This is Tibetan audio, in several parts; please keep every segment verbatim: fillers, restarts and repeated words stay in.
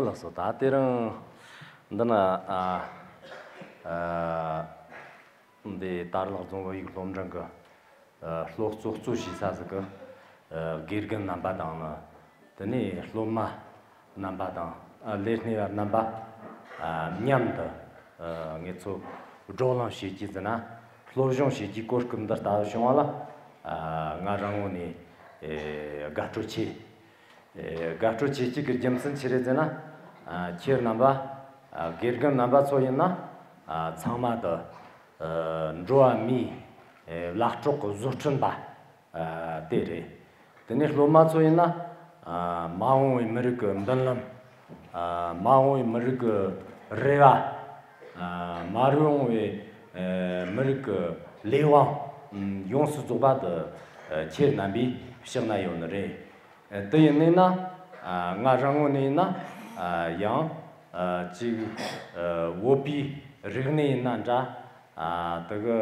ལགས་སོ། ད་དེ་རིང་འདི་ན་ཨ་ཨ་འདི་དར་ལག་རྫོང་བོད་ཡིག་སློབ་འབྲིང་གི་ཨ་སློབ་གཙོ་གཙོ་བྱས་ས་ཟིག་གི་ཨ་དགེ་རྒན་རྣམ་པ་དང་ནི། དེ་ནས་སློབ་མ་རྣམ་པ་དང་ཨ་ལས་སྣེ་བ་རྣམ་པ་ཨ་མཉམ་དུ་ཨ་ངེད་ཚོ་བགྲོ་གླེང་བྱེད་རྒྱུ་ཟེར་ན། སློབ་སྦྱོང་བྱེད་རྒྱུའི་གོ་སྐབས་འདི་ལྟ་བུ་བྱུང་བ་ལ་ཨ་ང་རང་ངོས་ནས་ཨེ་དགའ་སྤྲོ་ཆེ། ཨེ་དགའ་སྤྲོ་ཆེ་གཅིག་གི་རྒྱུ་མཚན་ཆི་རེད་ཟེར་ན། ཨ་ཁྱེད་རྣམ་པ་ཨ་དགེ་རྒན་རྣམ་པ་ཚོ་ཡིན་ན་ཨ་ཚང་མ་དུ་ཨ་འགྲོ་བ་མིའི་ཨེ་བླ་སྲོག་གི་བཟོ་སྐྲུན་པ་ཨ་དེ་རེད། དེ་ནས་སློབ་མ་ཚོ་ཡིན་ན་ཨ་མ་འོངས་པའི་མི་རིགས་ཀྱི་མདུན་ལམ། ཨ་མ་འོངས་པའི་མི་རིགས་ཀྱི་རེ་བ། ཨ་མ་འོངས་པའི་ཨ་མི་རིགས་ཀྱི་ལས་དབང་ཡོངས་སུ་རྫོགས་པ་དེ་ཨ་ཁྱེད་རྣམ་པས་ཕྱག་ན་ཡོད་ནི་རེད། ཨ་དེ་ཡིན་ནི་ན་ཨ་ང་རང་ངོས་ནས་ཡིན་ན་ཨ་ཡང་ཨ་ཅིག་ཨ་བོད་པའི་རིག་གནས་ཡིན་ན་འདྲ། ཨ་དེ་གི་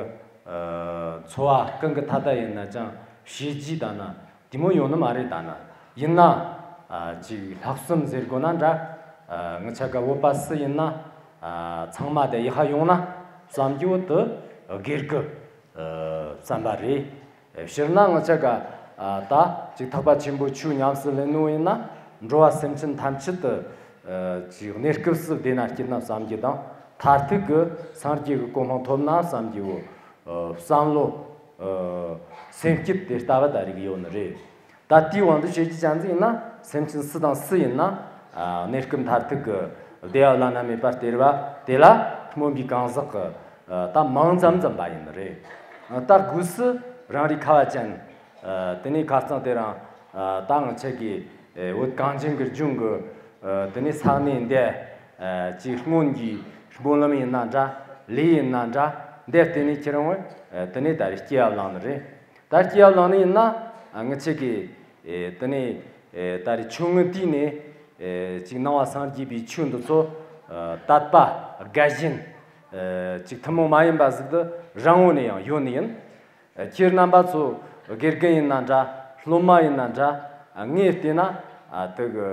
ཨ་འཚོ་བ་གང་གི་ཐད་ད་ཡིན་ན་ཅང་བྱས་རྗེས་ད་ན་དེ་མོ་ཡོང་ནི་མ་རེད། ད་ན་ཡིན་ན་ཨ་ཅིག་ལྷག་བསམ་ཟེར་དགོས་ན་འདྲ། ཨ་ངི་ཆ་ག་བོད་པ་སུ་ཡིན་ན་ཨ་ཚང་མ་དེ་ཡག་ཡོང་ན་བསམ་རྒྱུ་དེ་དགེ་རྒུ་ཨ་བསམ་པ་རེད། སྤྱིར་ན་ང་ཅག་ག་ཨ་ད་ཅིག་ཐེག་པ་ཆེན་པོའི་ཆོས་ཉམས་སུ་ལེན་ནོ་ཡིན་ན། འགྲོ་བ་སེམས་ཅན་ཐམས་ཅད་དུ་ཨ་ཅིག་གནས་སྐབས་སུ་བདེ་ན་སྐྱིད་ན་བསམ་རྒྱུ་དང་། མཐར་ཐུག་གི་སངས་རྒྱས་ཀྱི་གོ་འཕང་ཐོབ་ན་བསམ་རྒྱུ་བོ་ཨ་བསམ་བློ་ཨ་སེམས་བསྐྱེད་དེ་ལྟ་བུ་ད་རིག་ཡོད་ནི་རེད། ད་དེའི་དབང་དུ་བྱེད་ཀྱི་ཅན་ཟིག་ཡིན་ན། སེམས་ཅན་སུ་དང་སུ་ཡིན་ན་ཨ་གནས་སྐབས་མཐར་ཐུག་གི་བདེ་བ་བླ་ན་མེད་པ་སྟེར་བ་དེ་ལ་སྨོན་པའི་གང་ཟག་གི་ཨ་ད་མང་ཙམ་ཙམ་པ་ཡིན་ནི་རེད། ཨ་ད་སྒོས་སུ་རང་རེའི་ཁ་བ་ཅན། ཨ་དེ་ནས་ཁ་རྩང་དེ་རིང་ཨ་ད་ང་ཆ་གི་ཨེ་བོད་གངས་ཅན་གྱི་ལྗོངས་ཀྱི་ཨ་དེ་ནས་ས་གནས་འདི་ཨ་ཅིག་སྔོན་གྱི་སྨོན་ལམ་ཡིན་ན་འདྲ། ལས་ཡིན་ན་འདྲ། འདི་བརྟེན་ནས་ཁྱེད་རང་ཨ་དེ་ནས་ད་རེས་སྐྱེ་བ་བླངས་ནི་རེད། ད་སྐྱེ་བ་བླངས་ནི་ཡིན་ན་ཨ་ང་ཆ་གི་ཨེ་དེ་ནས་ཨེ་ད་རེས་ཆུང་ངུ་དུས་ནས་ཨེ་ཅིག་ནང་པ་སངས་རྒྱས་པའི་ཆོས་འདི་ཚོ་ཨ་དད་པ་དགའ་ཞེན་ཨེ་ཅིག་ཐུན་མོང་མ་ཡིན་པ་ཟིག་ཏུ་རང་ངོས་ནས་ཡང་ཡོད་ནི་ཡིན། ཁྱེད་རྣམ་པ་ཚོ་དགེ་རྒན་ཡིན་ན་འདྲ། སློབ་མ་ཡིན་ན་འདྲ། ངས་བལྟས་ན་ཨ་དེ་གི་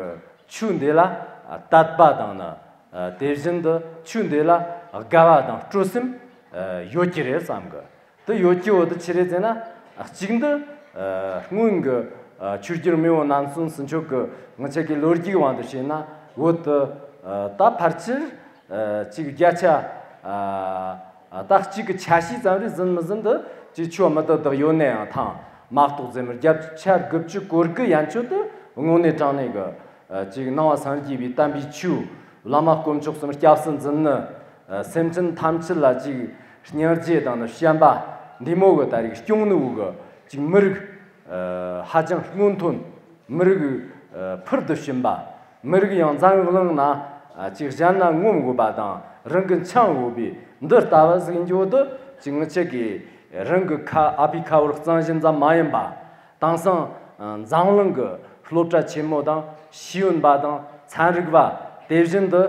ཆོས་འདི་ལ་ཨ་དད་པ་དང་ནི། ཨ་དེ་བཞིན་དུ་ཆོས་འདི་ལ་དགའ་བ་དང་སྤྲོ་སེམས་ཨ་ཡོད་ཀྱི་རེད་བསམ་གི། དེ་ཡོད་ཀྱི་བོ་དེ་ཆི་རེད་ཟེར་ན། ཨ་གཅིག་འདི་ཨ་སྔོན་གྱི་ཨ་ཆོས་རྒྱལ་མེས་དབོན་རྣམ་གསུམ་ཟེར་ཆོག་གི། ང་ཆ་གི་ལོ་རྒྱུས་དབང་དུ་བྱས་ན་བོད་དུ་ཨ་ད་ཕལ་ཆེར་ཨ་ཅིག་བརྒྱ་ཆ་ཨ་ཨ་ད་གཅིག་གི་ཆ་ཤས་ཙམ་རེ་ཟིན་མི་ཟིན་དུ་ཅིག་ཆོ་མི་དག་དག་ཡོད་ནའང་ཐང་མ་གཏོགས་ཟེར་མི་བརྒྱ་ཆ་དགུ་བཅུ་གོ་དགུ་ཡན་ཆོད་དུ་དངོས་གནས་དྲང་གནས་གི་ཨ་ཅིག་ནང་པ་སངས་རྒྱས་པའི་བསྟན་པའི་ཆོས་བླ་མ་དཀོན་མཆོག་གསུམ་སྐྱབས་སུ་འཛིན་ནི། ཨ་སེམས་ཅན་ཐམས་ཅད་ལ་ཅིག་སྙིང་རྗེ་དང་ནི་བྱམས་པ་འདི་མོ་གི་ད་རིག་སྐྱོང་ནི་བོ་གི་ཅིག་མི་རིགས་ཨ་ཧ་ཅང་སྔོན་ཐོན། མི་རིགས་ཨ་ཕུལ་དུ་ཕྱིན་པ། མི་རིགས་ཡང་འཛམ་བུ་གླིང་ན་ཨ་ཅིག་གཞན་ན་ངོམ་དགོས་པ་དང་རང་གི་འཆང་དགོས་པའི་འདི་ལྟ་བུ་ཟིག་འགྱོ་དུ་ཅིག་ངི་ཆ་གི་རང་གི་ཁ་ཨ་ཕའི་ཁ་བོར་གཙང་བཞིན་ཙམ་མ་ཡིན་པ། དེང་སང་འཛམ་གླིང་གི་སློབ་གྲྭ་ཆེན་མོ་དང་ཤེས་ཡོན་པ་དང་ཚན་རིག་པ། དེ་བཞིན་དུ་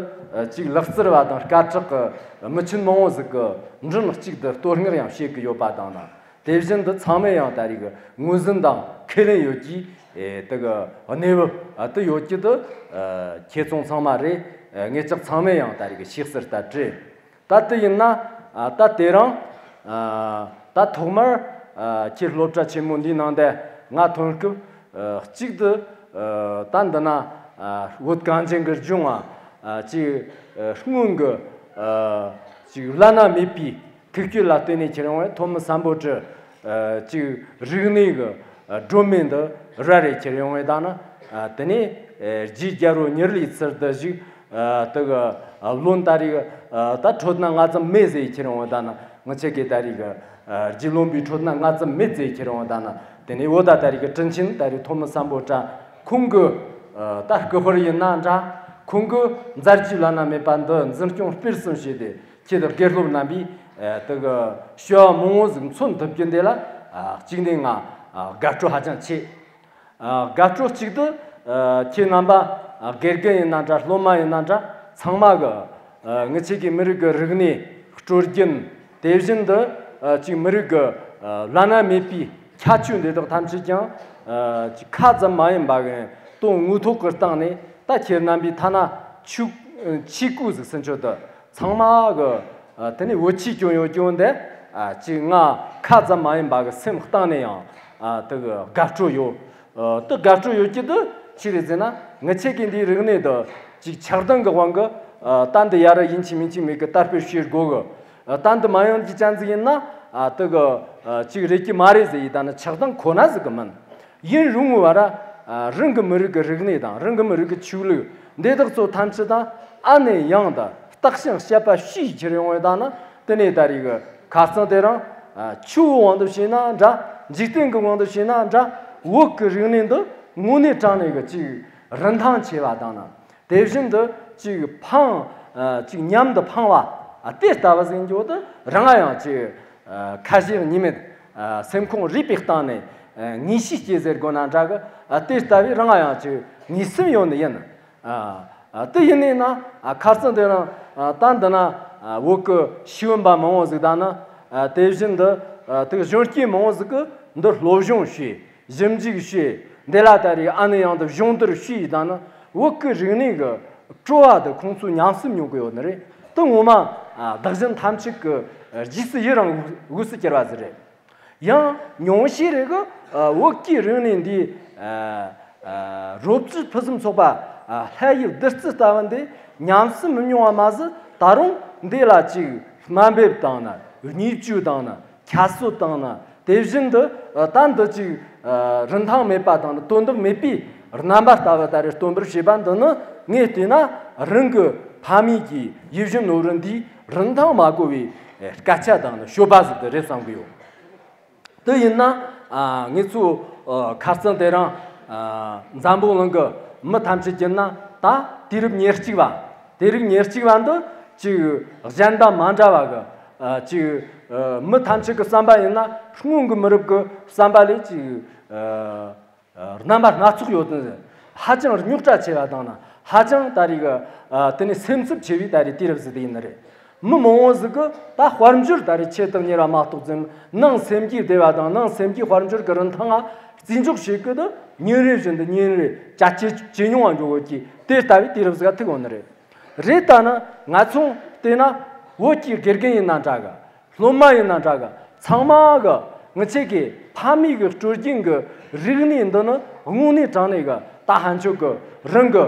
ཅིག་ལག་རྩལ་བ་དང་སྐད་གྲགས་ཀྱི་མི་ཆེན་མང་བོ་ཟིག་གི་མགྲིན་གཅིག་ཏུ་བསྟོད་བསྔགས་ཡང་བྱེད་ཀྱི་ཡོད་པ་དང་ན། དེ་བཞིན་དུ་ཚང་མས་ཡང་ད་རེས་ཀྱི་ངོས་འཛིན་དང་ཁས་ལེན་ཡོད་ཀྱི་དེ་གི་གནས་བབ་དེ་ཡོད་ཀྱི་དུ་ཁྱེད་ཚོང་ཚང་མ་རེད། ངེད་ཅག་ཚང་མས་ཡང་ད་རེས་ཀྱི་ཤེས་གསལ་ལྟར་བྲིས། ད་དེ་ཡིན་ན། ཨ་ད་དེ་རིང་། ཨ་ད་ཐོག་མར། ཨ་ཁྱེད་སློབ་གྲྭ་ཆེན་མོ་འདིའི་ནང་དུ་ང་ཐོན་སྐབས། ཨ་གཅིག་ཏུ། ཨ་ད་འདི་ན། ཨ་བོད་གངས་ཅན་གྱི་ལྗོངས་ང་། ཨ་ཅིག་ཨ་སྔོན་གྱི། ཨ་ཅིག་བླ་ན་མེད་པའི་ཐུགས་བསྐྱེད་ལ་བརྟེན་ནས་ཁྱེད་རང་བས་ཐོན་མི་སམ་བྷོ་ཊ། ཨ་ཅིག་རིག་གནས་ཀྱི་ཨ་སྒྲོན་མེ་འདི་ར་རེ་ཁྱེར་ཡོང་བས་ད་ནི། ཨ་དེ་ནས་ཨ་རྗེ་རྒྱལ་པོ་མྱུར་ལས་ཚུར་དུ་བཞུགས། ཨ་དེ་གི་ཨ་བློན་ད་རེས་ཨ་ད་ཁྲོད་ན་ལྔ་ཙམ་མེད་ཟེར་ཁྱེར་ཡོང་བས་ད་ནི། ང་ཆེ་གེ་ད་རེས་ཀྱི་ཨ་རྗེ་བློན་པོའི་ཁྲོད་ན་ལྔ་ཙམ་མེད་ཟེར་ཁྱེར་ཡོང་བས་ད་ནི། དེ་ནས་འོ་ད་ད་རེས་ཀྱི་དྲིན་ཆེན་ད་རེས་ཐོན་མི་སམ་བྷོ་ཊ་ཁོང་གི་ཨ་ད་སྐུ་པར་ཡིན་ན་འདྲ། ཁོང་གི་མཛད་རྗེས་བླ་ན་མེད་པ་འདི་འཛིན་སྐྱོང་སྤེལ་གསུམ་བྱས་ཏེ། ཁྱེད་དགེ་སློབ་རྣམ་པས་ཨ་དེ་གི་བྱ་བ་མང་བོ་ཟིག་མཚོན་ཐུབ་རྒྱུ་འདི་ལ་ཨ་གཅིག་ནས་ང་ཨ་དགའ་སྤྲོ་ཧ་ཅང་ཆེ། ཨ་དགའ་སྤྲོ་གཅིག་ཏུ་ཨ་ཁྱེད་རྣམ་པ་ཨ་དགེ་རྒན་ཡིན་ན་འདྲ། སློབ་མ་ཡིན་ན་འདྲ། ཚང་མ་གི་ཨ་ངི་ཆེ་གི་མི་རིགས་ཀྱི་རིག་གནས་སྲོལ་རྒྱུན། དེ་བཞིན་དུ་ཨ་ཅིག་མི་རིགས་ཀྱི་ཨ་བླ་ན་མེད་པའི་ཁྱད་ཆོས་འདི་དག་ཐམས་ཅད་ཀྱང་ཨ་ཅིག་ཁ་ཙམ་མ་ཡིན་པ་གི་དོན་དངོས་ཐོག་གི་སྟེང་ནས། ད་ཁྱེད་རྣམ་པའི་ཐ་ན་ ཆུ་ཆུ་ཀུ་ཟིག་སུན་ཆོད་དུ་ཚང་མ་གི་དེ་ནས་བོད་ཆས་གྱོན་ཡོད་གྱོན་དེ་ཅིག་ང་ཁ་ཙམ་མ་ཡིན་པ་གི་སེམས་གཏིང་ནས་ཡང་དེ་གི་དགའ་སྤྲོ་ཡོད། དེ་དགའ་སྤྲོ་ཡོད་ཀྱི་དུ་ཅི་རེད་ཟེར་ན་ངི་ཆེ་གི་འདིའི་རིག་གནས་དུ་ཅིག་ཆགས་སྡང་གི་དབང་གི་ད་འདི་ཡ་ར་ཡིན་གཅིག་མིན་གཅིག་མེད་གི་དར་སྤེལ་བྱེད་དགོས་གི། ད་འདི་མ་ཡོང་གི་ཅན་ཟིག་ཡིན་ན་དེ་གི་ཅིག་རེད་ཀྱི་མ་རེད་ཟེར་ཡི་ད་ནི་ཆགས་སྡང་ཁོ་ན་ཟིག་གི་མིན། ཡིན་རུང་བ་ར། རང་གི་མི་རིགས་ཀྱི་རིག་གནས་དང་རང་གི་མི་རིགས་ཀྱི་ཆོས་ལུགས་འདི་དག་ཚོ་ཐམས་ཅད་དང་ཨ་ནེ་ཡང་དང་བརྟག་ཞིང་དཔྱད་པ་ཤེས་ཁྱེར་ཡོང་བའི་དང་ན་དེ་ནས་ད་རེས་ཀྱི་ཁ་རྩང་དེ་རང་ཆོས་དབང་དུ་བྱས་ན་འདྲ། འཇིག་རྟེན་གྱི་དབང་དུ་བྱས་ན་འདྲ། བོད་ཀྱི་རིག་གནས་འདི་དངོས་གནས་དྲང་གནས་ཀྱི་ཅིག་རིན་ཐང་ཆེ་བ་དང་ན། དེ་བཞིན་དུ་ཅིག་ཕངས་ཅིག་ཉམས་དུ་ཕངས་བ་དེ་ལྟ་བུ་ཟིན་རྒྱུ་དུ་རང་ཡང་ཅིག་ཁ་ཞེ་གཉིས་མེད་སེམས་ཁོང་རུས་པའི་གཏིང་ནས་ངེས་ཤེས་སྐྱེ་ཟེར་དགོས་ན་འདྲ་གི། དེ་ལྟ་བུའི་རང་ཡང་ཅིག་ངེས་སེམས་ཡོད་ནི་ཡིན། དེ་ཡིན་ནས་ན་ཁ་རྩང་དེ་རང་ད་འདི་ན་བོད་ཀྱི་ཤེས་ཡོན་པ་མང་བོ་ཟིག་དང་ན་དེ་བཞིན་དུ་དེ་གཞོན་སྐྱེས་མང་བོ་ཟིག་གི་འདི་སློབ་སྦྱོང་བྱས། ཞིབ་འཇུག་བྱས། འདི་ལ་ད་རེས་ཨ་ནི་ཡང་དུ་སྦྱོང་བརྡར་བྱས་དང་ནི་བོད་ཀྱི་རིག་གནས་ཀྱི་སྤྲོ་བ་དེ་ཁོང་ཚོས་ཉམས་སུ་མྱོང་གི་ཡོད་ནི་རེད། དེ་ངོ་མ་བདག་གཞན་ཐམས་ཅད་ཀྱི་རྗེས་སུ་ཡི་རང་དབུས་སུ་གྱུར་པ་ཟིག་རེད། ཡང་ཉུང་ཤས་རེ་གི་བོད་ཀྱི་རིག་གནས་འདིའི་རོབ་ཙམ་ཕུན་སུམ་ཚོགས་པ་ལྷ་ཡི་བདུད་རྩི་ལྟ་བུ་འདི་ཉམས་སུ་མི་མྱོང་བ་མ་ཟད་ད་རུང་འདི་ལ་ཅིག་དམའ་འབེབས་བཏང་ན་བརྙས་བཅོས་བཏང་ན། ཁྱད་གསོད་བཏང་ན་དེ་བཞིན་དུ་ད་འདི་ཅིག་རིན་ཐང་མེད་པ་དང་ནི་དོན་དག་མེད་པའི་རྣམ་པ་ལྟ་བུ་ད་རེ་སྟོན་པར་བྱེད་པ་འདི་ནི་ངས་བལྟས་ན་རང་གི་ཕ་མེས་ཀྱི་ཡིད་བཞིན་ནོར་བུ་འདིའི་རིན་ཐང་མ་གོ་བའི་སྐད་ཆ་དང་ནི་སྤྱོད་པ་ཟིག་ཏུ་རེད་བསམ་གི་ཡོད། དེ་ཡིན་ན་ངེད་ཚོ་ཁ་རྩང་དེ་རིང་འཛམ་བུ་གླིང་གི་མི་ཐམས་ཅད་ཀྱིས་ན་ད་དུས་རབས་ཉེར་གཅིག་པ། དེ་རིགས་ཉེར་གཅིག་པ་འདི་ཅིག་གཞན་དང་མ་འདྲ་བ་གི་ཅིག་མི་ཐམས་ཅད་ཀྱི་བསམ་པ་ཡིན་ན་སྔོན་གྱི་མི་རབས་ཀྱི་བསམ་པ་ལས་ཅིག་རྣམ་པ་སྣ་ཚོགས་ཡོད་དོ། ཧ་ཅང་རྙོག་དྲ་ཆེ་བ་དང་ན་ཧ་ཅང་ད་རེས་ཀྱི་དེ་ནས་སེམས་འཚབ་ཆེ་བའི་ད་རེས་དུས་རབས་ཟིག་དེ་ཡིན་ནི་རེད། མི་མང་བོ་ཟིག་གི་ད་དཔལ་འབྱོར་ད་རེས་ཆེད་དུ་གཉེར་བ་མ་གཏོགས་ཙམ་ནང་སེམས་ཀྱི་བདེ་བ་དང་ནང་སེམས་ཀྱི་དཔལ་འབྱོར་གྱི་རིན་ཐང་ང་རྩིས་འཇོག་བྱེད་སྐབས་དུ་ཉིན་རེ་བཞིན་དུ་ཉིན་རེ་ཅ་ཇེ་ཇེ་ཉུང་བ་འགྲོ་གི་དེ་ལྟ་བུའི་དུས་རབས་ཟིག་ག་ཐུག་ཡོང་ནི་རེད། རེད་ད་ནི་ང་ཚོ་བལྟས་ན་བོད་ཀྱི་དགེ་རྒན་ཡིན་ན་འདྲ་གི། སློབ་མ་ཡིན་ན་འདྲ་གི། ཚང་མ་གི་ངི་ཆེ་གི་ཕ་མེས་གི་སྲོལ་རྒྱུན་གི་རིག་གནས་འདི་ནི་དངོས་གནས་དྲང་གནས་གི་ད་ཕན་ཆོད་གི་རང་གི་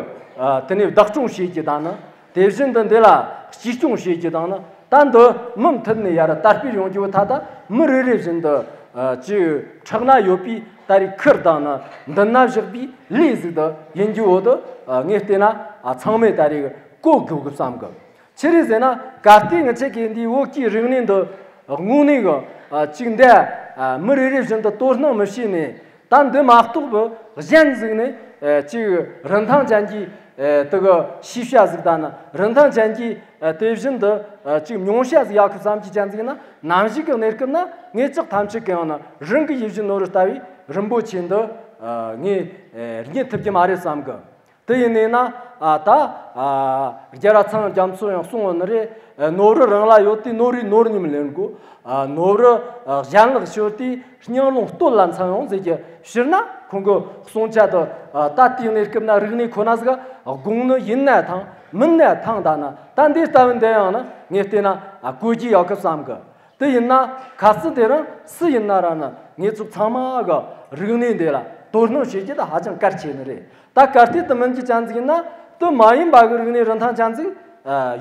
དེ་ནས་བདག་སྐྱོང་བྱེད་ཀྱི་དང་ནི། དེ་བཞིན་དུ་འདི་ལ་གཅེས་སྐྱོང་བྱེད་ཀྱི་དང་ནི། ད་འདི་མུ་མཐུད་ནས་ཡར་དར་སྤེལ་ཡོང་རྒྱུ་ཐ་ད་མི་རེ་རེ་བཞིན་དུ་ཅིག་ཕྲག་ན་ཡོད་པའི་ད་རེས་ཁུར་དང་ནི་མདུན་ན་བཞག་པའི་ལས་ཟིག་ཏུ་ཡིན་རྒྱུ་བོ་དུ་ངས་བལྟས་ན་ཚང་མས་ད་རེས་གོ་དགོས་གི་བསམ་གི། ཆི་རེད་ཟེར་ན་གལ་ཏེ་ངི་ཆེ་གི་འདིའི་བོད་ཀྱི་རིག་གནས་འདི་དངོས་གནས་གི་ཅིག་འདི་མི་རེ་རེ་བཞིན་དུ་དོ་སྣང་མི་བྱས་ནས། ད་འདི་མ་གཏོགས་པའི་གཞན་ཟིག་ནས་ཨེ་ཅིག་རིན་ཐང་ཅན་གྱི་ཨེ་དེ་གི་ཤེས་བྱ་ཟིག་དང་ན་རིན་ཐང་ཅན་གྱི་ཨེ་དེ་བཞིན་དུ་ཨེ་ཅིག་མྱོང་བྱ་ཟིག་ཡག་གི་བསམ་གྱི་ཅན་ཟིག་ན་ནམ་ཞིག་གི་གནས་སྐབས་ན་ངེད་ཅག་ཐམས་ཅད་ཀྱང་ན་རང་གི་ཡིད་བཞིན་ནོར་བུ་ལྟ་བུའི་རིན་པོ་ཆེ་འདི་ཨེ་ངས་ཨེ་རྙེད་ཐུབ་ཀྱི་མ་རེད་བསམ་གི། དེ་ཡིན་ནས་ན་ཨ་ད་ཨ་རྒྱལ་བ་ཚངས་དབྱངས་རྒྱ་མཚོ་ཡང་གསུངས་ཡོད་ནི་རེད། ཨ་ནོར་བུ་རང་ལ་ཡོད་དུས་ནོར་བུའི་ནོར་ཉམས་ལེན་དགོས། ཨ་ནོར་བུ་ཨ་གཞན་ལ་ཤོར་དུས་སྙིང་རླུང་སྟོད་ལ་འཚང་ཡོང་ཟེར་གྱི་ཕྱིར་ན་ཁོང་གི་གསུང་ཆ་དུ་ཨ་ད་དེའི་གནས་སྐབས་ན་རིག་གནས་ཁོ་ན་ཟིག་དགོངས་ནི་ཡིན་ན་ཐང་མིན་ན་ཐང་ད་ན་ད་འདི་ལྟ་བུ་འདི་ཡང་ན་ངས་བལྟས་ན་ཨ་གོ་རྒྱུ་ཡག་གི་བསམ་གི། དེ་ཡིན་ན་ཁ་སང་དེ་རིང་སུ་ཡིན་ན་ར་ནི་ངེད་ཚོ་ཚང་མ་གི་རིག་གནས་འདི་ལ་དོ་སྣང་བྱེད་རྒྱུ་དེ་ཧ་ཅང་གལ་ཆེ་ནི་རེད། ད་གལ་ཏེ་དེ་མིན་གྱི་ཅན་ཟིག་ཡིན་ན་དེ་མ་ཡིན་པ་གི་རིག་གནས་རིན་ཐང་ཅན་ཟིག་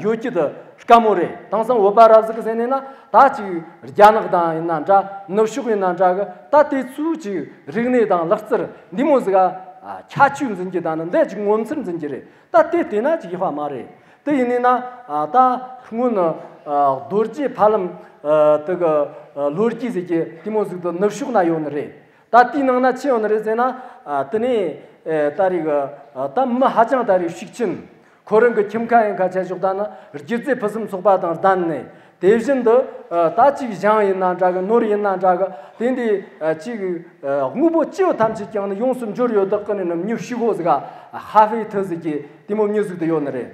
ཡོད་རྒྱུ་དེ་དཀའ་མོ་རེད། དེང་སང་བོད་པ་རབ་ཟིག་གི་ཟེར་ནས་ན་ད་ཅིག་རྒྱ་ནག་དང་ཡིན་ན་འདྲ་ནུབ་ཕྱོགས་ཡིན་ན་འདྲ་གི་ད་དེ་ཚོའི་ཅིག་རིག་གནས་དང་ལག་རྩལ་འདི་མོ་ཟིག་ག་ཁྱད་ཆོས་འཛིན་རྒྱུ་དང་ནི་འདི་ཅིག་ངོ་མཚར་འཛིན་རྒྱུ་རེད། ད་དེ་བལྟས་ན་ཅིག་ཡག་པ་མ་རེད། དེ་ཡིན་ནི་ན་ཨ་ད་སྔོན་ཨ་རྡོ་རྗེ་ཕ་ལམ་ཨ་དེ་གི་ཨ་ལོ་རྒྱུས་ཟེར་གྱི་དེ་མོ་ཟིག་ཏུ་ནུབ་ཕྱོགས་ན་ཡོད་ནི་རེད། ད་དེའི་ནང་ན་ཆི་ཡོད་ནི་རེད་ཟེར་ན་ཨ་དེ་ནས་ཨ་ད་རེས་ཨ་ད་མི་ཧ་ཅང་ད་རེས་ཤུགས་ཆེན་ཁོ་རང་གི་ཁྱིམ་ཁ་ཡིན་ཁ་ཆ་ཞོག་ད་ན་སྒྱུ་རྩལ་ཕུན་སུམ་ཚོགས་པ་དང་ལྡན་ནས་དེ་བཞིན་དུ་ཨ་ད་ཅིག་ཞིང་ཡིན་ན་འདྲ་གི་ནོར་ཡིན་ན་འདྲ་གི་དེ་འདི་ཨ་ཅིག་ཨ་དངོས་པོ་སྤྱི་བོ་ཐམས་ཅད་ཀྱང་ནི་ཡོངས་སུ་འབྱོར་ཡོད་བདག་གི་ནི་ནམ་ཉི་ཤུ་གོ་ཟིག་ཧ་ཧྥེ་ཐི་ཟིག་གི་དེ་མོ་མྱི་ཟིག་ཏུ་ཡོད་ནི་རེད།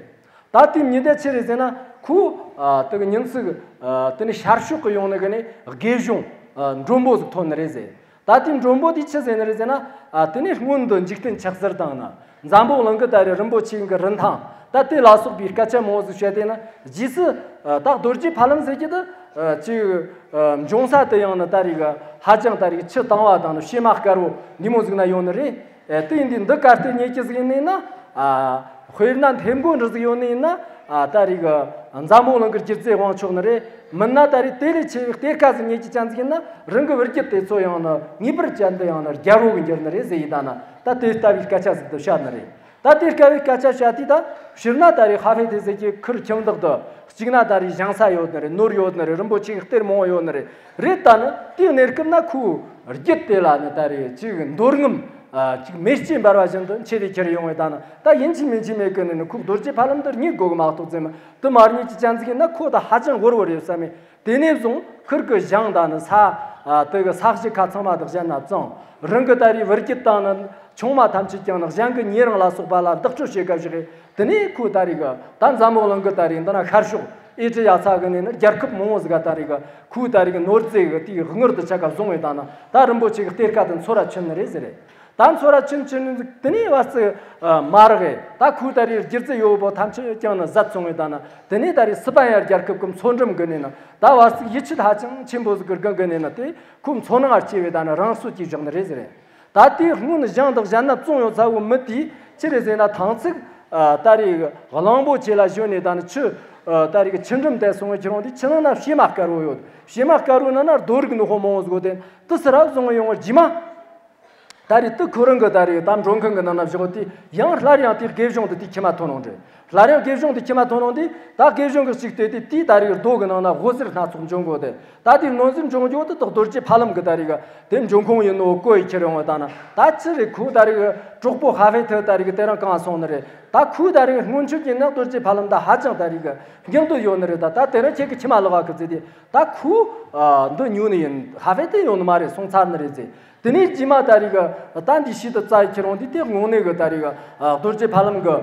ད་དེའི་ཉིན་དེ་ཆི་རེད་ཟེར་ན་ཁོ་ཨ་དེ་གི་ཉིན་ཚིག་ཨ་དེ་ནི་ཤར་ཕྱོགས་གི་ཡོང་ནི་གི་ནི་དགེ་སྦྱོང་ཨ་མགྲོན་པོ་ཟིག་ཐོན་ནི་རེད་ཟེར། ད་དེའི་མགྲོན་པོ་དེ་ཆི་ཟེར་ནི་རེད་ཟེར་ན་ཨ་དེ་ནི་སྔོན་དུ་འཇིག་རྟེན་ཆགས་ཚུལ་དང་ན་ འཛམ་བུ་གླིང་གི་ད་རེས་རིན་པོ་ཆེ་གི་རིན་ཐང་ད་དེ་ལ་སོགས་པའི་སྐད་ཆ་མང་བོ་ཟིག་བཤད་དེ་ན། རྗེས་སུ་ད་རྡོ་རྗེ་ཕ་ལམ་ཟེར་གྱི་ད་ཅིག་འབྱུང་ས་དེ་ཡང་ནི་ད་རེས་ཧ་ཅང་ད་རེས་ཆུ་དྭངས་བ་དང་ནི་བྱེ་མ་དཀར་བོ་འདི་མོ་ཟིག་ན་ཡོད་ནི་རེད། དེ་ཡིན་དུས་འདི་གལ་ཏེ་རྙེད་ཀྱི་ཟིག་ཡིན་ནི་ན། དཔེར་ན་མཐེབ་མགོ་འདྲ་ཟིག་ཡོད་ནི་ཡིན་ན། ད་རེས་འཛམ་བུ་གླིང་གི་སྒྱུ་རྩལ་དབང་ཆོག་ནི་རེད། མིན་ན་ད་རེས་དེ་ལས་ཆེ་བའི་གཏེར་ཁ་ཟིག་རྙེད་ཀྱི་ཅན་ཟིག་ཡིན་ན། རང་གི་བུ་རྒྱུད་དེ་ཚོ་ཡང་ནི་ངེས་པར་ཅན་དུ་ཡང་ནི་རྒྱལ་པོ་གི་འགྱུར་ནི་རེད་ཟེར་ཡི་ད་ན། ད་དེ་ལྟ་བུའི་སྐད་ཆ་ཟིག་ཏུ་བཤད་ནི་རེད། ད་དེ་ལྟ་བུའི་སྐད་ཆ་བཤད་དུས་ད་ཕྱིར་ན་ད་རེས་ཧ་ཧྥེ་ཐེ་ཟེར་གྱི་ཁུར་ཁྱིམ་བདག་ཏུ་གཅིག་ན་ད་རེས་བཞེངས་ས་ཡོད་ནི་རེད། ནོར་ཡོད་ནི་རེད། རིན་པོ་ཆེ་གི་གཏེར་མང་བོ་ཡོད་ནི་རེད། རེད་ད་ནི་དེའི་གནས་སྐབས་ན་ཁོའི་རྒྱུད་དེ་ལ་ནི་ད་རེས་ཅིག་འདོད་རྔམ་ཅིག་མེ་ལྕེ་འབར་བ་བཞིན་དུ་མཆེད་དེ་ཁྱེར་ཡོང་བས་ད་ནི། ད་ཡིན་གཅིག་མིན་གཅིག་མེད་གི་ནི་ནི་ཁོའི་རྡོ་རྗེ་ཕ་ལམ་དུ་རྙེད་དགོས་གི་མ་གཏོགས་ཙེ་མི་དུ་མ་རྙེད་ཀྱི་ཅན་ཟིག་ཡིན་ན་ཁོ་ད་ཧ་ཅང་ཝུར་ཝུར་ཡོད་བསམ་མེད། དེ་ནས་བཟུང་ཁུར་གི་ཞིང་ད་ནི་ས་དེ་གི་ས་གཞི་ཁ་ཚང་མ་དག་གཞན་ན་བཙོངས། རང་གི་ད་རེས་བུ་རྒྱུད་དང་ནི་ཆུང་མ་ཐམས་ཅད་ཀྱང་ནི་གཞན་གི་ཉེ་རིང་ལ་སོགས་པ་ལ་བདག་སྤྲོད་བྱེད་སྐབས་ཤིག་གི། དེ་ནས་ཁོས་ད་རེས་གི་ད་འཛམ་བུ་གླིང་གི་ད་རེས་འདི་ན་ཤར་ཕྱོགས་ཨེ་ཅི་ཡ་ས་གི་ནས་ནི་རྒྱལ་ཁབ་མང་བོ་ཟིག་ག་ད་རེས་གི་ཁོས་ད་རེས་གི་ནོར་རྫས་གི་དེའི་དངུལ་དུ་ཆ་ག་བཟུང་བས་ད་ནི་ད་རིན་པོ་ཆེ་གི་གཏེར་ཁ་དེ་འཚོལ་ར་ཕྱིན་ནི་རེད་ཟེར་རེད། ད་འཚོལ་ར་ཕྱིན་ཕྱིན་ནི་དེ་ནས་བར་སྲིད་མ་རག་གི། ད་ཁོས་ད་རེས་སྒྱུ་རྩལ་ཡོད་པོ་ཐམས་ཅད་ཀྱང་ནི་ཟད་སོང་བས་ད་ནི་དེ་ནས་ད་རེས་སི་པན་ཡ་རྒྱལ་ཁབ་གི་མཚོ་འགྲམ་གི་ནས་ནི་ད་བར་སྲིད་ཡིད་ཆེས་ཧ་ཅང་ཆེན་པོ་ཟིག་གི་སྒང་གི་ནས་ནི་དེ་ཁོ་མཚོ་ནང་སྐྱེས་བས་ད་ནི་རང་སྲོག་གཅོད་བཞག་ནི་རེད་ཟེར་རེད། ད་དེ་སྔོན་ཞིང་དང་གཞན་ན་བཙོངས་ཡོད་ཚ་བོ་མི་དེ་ཅི་རེད་ཟེར་ན། ཐང་ཚིག་ད་རེས་གླང་པོ་ཆེ་ལ་ཞོན་ནས་ད་ནི་ཆུ་ད་རེས་ཆུ་འགྲམ་དེ་སོང་བའི་ཁྱེར་འོང་དེ་ཆུ་ནང་ན་བྱེ་མ་དཀར་བོ་ཡོད། བྱེ་མ་དཀར་བོ་ནང་ན་རྡོ་རིགས་ནི་ཧོ་མང་བོ་ཟིག་ཡོད་དེ་དུ་སི་ར་བཟུང་ཡོང་བར་རྗེས་མ། ད་རེས་དུ་ཁོ་རང་གི་ད་རེས་ད་མགྲོན་ཁང་གི་ནང་ན་བཞག་དེ་ཡང་སླར་ཡང་དེ་དགེ་སྦྱོང་དུ་དེ་ཁྱིམ་མ་ཐོན་འོང་རེད། སླར་ཡང་དགེ་སྦྱོང་དེ་ཁྱིམ་མ་ཐོན་འོང་དེ་ད་དགེ་སྦྱོང་གི་གཅིག་དེ་དེ་དེའི་ད་རེས་རྡོ་གི་ནང་ན་འོད་ཟེར་སྣ་ཚོགས་འབྱུང་གོ་དེ། ད་དེ་ནོར་ཟིན་འབྱུང་རྒྱུ་དེ་དག་རྡོ་རྗེ་ཕ་ལམ་གི་ད་རེས་གི་དེ་འབྱུང་ཁུངས་ཡིན་ནོ་གོ་ཡི་ཁྱེར་ཡོང་བ་ད་ན། ད་ཅི་རེད་ཁོ་ད་རེས་གི་གྲོགས་པོ་ཧ་ཧྥེ་ཐི་ད་རེས་གི་དེ་རང་གང་སོང་ནི་རེད། ད་ཁོའི་ད་རེས་སྔོན་ཆད་ཀྱི་ནག་རྡོ་རྗེ་ཕ་ལམ་ད་ཧ་ཅང་ད་རེས་གི་སྙིང་དུ་ཡོད་ནི་རེད། ད་ད་དེ་རིང་ཁྱེད་ཀྱི་ཁྱིམ་མ་ལོག་ག་གི་ཟེར་དེ། ད་ཁོ་འདི་ཉོ་ནི་ཡིན། ཧ་ཧྥེ་ཐི་ཡོད་ནི་མ་རེད་སོང་ཚར་ནི་རེད་ཟེར། དེ་ནས་རྗེས་མ་ད་རེས་གི་ད་འདི་ཤི་དུ་རྩ་ཡི་ཁྱེར་འོང་དེ་དེ་དངོས་གནས་གི་ད་རེས་གི་རྡོ་རྗེ་ཕ་ལམ་གི་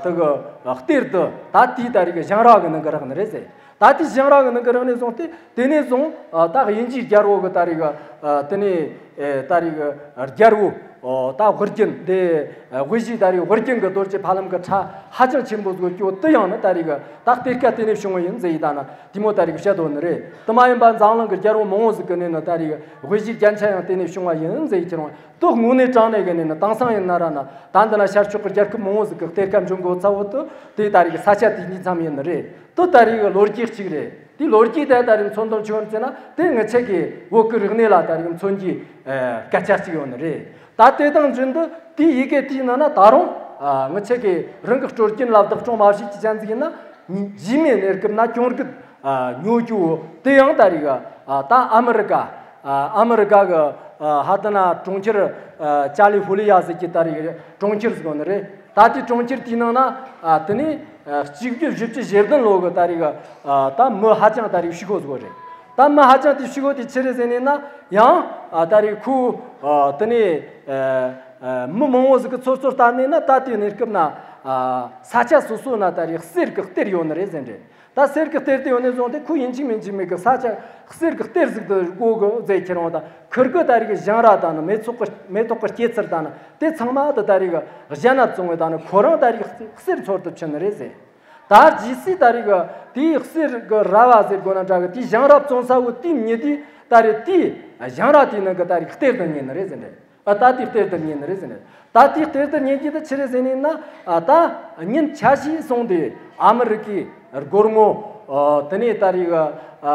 དེ་གི་གཏེར་དུ་ད་དེའི་ད་རེས་གི་ཞིང་ར་གི་ནང་གི་རག་ནི་རེད་ཟེར། ད་དེ་ཞིང་ར་གི་ནང་གི་རག་ནས་བཟུང་སྟེ་དེ་ནས་བཟུང་ད་དབྱིན་ཇིའི་རྒྱལ་པོ་གི་ད་རེས་གི་དེ་ནས་ད་རེས་གི་རྒྱལ་པོ་ད་དབུ་རྒྱན་དེ་དབུས་གཞིས་ད་རེས་དབུ་རྒྱན་གི་རྡོ་རྗེ་ཕ་ལམ་གི་ཁྲ་ཧ་ཅང་ཆེན་པོ་ཟིག་སྐྱོ་དུ་ཡང་ནི་ད་རེས་གི་ད་གཏེར་ཁ་དེ་ནས་བྱུང་བ་ཡིན་ཟེར་ཡི་ད་ན། དེ་མོ་ད་རེས་བཤད་དོ་ནི་རེད། དེ་མ་ཡིན་པ་འཛམ་གླིང་གི་རྒྱལ་པོ་མང་བོ་ཟིག་གི་ནས་ནི་ད་རེས་དབུས་གཞིས་རྒྱན་ཆ་ཡང་དེ་ནས་བྱུང་བ་ཡིན་ཟེར་ཁྱེར་འོང་དུ་དངོས་གནས་དྲང་གནས་གི་ནས་ནི་དེང་སང་ཡིན་ན་ར་ན་ད་འདི་ན་ཤར་ཕྱོགས་ཀྱི་རྒྱལ་ཁབ་མང་བོ་ཟིག་གི་གཏེར་ཁ་འབྱུང་དགོས་ཚ་བོ་དུ་དེ་ད་རེས་ས་ཆ་དེ་གཉིས་ཙམ་ཡིན་ནི་རེད། དུ་ད་རེས་གི་ལོ་རྒྱུས་གཅིག་རེད། དེ་ལོ་རྒྱུས་དེ་ད་རེས་མཚོན་དོན་ཆི་ཡོད་ཟེར་ན་དེ་ངི་ཆ་གི་བོད་ཀྱི་རིག་གནས་ལ་ད་རེས་མཚོན་གྱི་སྐད་ཆ་གཅིག་ཡོད་ནི་རེད། ད་དེ་དང་འབྲེལ་དུ་དེའི་ཡི་གེ་དེའི་ནང་ན་ད་རུང་ངི་ཆ་གི་རང་གི་སྲོལ་རྒྱུན་ལ་བདག་སྐྱོང་མ་བྱེད་ཀྱི་ཅན་ཟིག་ཡིན་ན། རྗེས་མའི་གནས་སྐབས་ན་གྱོང་གུད་ཉོ་རྒྱུ་དེ་ཡང་ད་རེས་གི་ད་ཨ་མི་རི་ཀ་ཨ་མི་རི་ཀ་གི་ཧ་ད་ན་གྲོང་ཁྱེར་ཅཱ་ལི་ཧྥུ་ལི་ཡ་ཟེར་གྱི་ད་རེས་གྲོང་ཁྱེར་ཟིག་ཡོད་ནི་རེད། ད་དེ་གྲོང་ཁྱེར་དེའི་ནང་ན་དེ་ནས་གཅིག་བརྒྱད་བཞི་བཅུ་ཞེ་བདུན་ལོ་གི་ད་རེས་གི་ད་མི་ཧ་ཅང་ད་རེས་ཕྱུག་པོ་ཟིག་རེད། ད་མི་ཧ་ཅང་དེ་ཕྱུག་པོ་དེ་ཆི་རེད་ཟེར་ནས་ན་ཡང་ད་རེས་ཁོ་དེ་ནས་མི་མང་བོ་ཟིག་གི་ཚོད་ཚོད་ལྟ་ནས་ན་ད་དེ་གནས་སྐབས་ན་ས་ཆ་སོ་སོ་ན་ད་རེས་གསེར་གི་གཏེར་ཡོད་ནི་རེད་ཟེར་རེད། ད་གསེར་གི་གཏེར་དེ་ཡོད་ནས་བཟུང་སྟེ་ཁོ་ཡིན་གཅིག་མིན་གཅིག་མེད་གི་ས་ཆ་གསེར་གི་གཏེར་ཟིག་ཏུ་དགོས་གི་ཟེར་ཁྱེར་འོང་ད་ཁུར་གི་ད་རེས་གི་ཞིང་ར་ད་ནི་མེ་ཏོག་གི་མེ་ཏོག་གི་སྐྱེད་ཚལ་ད་ནི་དེ་ཚང་མ་དུ་ད་རེས་གི་གཞན་ན་བཙོང་བའི་ད་ནི་ཁོ་རང་ད་རེས་གི་གསེར་འཚོལ་དུ་ཕྱིན་ནི་རེད་ཟེར། ད་རྗེས་སུ་ད་རེས་གི་དེའི་གསེར་གི་ར་བ་ཟེར་དགོས་ན་འདྲ་གི་དེའི་ཞིང་ར་བཙོང་ས་བོ་དེའི་མྱི་དེ་ད་རེས་དེའི་ཞིང་ར་དེའི་ནང་གི་ད་རེས་གཏེར་དུ་ཉན་ནི་རེད་ཟེར་ནས། ཨ་ད་དེའི་གཏེར་དུ་ཉན་ནི་རེད་ཟེར་ནས། ད་དེའི་གཏེར་དུ་ཉན་གྱི་ད་ཆི་རེད་ཟེར་ནས་ན། ཨ་ད་ཉིན་ཆ་ཤས་སོང་སྟེ་ཨ་མི་རི་ཀའི་སྒོར་མོ་ཨ་དེ་ནས་ད་རེས་གི་ཨ་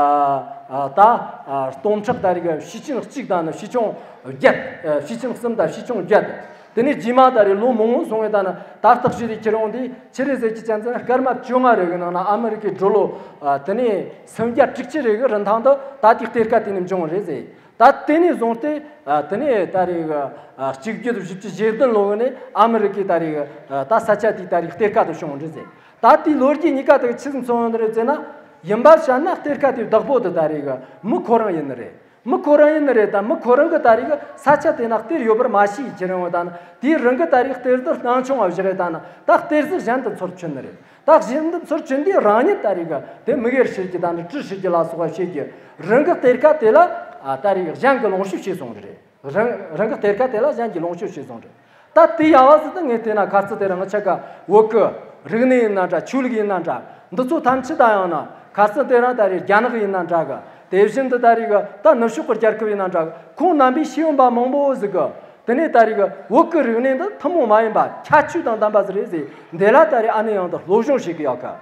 ཨ་ད་ཨ་སྟོང་ཕྲག་ད་རེས་གི་བཞི་ཆིང་གཅིག་དང་ནི་བཞི་ཆིང་བརྒྱད། ཨ་བཞི་ཆིང་གསུམ་དང་བཞི་ཆིང་བརྒྱད། དེ་ནས་རྗེས་མ་ད་རེས་ལོ་མང་བོ་སོང་བའི་ད་ནི་ད་བརྟག་ཞིབ་རེ་ཁྱེར་འོང་དུས་ཆི་རེད་ཟེར་གྱི་ཅན་ཙང་སྐར་མ་བཅོ་ལྔ་རེ་གི་ནང་ན་ཨ་མི་རི་ཀའི་ཌོ་ལོ་ཨ་དེ་ནས་སུམ་བརྒྱ་དྲུག་ཅུ་རེ་གི་རིན་ཐང་དུ་ད་དེའི་གཏེར་ཁ་དེ་ནས་འབྱུང་བ་རེད་ཟེར། ད་དེ་ནས་བཟུང་སྟེ་ཨ་དེ་ནས་ད་རེས་ཨ་གཅིག་བརྒྱད་བཞི་བཅུ་ཞེ་བདུན་ལོ་གི་ནས་ཨ་མི་རི་ཀའི་ད་རེས་ཨ་ད་ས་ཆ་དེའི་ད་རེས་གཏེར་ཁ་དུ་བྱུང་བ་རེད་ཟེར། ད་དེའི་ལོ་རྒྱུས་གཉིས་ཀ་དེ་ཆི་ཟིག་མཚོན་ཡོད་ནི་རེད་ཟེར་ན། ཡིན་པ་བཤད་ན་གཏེར་ཁ་དེའི་བདག་པོ་དེ་ད་རེས་གི་མི་ཁོ་རང་ཡིན་ནི་རེད། མི་ཁོ་རང་ཡིན་ནི་རེད། ད་མི་ཁོ་རང་གི་ད་རེས་གི་ས་ཆ་དེ་ན་གཏེར་ཡོད་པར་མ་ཤེས་ཀྱི་རིང་བ་ད་ནི་དེའི་རང་གི་ད་རེས་གཏེར་དེ་སྣང་ཆུང་བ་བཞག་ད་ནི་ད་གཏེར་ཟིག་གཞན་དུ་འཚོལ་ཕྱིན་ནི་རེད། ད་གཞན་དུ་འཚོལ་ཕྱིན་དུས་རང་ཉིད་ད་རེས་གི་དེ་མི་སྒེར་བྱེད་ཀྱི་ད་ནི་སྤྲུལ་བྱེད་ཀྱི་ལ་སོགས་པ་བྱེད་ཀྱི་རང་གི་གཏེར་ཁ་དེ་ལ་ཨ་ད་རེས་གི་གཞན་གྱི་ལོངས་སྤྱོད་བྱས་སོང་རེད། རང་རང་གི་གཏེར་ཁ་དེ་ལ་གཞན་གྱི་ལོངས་སྤྱོད་བྱས་སོང་རེད། ད་དེ་ཡ་བ་ཟིག་ད་ངས་བལྟས་ན་ཁ་རྩང་དེ་རིང་ང་ཆ་ག་བོད་གི་རིག་གནས་ཡིན་ན་འདྲ། ཆོས་ལུགས་ཡིན་ན་འདྲ། འདི་ཚོ་ཐམས་ཅད་ད་ཡང་ན་ཁ་རྩང་དེ་རིང་ད་རེས་རྒྱ་ནག་ཡིན་ན་འདྲ་གི། དེ་བཞིན་དུ་ད་རེས་གི་ད་ནུབ་ཕྱོགས་གི་རྒྱལ་ཁབ་ཡིན་ན་འདྲ་གི། ཁོང་རྣམ་པའི་ཤེས་ཡོན་པ་མང་པོ་ཟིག་གི། དེ་ནས་ད་རེས་གི་བོད་གི་རིག་གནས་འདི་ཐུན་མོང་མ་ཡིན་པ་ཁྱད་ཆོས་དང་ལྡན་པ་ཟིག་རེད་ཟེར། འདི་ལ་ད་རེས་ཨ་ནི་ཡང་ད་སློབ་སྦྱོང་བྱེད་གི་ཡོད་གི།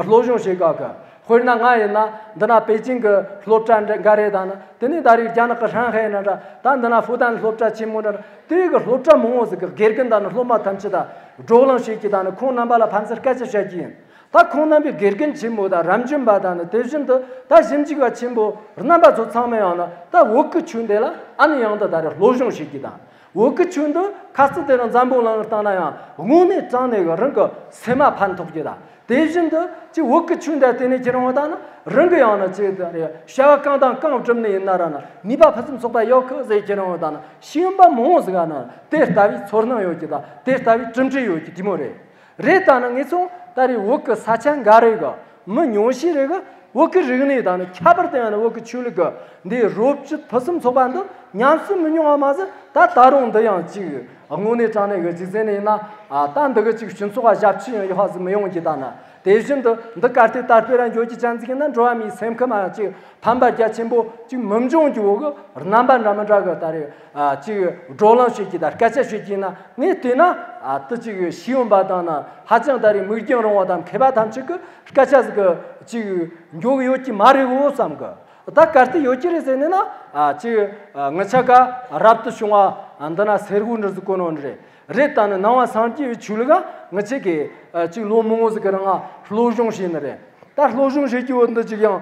སློབ་སྦྱོང་བྱེད་གི་ཡོད་གི། དཔེར་ན་ང་ཡིན་ན་འདི་ན་པེ་ཅིང་གི་སློབ་གྲྭ་འདྲ་འགའ་རེ་དང་ནི། དེ་ནས་ད་རེས་རྒྱ་ནག་གི་ཧྲང་ཧའེ་ན་འདྲ། ད་འདི་ན་ཧྥུ་ཏན་སློབ་གྲྭ་ཆེན་མོ་འདྲ། དེ་གི་སློབ་གྲྭ་མང་བོ་ཟིག་གི་དགེ་རྒན་དང་ནི་སློབ་མ་ཐམས་ཅད་ད་བགྲོ་གླེང་བྱེད་ཀྱི་དང་ནི། ཁོང་རྣམ་པ་ལ་ཕན་ཚུན་སྐད་ཆ་བཤད་ཀྱི་ཡིན། ད་ཁོང་རྣམ་པའི་དགེ་རྒན་ཆེན་པོ་དང་རབ་འབྱམས་པ་དང་ནི། དེ་བཞིན་དུ་ད་ཞིབ་འཇུག་པ་ཆེན་པོ་རྣམ་པ་ཚོ་ཚང་མས་ཡང་ན་ད་བོད་ཀྱི་ཆོས་འདི་ལ་ཨ་ནི་ཡང་ད་ད་རེས་སློབ་སྦྱོང་བྱེད་ཀྱི་དང་། བོད་ཀྱི་ཆོས་འདི་ཁ་རྩང་དེ་རིང་འཛམ་བུ་གླིང་སྟེང་ན་ཡང་དངོས་གནས་དྲང་གནས་ཀྱི་རང་གི་སེམས་མ་ཕན་ཐོགས་ཀྱི་དང་། དེ་བཞིན་དུ་ཅིག་བོད་ཀྱི་ཆོས་འདི་བལྟས་ནས་ཁྱེད་རང་བ་དང་ན་རང་གི་ཡང་ན་ཅིག་ད་རེས་བྱ་བ་གང་དང་གང་བསྒྲུབས་ནས་ཡིན་ན་ར་ན་ནུས་པ་ཕུན་སུམ་ཚོགས་པ་ཡོད་གི་ཟེར། ཁྱེད་རང་བ་དང་ན་ཤེས་ཡོན་པ་མང་བོ་ཟིག་ག་ན་དེ་ལྟ་བུའི་ཚོར་སྣང་ཡོད་ཀྱི་དང་། དེ་ལྟ་བུའི་གྲུབ་འབྲས་ཡོད་ཀྱི་དེ་མོ་རེད། རེད། ད་ནི་ངེད་ཚོ་ད་རེས་བོད་ཀྱི་ས་ཆ་འགའ་རེ་གི་མི་ཉུང་ཤས་རེ་གི་བོད་ཀྱི་རིག་གནས་དང་ནི་ཁྱད་པར་དུ་ཡང་ནི་བོད་ཀྱི་ཆོས་ལུགས་ཀྱི་འདིའི་རོབ་ཅིག་ཕུན་སུམ་ཚོགས་པ་འདི་ཉམས་སུ་མི་མྱོང་བ་མ་ཟད། ད་ད་རུང་འདི་ཡང་ཅིག་དངོས་གནས་དྲང་གནས་ཀྱི་ཅིག་ཟེར་ནས་ཡིན་ན། ཨ། ད་འདི་གི་ཅིག་སྤྱི་ཚོགས་ལ་ཞབས་ཕྱི་ཡང་ཡག་པ་ཟིག་མི་ཡོང་གི་ད་ནི། དེ་བཞིན་དུ་འདི་གར་དེ་དར་སྤེལ་ར་འགྱོ་རྒྱུ་ཅན་ཟིག་ཡིན་ན་འགྲོ་བ་མིའི་སེམས་ཁམས་ལ་ཅིག་ཕན་པ་རྒྱ་ཆེན་པོ་ཅིག་མི་འབྱུང་རྒྱུ་བོ་གི་རྣམ་པ་འདྲ་མི་འདྲ་གི་ད་རེས། ཨ། ཅིག་བགྲོ་གླེང་བྱེད་ཀྱི་དང་སྐད་ཆ་བཤད་ཀྱི་ཡིན་ན། ངས་བལྟས་ན། ཨ། དེ་ཅིག་ཤེས་ཡོན་པ་དང་ན་ཧ་ཅང་ད་རེས་མིག་རྒྱང་རིང་བ་དང་མཁས་པ་ཐམས་ཅད་ཀྱི་སྐད་ཆ་ཟིག་གི་ཅིག་འགྱོ་གི་ཡོད་ཀྱི་མ་རེད་གོ་བསམ་གི། ད་གལ་ཏེ་ཡོད་ཀྱི་རེད་ཟེར་ནས་ན། ཨ། ཅིག་ཨ། ངི་ཆ་ག་རབ་ཏུ་བྱུང་བ་འདི་ན་སེར་བོ་འདྲ་ཟིག་གོ་ནོ་རེད། རེད། ད་ནི་ནང་པ་སངས་རྒྱས་པའི་ཆོས་ལུགས་ང་ཆ་གི་ཨ། ཅིག་ལོ་མང་བོ་ཟིག་གི་རིང་ང་སློབ་སྦྱོང་བྱས་ནི་རེད། ད་སློབ་སྦྱོང་བྱེད་རྒྱུ་བོ་འདི་ཅིག་ཡང་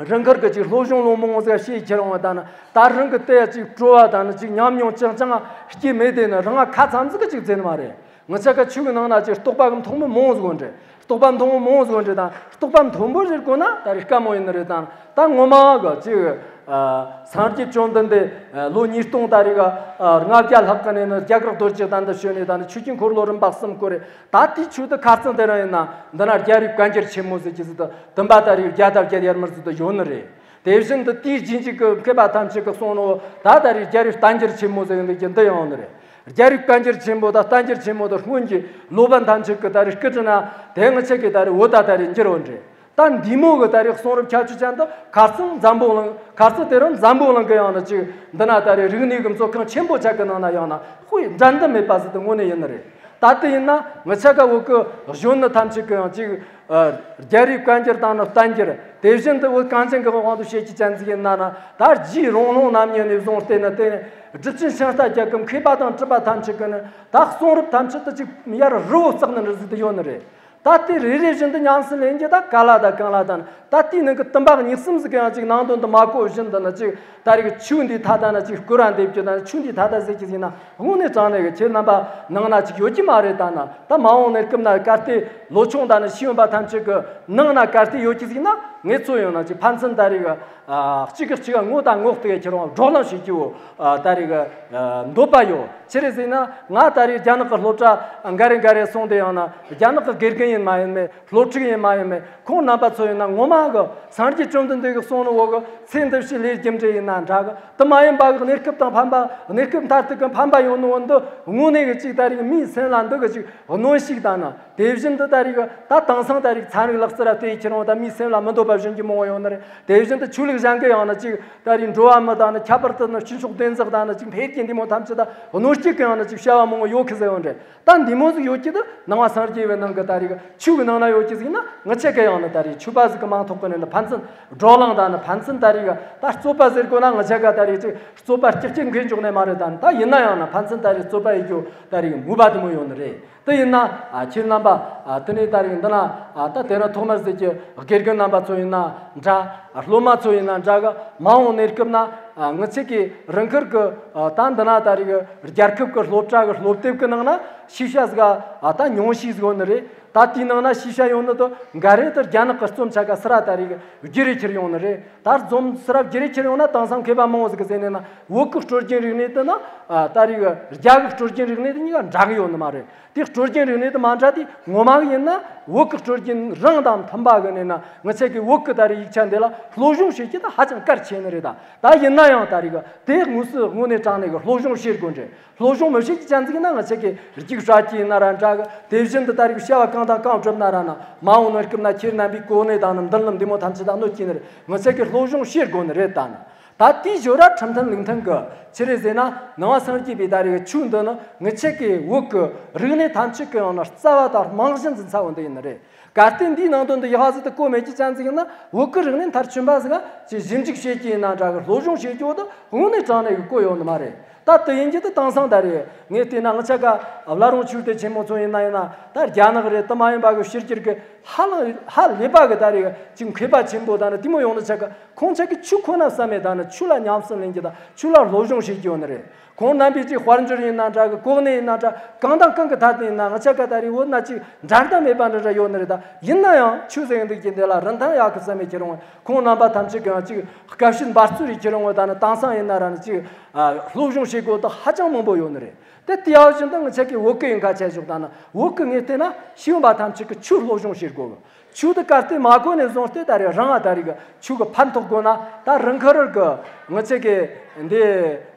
རང་གར་གི་ཅིག་སློབ་སྦྱོང་ལོ་མང་བོ་ཟིག་བྱས་ཁྱེར་འོང་བ་ད་ནི། ད་རང་གི་དེ་ཅིག་སྤྲོ་བ་ད་ནི་ཅིག་ཉམས་མྱོང་ཅང་ཅང་སྐྱེ་མེད། དེ་ནི་རང་ང་ཁ་ཙམ་ཟིག་གི་ཅིག་ཟེར་ནི་མ་རེད། ངི་ཆ་ག་ཆོས་གི་ནང་ན་ཅིག་རྟོགས་པ་གི་མཐོན་པོ་མང་བོ་ཟིག་ཡོད་རེད། རྟོགས་པ་མཐོན་པོ་མང་བོ་ཟིག་ཡོད་རེད། ད་རྟོགས་པ་མཐོན་པོ་ཟེར་དགོས་ན་ད་རེས་དཀའ་མོ་ཡིན་ནི་རེད། ད་ད་ངོ་མ་གི་ཅིག་ཨ། སངས་རྒྱས་བཅོམ་ལྡན་འདས་ལོ་ཉིས་སྟོང་ད་རེས་ག་ཨ། ལྔ་བརྒྱ་ལྷག་གི་ནས་ནི་རྒྱ་གར་རྡོ་རྗེ་གདན་དུ་བྱོན་ནས། ད་ནི་ཆོས་ཀྱི་འཁོར་ལོ་རིམ་པ་གསུམ་བསྐོར་རེད། ད་དེའི་ཆོས་དེ་ཁ་རྩང་དེ་རིང་ཡིན་ན་འདི་ན་རྒྱལ་བའི་བཀའ་འགྱུར་ཆེན་མོ་ཟེར་གྱི་ཟིག་དེ་བདུན་པ་ད་རེས་བརྒྱ་དང་བརྒྱད་ཡར་མར་ཟིག་དེ་ཡོད་ནི་རེད། དེ་བཞིན་དུ་དེའི་རྗེས་འཇུག་གི་མཁས་པ་ཐམས་ཅད་ཀྱིས་གསུངས་ནོ་ད་ད་རེས་རྒྱལ་བའི་བསྟན་འགྱུར་ཆེན་མོ་ཟེར་གྱི་འདི་ཡང་ཡོད་ནི་རེད། རྒྱལ་བའི་བཀའ་འགྱུར་ཆེན་པོ་དང་བསྟན་འགྱུར་ཆེན་མོ་དེ་སྔོན་གྱི་སློབ་དཔོན་ཐམས་ཅད་ཀྱིས་ད་རེས་སྐུ་དྲིན་ན་དེ་ངི་ཆ་གི་ད་རེས་བོད་ད་ད་རེས་འགྱུར་བ་འདྲ། ད་འདི་མོ་གི་ད་རེས་གསུང་རབ་ཁྱད་ཆོས་ཅན་དུ་ཁ་རྩང་འཛམ་བུ་གླིང་། ཁ་རྩང་དེ་རིང་འཛམ་བུ་གླིང་གི་ཡང་ན་ཅིག་འདི་ན་ད་རེས་རིག་གནས་ཀྱི་མཛོད་ཁང་ཆེན་པོ་ཆ་གི་ནང་ན་ཡང་ན་དཔེ་འགྲན་ཟླ་མེད་པ་ཟིག་དེ་དངོས་གནས་ཡིན་ནི་རེད། ད་དེ་ཡིན་ན་ངི་ཆ་ག་བོད་གི་གཞོན་ནུ་ཐམས་ཅད་ཀྱི་ཡང་ཅིག་ཨ། རྒྱལ་བའི་བཀའ་འགྱུར་དང་ནི་བསྟན་འགྱུར། དེ་བཞིན་དུ་བོད་གངས་ཅན་གྱི་དབང་དུ་བྱེད་ཀྱི་ཅན་ཟིག་ཡིན་ན་ན། ད་རྗེ་རོང་ལུང་རྣམ་གཉིས་ནས་བཟུང་སྟེ་ནི་དེ་ནས་སྒྲུབ་ཆེན་ཤིང་རྟ་རྒྱལ་ཁབ་མཁས་པ་དང་གྲུབ་པ་ཐམས་ཅད་ཀྱི་ནི་ད་གསུང་རབ་ཐམས་ཅད་དུ་ཅིག་ཡར་རི་བོ་བརྩེགས་ནི་འདྲ་ཟིག་དེ་ཡོད་ནི་རེད། ད་དེ་རེ་རེ་བཞིན་དུ་ཉམས་སུ་ལེན་རྒྱུ་ད་ག་ལ་དང་གང་ལ་དང་། ད་དེའི་ནང་གི་དུམ་བུ་གཉིས་གསུམ་ཟིག་གི་ཡང་ཅིག་ནང་དོན་དུ་མ་གོ་བཞིན་དུ་ནི་ཅིག་ད་རེས་ཀྱི་ཆོས་འདིའི་ཐད་ད་ནི་ཅིག་སྐོར་ར་འདེབས་རྒྱུ་ད་ནི་ཆོས་འདིའི་ཐད་ད་ཟེར་རྒྱུ་ཟིག་ན་དངོས་གནས་དྲང་གནས་ཀྱི་ཁྱེད་རྣམ་པ་ནང་ན་ཅིག་ཡོད་ཀྱི་མ་རེད། ད་ནི་ད་མ་འོངས་གནས་སྐབས་ན་གལ་ཏེ་ལོ་ཆུང་ད་ནི་ཤེས་ཡོན་པ་ཐམས་ཅད་ཀྱི་ནང་ན་གལ་ཏེ་ཡོད་ཀྱི་ཟིག་ན། ངེད་ཚོ་ཡང་ན་ཅིག་ཕན་ཚུན་ད་རེས་ཀྱི་ཨ། གཅིག་གིས་གཅིག་ངོ་དང་ངོ་བལྟས་ཁྱེད་རང་བགྲོ་གླེང་བྱེད་རྒྱུ་བོ་ཨ། ད་རེས་ཀྱི་ཨ། འདོད་པ་ཡོད། ཅི་རེད་ཟེར་ན་ང་ད་རེས་རྒྱ་ནག་གི་སློབ་གྲྭ་འགའ་རེ་འགའ་རེ་སོང་སྟེ་ཡང་ན་རྒྱ་ནག་གི་དགེ་རྒན་ཡིན་མ་ཡིན་མེད། སློབ་ཕྲུག་ཡིན་མ་ཡིན་མེད། ཁོང་རྣམ་པ་ཚོ་ཡིན་ན་ངོ་མ་གི་སངས་རྒྱས་བཅོམ་ལྡན་འདས་ཀྱིས་གསུངས་ནི་བོ་གི་ཚེ་འདི་ཕྱི་ལས་རྒྱུ་འབྲས་ཡིན་ན་འདྲ་གི། དེ་མ་ཡིན་པ་གི་གནས་སྐབས་དང་ཕན་པ། གནས་སྐབས་མཐར་ཐུག་གི་ཕན་པ་ཡོང་ནི་བོ་འདི་དངོས་གནས་གི་ཅིག་ད་རེས་མིའི་སེམས་ལ་འདི་གི་ཅིག་གནོན་ཤུགས་དང་ན། དེ་བཞིན་དུ་ད་རེས་ད་དེང་སང་ད་རེས་ཚན་རིག་ལག་རྩལ་ལ་བལྟས་ཁྱེར་འོང་ད་མིའི་སེམས་ལ་མི་འདོད་པ་བྱིན་རྒྱུ་མང་བོ་ཡོད་ནི་རེད། དེ་བཞིན་དུ་ཆོས་ལུགས་གཞན་གྱི་ཡང་ན་ཅིག་ད་རེས་འགྲོ་བ་མི་དང་ནི་ཁྱད་པར་དུ་ནི་སྤྱི་ཚོགས་བདེ་འཇགས་དང་ནི་ཅིག་འཕེལ་རྒྱས་འདི་མོ་ཐམས་ཅད་ད་གནོད་སྐྱེལ་གྱི་ཡང་ན་ཅིག་བྱ་བ་མང་བོ་ཡོད་ཁི་ཟེར་ཡོད་རེད། ད་འདི་མོ་ཟིག་ཡོད་ཀྱི་ད་ནང་པ་སངས་རྒྱས་པའི་ནང་གི་ད་རེས་ཆོས་ཀྱི་ནང་ན་ཡོད་ཀྱི་ཟིག་ན་ངི་ཆ་ག་ཡང་ན་ད་རེས་ཆོས་པ་ཟིག་གི་མིང་ཐོག་གི་ནི་ནི་ཕན་ཚུན་བགྲོ་གླེང་དང་ནི་ཕན་ཚུན་ད་རེས་ད་རྩོད་པ་ཟེར་དགོས་ན་ངི་ཆ་ག་ད་རེས་ཅིག་རྩོད་པ་སྐྱག་སྐྱག་འགོས་འཇོག་ནས་མ་རེད། ད་ད་ཡིན་ན་ཡང་ན་ཕན་ཚུན་ད་རེས་རྩོད་པ་ཡེད་རྒྱུ་ད་རེས་མོས་པ་དེ་མོ་ཡོད་ནི་རེད། དེ་ཡིན་ན་ཨ། ཁྱེད་རྣམ་པ་ཨ། དེ་ནས་ད་རེས་འདི་ན་ཨ། ད་དེ་རིང་ཐོག་མར་ཟེར་གྱི་དགེ་རྒན་རྣམ་པ་ཚོ་ཡིན་ན་འདྲ། ཨ། སློབ་མ་ཚོ་ཡིན་ན་འདྲ་གི། མ་འོངས་གནས་སྐབས་ན་ཨ། ངི་ཆ་གི་རང་ཁུལ་གི་ཨ། ད་འདི་ན་ད་རེས་གི་རྒྱལ་ཁབ་གི་སློབ་གྲྭ་གི་སློབ་དེབ་གི་ནང་ན་ཤེས་བྱ་ཟིག་ཨ། ད་ཉུང་ཤས་ཟིག་ཡོད་ནི་རེད། ད་དེའི་ནང་ན་ཤེས་བྱ་ཡོད་ནི་དེ་འགའ་རེ་དེ་རྒྱ་ནག་གི་རྩོམ་ཆ་ག་སི་ར་ད་རེས་གི་བསྒྱུར་རེ་ཁྱེར་ཡོང་ནི་རེད། ད་རྩོམ་སི་ར་བསྒྱུར་རེ་ཁྱེར་ཡོང་ན་དེང་སང་མཁས་པ་མང་བོ་ཟིག་གི་ཟེར་ནས་ན་བོད་གི་སྲོལ་རྒྱུན་རིག་གནས་དེ་ན་ཨ། ད་རེས་གི་རྒྱ་གི་སྲོལ་རྒྱུན་རིག་གནས་དེ་གཉིས་ཀ་འདྲ་གི་ཡོད་ནི་མ་རེད། དེ་སྲོལ་རྒྱུན་རིག་གནས་དེ་མ་འདྲ་དེ་ངོ་མ་གི་ཡིན་ན་བོད་ཀྱི་སྲོལ་རྒྱུན་རང་དང་མཐུན་པ་གི་ནས་ན་ངི་ཆ་གི་བོད་ཀྱི་ད་རེས་ཡིག་ཆ་འདི་ལ་སློབ་སྦྱོང་བྱེད་ཀྱི་ད་ཧ་ཅང་གལ་ཆེ་ནི་རེད། ད་ད་ཡིན་ན་ ཡང་ད་རེས་ཀྱི་དེ་དངོས་སུ་དངོས་གནས་དྲང་གནས་ཀྱི་སློབ་སྦྱོང་བྱེད་དགོས་རེད། སློབ་སྦྱོང་མི་བྱེད་ཀྱི་ཅན་ཟིག་ན་ང་ཆ་གི་རྒྱུགས་སྤྲད་ཀྱི་ཡིན་ན་ར་འདྲ་གི། དེ་བཞིན་དུ་ད་རེས་ཀྱི་བྱ་བ་གང་དང་གང་སྒྲུབ་ན་ར་ན་མ་འོངས་ནོ་སྐབས་ན་ཁྱེད་རྣམ་པའི་གོ་གནས་དང་ནི་མདུན་ལམ་འདི་མོ་ཐམས་ཅད་ད་གནོད་ཀྱི་ནི་རེད། ང་ཆ་གི་སློབ་སྦྱོང་བྱེད་དགོས་ནི་རེད་ད་ནི། ད་དེའི་ཞོར་ར་ཁྲིམས་མཐུན་ལུགས་མཐུན་གི་ཆི་རེད་ཟེར་ན། ནང་པ་སངས་རྒྱས་པའི་ད་རེས་ཀྱི་ཆོས་འདི་ནི་ངི་ཆ་གི་བོད་ཀྱི་རིག་གནས་ཐམས་ཅད་ཀྱི་ཡང་ན་རྩ་བ་དང་རྨང་གཞི་འཛིན་ས་བོ་འདི་ཡིན་ནི་རེད། གལ་ཏེ་འདིའི་ནང་དོན་དུ་ཡག་ཟིག་ཏུ་གོ་མེད་ཀྱི་ཅན་ཟིག་ཡིན་ན། བོད་ཀྱི་རིག་གནས་མཐར་ཕྱིན་པ་ཟིག་ག་ཅིག་ཞིབ་འཇུག་བྱེད་ཀྱི་ཡིན་ན་འདྲ་གི། སློབ་སྦྱོང་བྱེད་རྒྱུ་དེ་དངོས་གནས་དྲང་གནས་ཀྱི་གོ་ཡོད་ནི་མ་རེད། ད་དེ་ཡིན་གྱི་དེ་དེང་སང་ད་རེས་ངས་བལྟས་ན་ང་ཆ་ག་བླ་རུང་ཆོས་སྡེ་ཆེན་མོ་ཚོ་ཡིན་ན་ཡིན་ན། ད་རྒྱ་ནག་རེད། དེ་མ་ཡིན་པ་གི་ཕྱི་རྒྱལ་གི་ཧ་ལས་ཧ་ལས་པ་གི་ད་རེས་ཅིག་མཁས་པ་ཆེན་པོ་ད་ནི་དེ་མོ་ཡོང་ནི་ཆ་ག། ཁོང་ཆ་གི་ཆོས་ཁོ་ན་བསམ་མེད་ད་ནི་ཆོས་ལ་ཉམས་སུ་ལེན་གྱི་དང་ཆོས་ལ་སློབ་སྦྱོང་བྱེད་ཀྱི་ཡོད་ནི་རེད། ཁོང་རྣམ་པས་ཅིག་དཔལ་འབྱོར་ཡིན་ན་འདྲ་གི། གོ་གནས་ཡིན་ན་འདྲ། གང་དང་གང་གི་ཐད་དུ་ཡིན་ན་ང་ཆ་ག་ད་རེས་བོད་ན་ཅིག་འདྲ་ལྟ་མེད་པ་འདྲ་འདྲ་ཡོད་ནི་རེད། ད་ཡིན་ན་ཡང་ཆོས་ཟེར་འདུག་ཀྱི་འདི་ལ་རིན་ཐང་ཡག་གི་བསམ་མེད་ཁྱེད་རང་། ཁོང་རྣམ་པ་ཐམས་ཅད་ཀྱང་ཅིག་དཀའ་སྤྱད་འབད་རྩོལ་རེ་ཁྱེད་རང་ད་ནི་དེང་སང་ཡིན་ན་ར་ནི་ཅིག་ཨ་སློབ་སྦྱོང་བྱེད་དགོས་དེ་ཧ་ཅང་མང་པོ་ཡོད་ནི་རེད། དེ་དེ་ཡང་བཞིན་དུ་ང་ཆ་གི་བོད་སྐད་ཡིན་ཁ་ཆ་ཞོག་ད་ནི་བོད་སྐད་ངས་བལྟས་ན་ཤེས་ཡོན་པ་ཐམས་ཅད་ཀྱི་ཆོས་སློབ་སྦྱོང་བྱེད་དགོས། ཆོས་དེ་གལ་ཏེ་མ་གོ་ནས་བཟུང་སྟེ་ད་རེས་རང་ང་ད་རེས་ཀྱི་ཆོས་ཀྱི་ཕན་ཐོགས་དགོས་ན། ད་རང་ཁ་རང་གི་ང་ཆ་གི་འདི་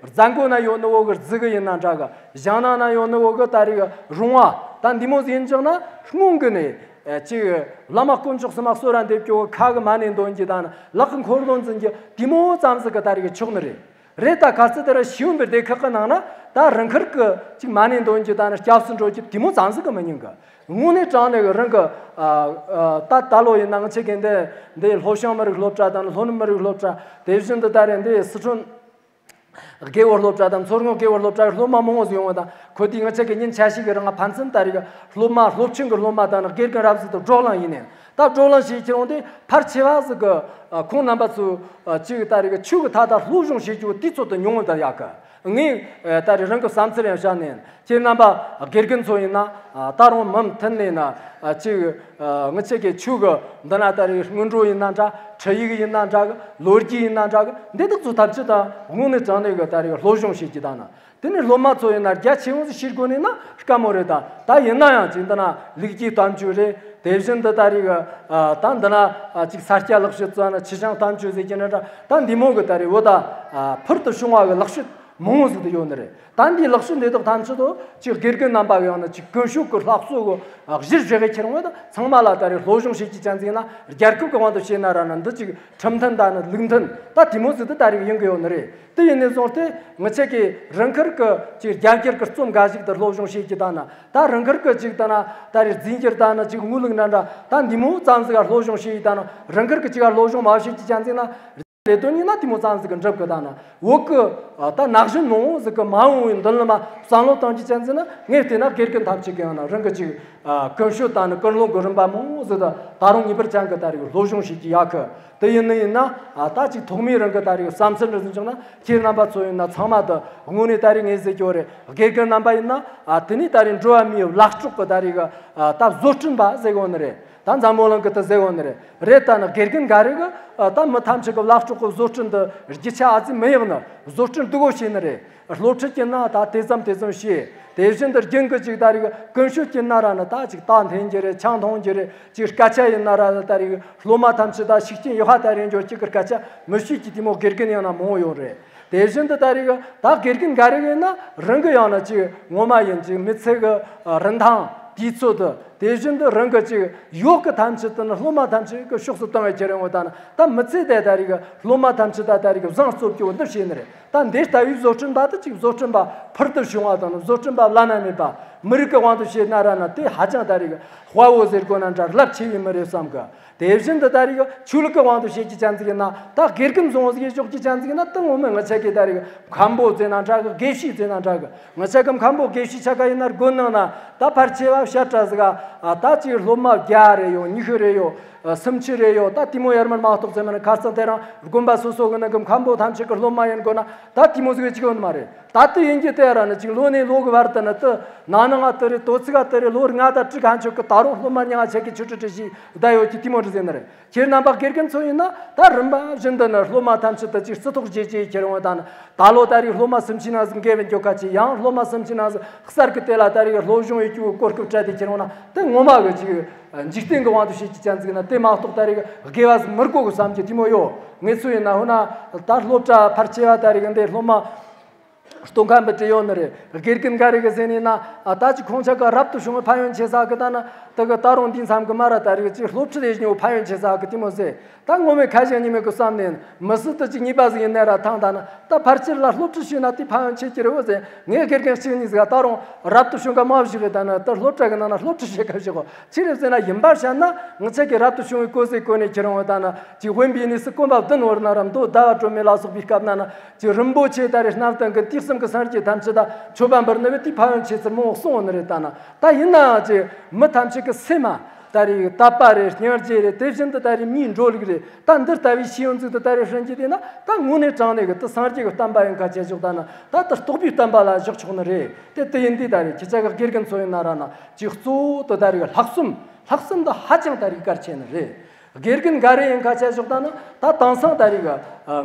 རྫ་མགོ་ན་ཡོད་ནི་བོ་གི་རྫི་གི་ཡིན་ན་འདྲ་གི། ཞིང་ནང་ན་ཡོད་ནི་བོ་གི་ད་རེས་ཀྱི་རོང་བ་ད་འདི་མོ་ཟིག་ཡིན་ཀྱང་ན། སྔོན་གི་ནས་ཨེ་ཅིག་བླ་མ་དཀོན་མཆོག་གསུམ་མ་གསོལ་ར་འདེབས་ཀྱི་ཁ་གི་མ་ཎི་འདོན་གྱི་དང་ལག་གི་འཁོར་ལོ་འཛིན་གྱི་དེ་མོ་ཙམ་ཟིག་གི་ད་རེས་ཀྱི་ཆོག་ནི་རེད། རེད། ད་གལ་སྲིད་དེ་ར་ཤེས་ཡོན་པའི་སྡེ་ཁག་གི་ནང་ན་ད་རང་ཁར་གི་ཅིག་མ་ཎི་འདོན་རྒྱུ་དང་ནི་སྐྱབས་སུ་འགྲོ་རྒྱུ་དེ་མོ་ཙམ་ཟིག་གི་མི་ཉན་གི། དངོས་གནས་དྲང་གནས་གི་རང་གི་ཨ་ཨ་ད་ད་ལོ་ཡིན་ན་ང་ཆ་གི་འདི་འདི་ལྷོ་བྱང་མི་རིགས་སློབ་གྲྭ་དང་ལྷོ་ནུབ་མི་རིགས་སློབ་གྲྭ། དེ་བཞིན་དུ་ད་རེས་འདི་སི་ཁྲོན་དགེ་འོས་སློབ་གྲྭ་དང་མཚོ་སྔོན་དགེ་འོས་སློབ་གྲྭ་གི་སློབ་མ་མང་བོ་ཟིག་ཡོང་བ་དང་། ཁོ་དེ་ང་ཆ་གི་ཉིན་ཆ་ཞིག་གི་རིང་ཕན་ཚུན་ད་རེས་གི་སློབ་མ་སློབ་ཆེན་གི་སློབ་མ་དང་ནི་དགེ་རྒན་རབ་ཟིག་ཏུ་བགྲོ་གླེང་ཡིན་ནས། ད་བགྲོ་གླེང་བྱེད་ཁྱེར་འོང་དུས་ཕལ་ཆེ་བ་ཟིག་གི་ཨ་ཁོང་རྣམ་པ་ཚོ་ཨ་ཅིག་ད་རེས་ཆོས་ཀྱི་ཐད་ད་སློབ་སྦྱོང་བྱེད་རྒྱུ་དུས་ཚོད་དུ་ཉུང་ངུ་ད་ཡག་གི། ངས་ཨ་ད་རེས་རང་གི་བསམ་ཚུལ་ཡང་བཤད་ནས། ཁྱེད་རྣམ་པ་དགེ་རྒན་ཚོ་ཡིན་ན་ཨ་ད་རུང་མུ་མཐུད་ནས་ན་ཨ་ཅིག་ཨ་ང་ཆ་གི་ཆོས་ཀྱི་འདི་ན་ད་རེས་སྔོན་འགྲོ་ཡིན་ན་འདྲ། ཁྲིད་ཡིག་ཡིན་ན་འདྲ་གི། ལོ་རྒྱུས་ཡིན་ན་འདྲ་གི། འདི་དག་ཚོ་ཐམས་ཅད་ད་དངོས་གནས་དྲང་གནས་གི་ད་རེས་སློབ་སྦྱོང་བྱེད་རྒྱུ་ད་ན། དེ་ནས་སློབ་མ་ཚོ་ཡིན་ན་རྒྱ་ཆེ་བོ་ཟིག་ཤེས་དགོས་ནས་ན་དཀའ་མོ་རེད། ད་ད་ཡིན་ན་ཡང་ཅིག་འདི་ན་ལེགས་སྐྱེས་བསྟན་བཅོས་རེད། དེ་བཞིན་དུ་ད་རེས་གི་ཨ་ད་འདི་ན་ཨ་ཅིག་ས་སྐྱ་ལེགས་བཤད་ཙམ་ན་ཆུ་བྱང་བསྟན་བཅོས་ཟེར་གྱི་ན་འདྲ། ད་འདི་མོ་གི་ད་རེས་བོད་ད་ཨ་ཕུལ་དུ་བྱུང་བ་གི་ལེགས་བཤད་མང་བོ་ཟིག་ཏུ་ཡོད་ནི་རེད། ད་འདིའི་ལེགས་བཤད་འདི་དག་ཐམས་ཅད་དུ་ཅིག་དགེ་རྒན་རྣམ་པ་གི་ཡང་ན་ཅིག་ཀུན་སྤྱོད་ཀྱི་ལྷག་བསམ་གི་ཨ་གཞིར་བཞག་གི་ཁྱེར་འོང་བ་ད་ཚང་མ་ལ་ད་རེས་སློབ་སྦྱོང་བྱེད་ཀྱི་ཅན་ཟིག་ན། རྒྱལ་ཁབ་ཀྱི་དབང་དུ་བྱས་ན་ར་ན་འདི་ཅིག་ཁྲིམས་མཐུན་ད་ནི་ལུགས་མཐུན་ད་དེ་མོ་ཟིག་ཏུ་ད་རེས་ཡིན་གི་ཡོད་ནི་རེད། དེ་ཡིན་ནས་བཟུང་སྟེ་ང་ཆ་གི་རང་ཁུལ་གྱི་ཅིག་རྒྱ་གར་གྱི་རྩོམ་འགའ་ཞིག་ཏུ་སློབ་སྦྱོང་བྱེད་ཀྱི་ད་ན། ད་རང་ཁུལ་གྱི་ཅིག་ད་ན་ད་རེས་རྫས་འགྱུར་ད་ན་ཅིག་དངོས་ལུགས་འདྲ་འདྲ་ད་འདི་མོ་ཙམ་ཟིག་ག་སློབ་སྦྱོང་བྱེད་ཡི་ད་ན། རང་ཁུལ་གྱི་ཅིག་ག་སློབ་སྦྱོང་མ་བྱེད་ཀྱི་ཅན་ཟིག་ན། ལས་དོན་ཡིན་ན་དེ་མོ་ཙམ་ཟིག་གི་འགྲུབ་གི་ད་ན། བོད་གི་ད་ན་གཞོན་མང་བོ་ཟིག་གི་མ་འོངས་པའི་མདུན་ལམ་མ་བསམ་བློ་གཏོང་རྒྱུ་ཅན་ཟིག་ན། ངས་བལྟས་ན་དགེ་རྒན་ཐམས་ཅད་ཀྱི་ཡང་ན་རང་གི་ཅིག་ཀུན་སྤྱོད་ད་ནི་ཀུན་སློང་གི་རིམ་པ་མང་བོ་ཟིག་ད་ད་རུང་ངེས་པར་ཅན་གི་ད་རེས་སློབ་སྦྱོང་བྱེད་ཀྱི་ཡག་གི། དེ་ཡིན་ནི་ཡིན་ན་ད་ཅིག་ཐོག་མའི་རང་གི་ད་རེས་བསམ་ཚུལ་འདྲ་ཟིག་བྱུང་ན། ཁྱེད་རྣམ་པ་ཚོ་ཡིན་ན་ཚང་མ་ད་དངོས་གནས་ད་རེས་ངས་ཟེར་རྒྱུ་རེད། དགེ་རྒན་རྣམ་པ་ཡིན་ན་དེ་ནས་ད་རེས་འགྲོ་བ་མིའི་བླ་སྲོག་གི་ད་རེས་གི་ད་བཟོ་སྐྲུན་པ་ཟེར་གོ་ནི་རེད། ད་འཛམ་བུ་གླིང་གི་དེ་ཟེར་གོ་ནི་རེད། རེད། ད་ནི་དགེ་རྒན་འགའ་རེ་གི་ད་མི་ཐམས་ཅད་གི་བླ་སྲོག་གི་བཟོ་སྐྲུན་དུ་རྒྱུ་ཆ་ཨ་ཙི་མི་ཡག་ནི་བཟོ་སྐྲུན་སྡུག་གོ་བྱས་ནི་རེད། སློབ་ཁྲིད་ཀྱི་ན་ད་དེ་ཙམ་དེ་ཙམ་བྱས། དེ་བཞིན་དུ་རྒྱུན་གི་ཅིག་ད་རེས་གི་ཀུན་སྤྱོད་ཀྱི་ན་ར་ནི་ད་ཅིག་རྟ་འཐེན་རྒྱུ་རེད། ཆང་འཐུང་རྒྱུ་རེད། ཅིག་སྐད་ཆ་ཡིན་ན་ར་ད་རེས་གི་སློབ་མ་ཐམས་ཅད་ད་ཤུགས་རྐྱེན་ཡག་པ་ད་རེས་འབྱོར་གྱི་གི་སྐད་ཆ་མི་བཤད་ཀྱི་དེ་མོ་དགེ་རྒན་ཡང་ན་མང་བོ་ཡོད་རེད། དེ་བཞིན་དུ་ད་རེས་གི་ད་དགེ་རྒན་འགའ་རེ་གི་ན་རང་གི་ཡང་ན་ཅིག་ངོ་མ་ཡིན་ཅིག་མི་ཚེ་གི་རིན་ཐང་དུས་ཚོད་དུ། དེ་བཞིན་དུ་རང་གི་ཅིག་ཡོད་གི་ཐམས་ཅད་དུ་ནི་སློབ་མ་ཐམས་ཅད་གི་ཕྱོགས་སུ་བཏང་བའི་ཁྱེར་ཡོང་བ་ད་ནི་ད་མི་ཚེ་དེ་ད་རེས་གི་སློབ་མ་ཐམས་ཅད་ད་ད་རེས་གི་བཟང་བཙོག་གི་འོ་འདི་བྱས་ནི་རེད། ད་འདི་ལྟ་བུའི་བཟོ་སྐྲུན་པ་དེ་ཅིག་བཟོ་སྐྲུན་པ་ཕུལ་དུ་བྱུང་བ་དང་ནི་བཟོ་སྐྲུན་པ་བླ་ན་མེད་པ་མི་རིགས་ཀྱི་དབང་དུ་བྱས་ན་ར་ན་དེ་ཧ་ཅང་ད་རེས་གི་དཔའ་བོ་ཟེར་དགོས་ན་འདྲ་རླབས་ཆེ་བའི་མི་རེད་བསམ་གི། དེ་བཞིན་དུ་ད་རེས་ཆོས་ལུགས་ཀྱི་དབང་དུ་བྱེད་ཀྱི་ཅན་ཟིག་ཡིན་ན། ད་དགེ་རྒན་བཟང་བོ་ཟིག་ཡིན་ཆོག་གི་ཅན་ཟིག་ཡིན་ན། ད་ངོ་མ་ང་ཆ་གི་ད་རེས་མཁན་པོ་ཟེར་ན་འདྲ་གི། དགེ་བཤེས་ཟེར་ན་འདྲ་གི། ང་ཆ་གི་མཁན་པོ་དགེ་བཤེས་ཆ་ག་ཡིན་ན་དགོན་ནང་ན་ད་ཕལ་ཆེ་བ་བཤད་གྲྭ་ཟིག་ག་ད་ཅིག་སློབ་མ་བརྒྱ་རེ་ཡོད། ཉི་ཤུ་རེ་ཡོད། སུམ་ཅུ་རེ་ཡོད། ད་དེ་མོ་ཡར་མར་མ་གཏོགས་ཟེར་མ་ནི་ཁ་སང་དེ་རིང་དགོན་པ་སོ་སོ་གི་ནང་གི་མཁན་པོ་ཐམས་ཅད་གི་སློབ་མ་ཡིན་དགོས་ན་ད་དེ་མོ་ཟིག་གཅིག་ཡོད་ནི་མ་རེད། ད་དེ་ཡིན་གྱི་དེ་ར་ནི་ཅིག་ལོ་ནས་ལོ་གི་བར་དུ་ནི་དེ་ན་ནིང་ང་དེ་རེད། དོ་ཚིགས་ག་དེ་རེད། ལོ་ལྔ་དང་དྲུག་ག་མཆོག་གི་ད་རུང་སློབ་མ་ཉི་ཤུ་ཆ་གི་ཆུ་ཁྲི་ཁྲི་བཞི་བསྡད་ཡོད་ཀྱི་དེ་མོ་རེད་ཟེར་ནི་རེད། ཁྱེད་རྣམ་པ་དགེ་རྒན་ཚོ་ཡིན་ན་ད་རིམ་པ་བཞིན་དུ་ནི་སློབ་མ་ཐམས་ཅད་དུ་ཅིག་བརྩི་མཐོང་བྱེད་ཀྱི་ཁྱེད་རང་ད་ནི་ད་ལོ་ད་རེས་སློབ་མ་སུམ་ཅུ་ནང་ཟིག་འགལ་བའི་འགྱོ་ཁ་ཅིག་ཡང་སློབ་མ་སུམ་ཅུ་ནང་ཟིག་གསར་གི་དེ་ལ་ད་རེས་སློབ་སྦྱོང་ཡེད་རྒྱུ་གི་གོ་སྐབས་སྤྲད་དེ་ཁྱེད་རང་ན་དེ་ངོ་མ་གི་ཅིག་འཇིག་རྟེན་གྱི་དབང་དུ་བྱེད་ཀྱི་ཅན་ཟིག་ན་དེ་མ་གཏོགས་ད་རེས་དགེ་བ་ཟིག་མི་དགོ་གི་བསམ་གྱི་དེ་མོ་ཡོད། ངེད་ཚོ་ཡིན་ན་འོ་ན་ད་སློབ་གྲྭ་ཕལ་ཆེ་བ་ད་རེས་འདི་སློབ་མ་སྟོན་ཁ་འབུལ་གྱི་ཡོད་ནི་རེད། དགེ་རྒན་འགའ་རེ་གི་ཟེར་ནས་ན་ད་ཅི་ཁོང་ཆ་ག་རབ་ཏུ་བྱུང་བའི་ཕན་ཡོན་ཆེ་ས་གི་ད་ན་དེ་གི་ད་རུང་འདི་མཚམས་གི་མ་ར་ད་རེས་ཅི་སློབ་ཁྲིད་ལས་ཉོ་ཕན་ཡོན་ཆེ་ས་གི་དེ་མོ་ཟེར། ད་ངོ་མས་ཁ་ཞེ་གཉིས་མེད་གི་བསམ་ནས་མི་སྲིད་དུ་ཅིག་ཉེས་པ་ཟིག་ཡིན་ནའི་ར་ཐང་ད་ན་ད་ཕལ་ཆེར་ལ་སློབ་ཁྲིད་བྱས་ན་དེ་ཕན་ཡོན་ཆེ་གི་རེད་བོ་ཟེར། ངས་དགེ་རྒན་གཅིག་གཉིས་ཟིག་ད་རུང་རབ་ཏུ་བྱུང་ག་མ་བཞུགས་གི་ད་ན་ད་སློབ་གྲྭ་གི་ནང་ན་སློབ་ཁྲིད་བྱེད་ག་བཞུགས་གོ། ཅི་རེད་ཟེར་ན་ཡིན་པར་བཤད་ན་ངི་ཆ་གི་རབ་ཏུ་བྱུང་བའི་གོ་ཟེ་གོ་ནས་ཁྱེད་རང་བ་ད་ན་ཅིག་དབེན་པའི་གནས་སུ་གོམ་པ་བདུན་བོར་ན་ར་མདོ་ཟླ་བ་སྒྲོན་མེ་ལ་སོགས་པའི་སྐབས་ན་ན་ཅིག་རིན་པོ་ཆེ་ད་རེས་རྣམ་ལྡན་གྱི་དུས་གསུམ་གྱི་སངས་རྒྱས་ཐམས་ཅད་ད་མཆོད་པ་འབུལ་ནི་བས་དེ་ཕན་ཡོན་ཆེ་ཚུལ་མང་བོ་གསུངས་བ་ནི་རེད་ད་ན། ད་ཡིན་ནའང་ཅིག་མི་ཐམས་ཅད་ཀྱི་སེམས་མ་ད་རེས་དད་པ་རེད། སྙིང་རྗེ་རེད། དེ་བཞིན་དུ་ད་རེས་མིའི་འགྲོ་ལུགས་རེད། ད་འདི་ལྟ་བུའི་ཤེས་ཡོན་ཟིག་ཏུ་ད་རེས་བསྲིན་གྱི་དེ་ན་ད་དངོས་གནས་དྲང་གནས་ཀྱི་དེ་སངས་རྒྱས་ཀྱི་བསྟན་པ་ཡིན་ཁ་ཆད་ཞོག་ད་ན་ད་དེ་རྟོགས་པའི་བསྟན་པ་ལ་བཞག་ཆོག་ནི་རེད། དེ་དེ་ཡིན་དུས་ད་རེས་ཁྱེད་ཅག་གི་དགེ་རྒན་ཚོ་ཡིན་ན་ར་ན་ཅིག་གཙོ་བོ་དེ་ད་རེས་ལྷག་བསམ་ལྷག་བསམ་འདི་ཧ་ཅང་ད་རེས་གལ་ཆེ་ནི་རེད། དགེ་རྒན་འགའ་རེ་ཡིན་ཁ་ཆད་ཞོག་ད་ན་ད་དེང་སང་ད་རེས་གི་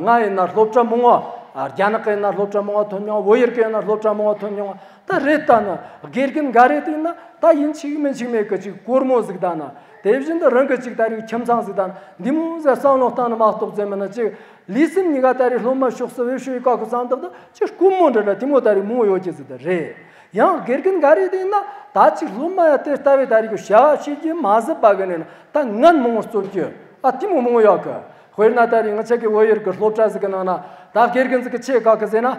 ང་ཡིན་ན་སློབ་གྲྭ་མང་བ། རྒྱ་ནག་གི་ཡིན་ན་སློབ་གྲྭ་མང་བ་ཐོན་མྱོང་། བོད་ཡུལ་གི་ཡིན་ན་སློབ་གྲྭ་མང་བ་ཐོན་མྱོང་བ་ད་རེད། ད་ན་དགེ་རྒན་འགའ་རེ་དེ་ཡིན་ན་ད་ཡིན་གཅིག་མིན་གཅིག་མེད་གི་ཅིག་སྒོར་མོ་ཟིག་ད་ན་དེ་བཞིན་དུ་རང་གི་ཅིག་ད་རེས་ཁྱིམ་ཚང་ཟིག་ད་ན་འདི་མོ་ཟེར་བསམ་བློ་བཏང་ནི་མ་གཏོགས་ཟེར་མིན་ན་ཅིག་ལུས་སེམས་གཉིས་ཀ་ད་རེས་སློབ་མ་ཕྱོགས་སུ་བེད་སྤྱོད་ཡི་ག་གི་བསམ་བཏང་ད་ཅིག་དཀོན་མོ་འདྲ་འདྲ་དེ་མོ་ད་རེས་མོ་ཡོད་ཀྱི་ཟིག་ད་རེད། ཡང་དགེ་རྒན་འགའ་རེ་དེ་ཡིན་ན་ད་ཅིག་སློབ་མ་ཡ་དེ་ལྟ་བུའི་ད་རེས་གི་བྱ་བ་བྱེད་རྒྱུ་མ་ཟད་པ་གི་ནས་ན་ད་ངན་མང་བོ་རྩོད་རྒྱུ་ཨ་དེ་མོ་མང་བོ་ཡོད་གི། དཔེར་ན་ད་རེས་ང་ཆ་གི་བོད་ཡུལ་གི་སློབ་གྲྭ་ཟིག་གི་ནང་ན་ད་དགེ་རྒན་ཟིག་གི་ཆེ་ག་གི་ཟེར་ན།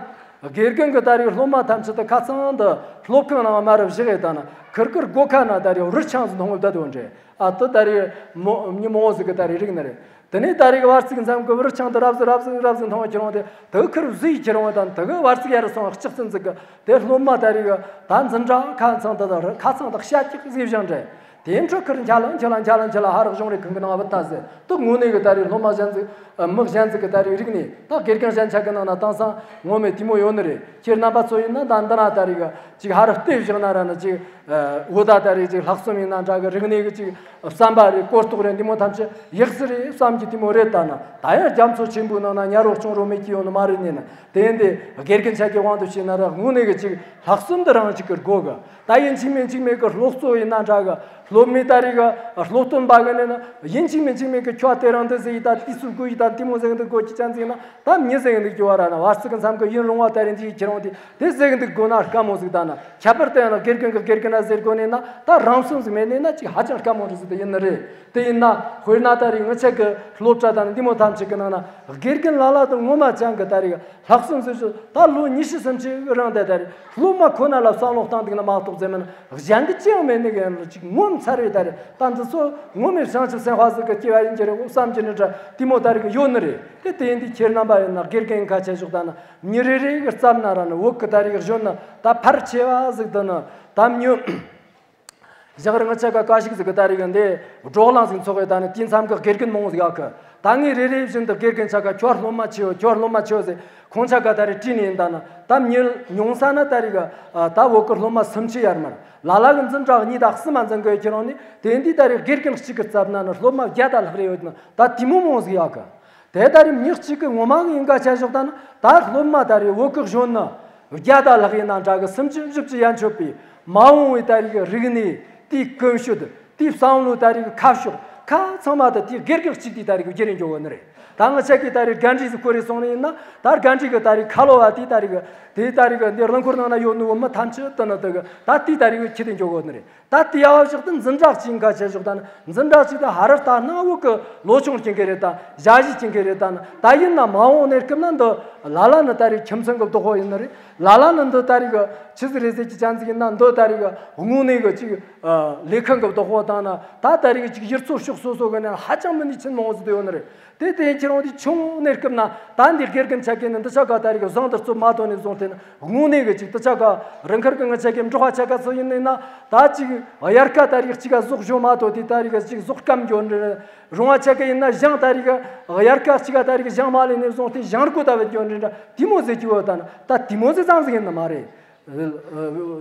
དགེ་རྒན་གི་ད་རེས་སློབ་མ་ཐམས་ཅད་དུ་ཁ་ཚང་དུ་སློབ་ཁང་ནང་མ་རུ་བཞག་ཡོད་ད་ན་ཁིར་ཁིར་སྒོ་ཁ་ན་ད་རེས་རུ་ཆང་ཟིག་འཐུང་བསྡད་ཡོད་འདྲ། ཨ་དེ་ད་རེས་མོ་མྱི་མང་བོ་ཟིག་གི་ད་རེས་རིག་ནི་རེད། དེ་ནས་ད་རེས་བར་ཚིགས་མཚམས་ཀྱི་བུ་རུ་ཆང་དུ་རབ་ཟིག་རབ་ཟིག་འཐུང་བ་ཁྱེར་འོང་དེ་དེ་ཁུར་བཟོས་ཁྱེར་འོང་དང་དེ་གི་བར་ཚིགས་ཡར་སོང་ལྕགས་ཚན་ཟིག་གི་དེ་སློབ་མ་ད་རེས་གི་ད་འཛིན་གྲྭ་ཁ་ཚང་དུ་ད་ཁ་ཚང་དུ་ཤ་ཀྱག་བཟོས་བཞག་འདྲ། དེ་འཕྲོ་ཁུར་འཁྱལ་ལ་འཁྱལ་ལ་འཁྱལ་ལ་འཁྱལ་ལ་ཧ་རག་གཞུང་རེ་ཁང་གི་ནང་བུད་ཐལ་ཟེར་དུ་དངོས་གནས་གི་ད་རེས་སློབ་མ་གཞན་ཟིག་མི་གཞན་ཟིག་གི་ད་རེས་རིག་ནས་ད་དགེ་རྒན་གཞན་ཆ་གི་ནང་ན་དེང་སང་ངོ་མས་དེ་མོ་ཡོད་ནི་རེད། ཁྱེད་རྣམ་པ་ཚོ་ཡིན་ན་ད་འདི་ན་ད་རེས་གི་ཅིག་ཧ་རུ་བལྟས་བཞག་ན་ར་ནི་ཅིག་འོ་ད་ད་རེས་ཅིག་ལྷག་བསམ་ཡིན་ན་འདྲ་གི་རིག་གནས་གི་ཅིག་བསམ་པ་རེད། གོ་རྟོགས་རེད། འདི་མོ་ཐམས་ཅད་ཡག་སི་རེད་བསམ་གྱི་དེ་མོ་རེད། ད་ན་ད་ཡང་རྒྱ་མཚོ་ཆེན་པོའི་ནང་ན་ཉ་རོགས་ཆུང་རོགས་མེད་ཀྱི་ཡོད་ནི་མ་རེད། ནས་ན་དེ་ཡིན་ཏེ་དགེ་རྒན་ཆ་གི་དབང་དུ་བྱས་ན་ར་དངོས་གནས་གི་ཅིག་ལྷག་བསམ་འདི་རང་ཅིག་གི་དགོས་གི། ད་ཡིན་གཅིག་མིན་གཅིག་མེད་གི་སློབ་གཙོ་ཡིན་ན་འདྲ་གི་སློབ་མའི་ད་རེས་གི་སློབ་སྟོན་པ་གི་ནས་ན་ཡིན་གཅིག་མིན་གཅིག་མེད་གི་ཁྱོད་དེ་རང་འདི་ཟེར་ཡི་ད་དེ་སུ་དགོས་ཡི་ད་དེ་མོ་ཟེར་གི་འདུག་དགོས་ཀྱི་ཅན་ཟེར་ན། ད་མྱི་ཟེར་གི་འདུག་ཀྱི་བ་ར་ན་བར་སྲིད་གི་མཚམས་གི་ཡུན་རིང་བ་ད་རེས་འདི་ཁྱེད་རང་དེ་དེ་ཟེར་གི་འདུག་དགོས་ན་དཀའ་མོ་ཟིག་ད་ན་ཁྱད་པར་དུ་ཡང་ན་དགེ་རྒན་གི་དགེ་རྒན་ན་ཟེར་དགོས་ནས་ན་ད་རང་སེམས་ཟིག་མེད་ནས་ན་ཅིག་ཧ་ཅང་དཀའ་མོ་རེད་ཟིག་ད་ཡིན་ནི་རེད། དེ་ཡིན་ན་དཔེར་ན་ད་རེས་ངི་ཆ་གི་སློབ་གྲྭ་དང་འདི་མོ་ཐམས་ཅད་གི་ནང་ན་དགེ་རྒན་ལ་ལ་དང་ངོ་མ་ཅང་གི་ད་རེས་ལྷག་བསམ་ཟེར་ཞིག་ད་ལོ་ཉི་ཤུ་སུམ་ཅུ་རིང་དེ་ད་རེས་སློབ་མ་ཁོ་ན་ལ་བསམ་བློ་བཏང་འདུག་ན་མ་གཏོགས་ཟེར་མིན་གཞན་གི་ཅི་ཡང་མེད་ནི་གི་ཡང་ཅིག་ངོ་མཚར་བའི་ད་རེས་ད་འདི་ཚོ་ངོ་མའི་བྱང་ཆུབ་སེམས་དཔའ་ཟིག་གི་སྐྱེ་བ་ཡིན་གྱི་རེད་བསམ་གྱི་ནི་འདྲ་དེ་མོ་ད་རེས་གི་ཡོད་ནི་རེད། དེ་དེ་ཡིན་དུས་ཁྱེད་རྣམ་པ་ཡིན་ན་དགེ་རྒན་ཁ་ཆད་ཞོག་ད་ན་མྱི་རེ་རེ་གི་བརྩམས་ན་ར་ནི་བོད་གི་ད་རེས་གི་གཞོན་ནི་ད་ཕལ་ཆེ་བ་ཟིག་ད་ནི་ད་མྱི། ཞག་རིང་ཆ་ག་བཀའ་ཤིག་ཟིག་གི་ད་རེས་གི་འདི་བགྲོ་གླེང་ཟིག་ཚོགས་གི་ད་ནི་དེའི་མཚམས་གི་དགེ་རྒན་མང་བོ་ཟིག་ཡོད་གི། ད་ངས་རེ་རེ་བཞིན་དུ་དགེ་རྒན་ཆ་ག་ཁྱོད་སློབ་མ་ཆེ་བོ་ཁྱོད་སློབ་མ་ཆེ་བོ་ཟེར་ཁོང་ཆ་ག་ད་རེས་དྲིས་ནས་ཡིན། ད་ནི་ད་མྱི་ཉུང་ས་ན་ད་རེས་གི་ད་བོད་གི་སློབ་མ་སུམ་ཅུ་ཡར་མར་ལ་ལ་གི་འཛིན་གྲྭ་གཉིས་དང་གསུམ་མ་འཛིན་གི་ཁྱེད་རང་ནི་དེ་འདི་ད་རེས་དགེ་རྒན་གཅིག་གི་བརྩམས་ན་ནི་སློབ་མ་བརྒྱ་དང་ལྷག་རེ་ཡོད་ནི་ད་དེ་མོ་མང་བོ་ཟིག་ཡོད་གི། དེ་ད་རེས་མྱི་གཅིག་གི་ངོ་མ་གི་ཡིན་ག་བྱ་ཞོག་ད་ན་ད་སློབ་མ་ད་རེས་བོད་གི་གཞོན་ནི་བརྒྱ་དང་ལྷག་ཡིན་ན་འདྲ་གི་སུམ་ཅུ་བཞི་བཅུ་ཡན་ཆོད་པའི་མ་འོངས་པའི་ད་རེས་གི་རིག་གནས་དེའི་ཀུན་སྤྱོད་དེའི་བསམ་བློ་ད་རེས་གི་ཁ་ཕྱོགས་ཁ་ཚང་མ་ད་དེའི་དགེ་རྒན་གཅིག་དེ་ད་རེས་གི་བརྒྱུད་རིང་འགྱོ་གོ་ནི་རེད། ད་ང་ཆ་གི་ད་རེས་དགའ་འབྲས་སུ་སྐོར་རེ་སོང་ནི་ཡིན་ན་ད་དགའ་འབྲས་གི་ད་རེས་ཁ་ལོ་བ་དེ་ད་རེས་གི་དེ་ད་རེས་གི་འདི་རླངས་འཁོར་ནང་ན་ཡོད་ནི་བོ་མི་ཐམས་ཅད་དུ་ནི་ད་གི་ད་དེ་ད་རེས་གི་ཁྱི་དེ་འགྱོ་གོ་ནི་རེད། ད་དེ་ཡ་བ་ཞིག་ཏུ་འཛིན་གྲྭ་གཅིག་འགའ་བྱས་ཞོག་ད་ནི་འཛིན་གྲྭ་གཅིག་ཏུ་ཧ་ར་ལྟ་སྣང་བོ་གི་ལོ་ཆུང་སྐྱེ་གི་རེད། ད་ཞ་ཞི་སྐྱེ་གི་རེད། ད་ནི་ད་ཡིན་ན་མ་འོངས་གནས་སྐབས་ན་འདི་ལ་ལ་ནི་ད་རེས་ཁྱིམ་ཚང་གི་བདག་པོ་ཡིན་ནི་རེད། ལ་ལ་ནི་འདི་ད་རེས་གི་ཆི་ཟིག་རེད་ཟེར་གྱི་ཅན་ཟིག་ཡིན་ན་འདི་ད་རེས་གི་དངོས་གནས་གི་ཅིག་ལས་ཁུངས་གི་བདག་པོ་དང་ན་ད་ད་རེས་གི་ཅིག་ཡུལ་ཚོ་ཕྱོགས་སོ་སོ་གི་ནས་ཧ་ཅང་མི་ནུས་ཆེན་མང་བོ་ཟིག་ཏུ་ཡོད་ནི་རེད། དེ་དེ་ཁྱེད་རང་དེ་ཆུང་ངུ་གནས་སྐབས་ན་ད་འདི་དགེ་རྒན་ཆ་གི་ནི་འདི་ཆ་ག་ད་རེས་གི་བཟང་དུ་རྩོད་མ་ཐོན་ནས་བཟུང་སྟེ་ནི་དངོས་གནས་གི་ཅིག་འདི་ཆ་ག་རང་ཁར་གི་ང་ཆ་གི་འབྲོག་པ་ཆ་ག་ཚོ་ཡིན་ནི་ན་ད་ཅིག་དབྱར་ཁ་ད་རེས་གཅིག་ག་ཟོག་ཞོ་མ་ཐོ་དེ་ད་རེས་གི་ཅིག་ཟོག་སྐམ་འགྱོ་འདྲ། རོང་བ་ཆ་ག་ཡིན་ན་ཞིང་ད་རེས་གི་དབྱར་ཁ་གཅིག་ག་ད་རེས་གི་ཞིང་མ་ལས་ནས་བཟུང་སྟེ་ཞིང་རྐོ་ད་བེད་འགྱོ་འདྲ་འདྲ་དེ་མོ་ཟེར་གྱི་ཡོད། ད་ནི་ད་དེ་མོ་ཟེར་ཙམ་ཟིག་ཡིན་ནི་མ་རེད།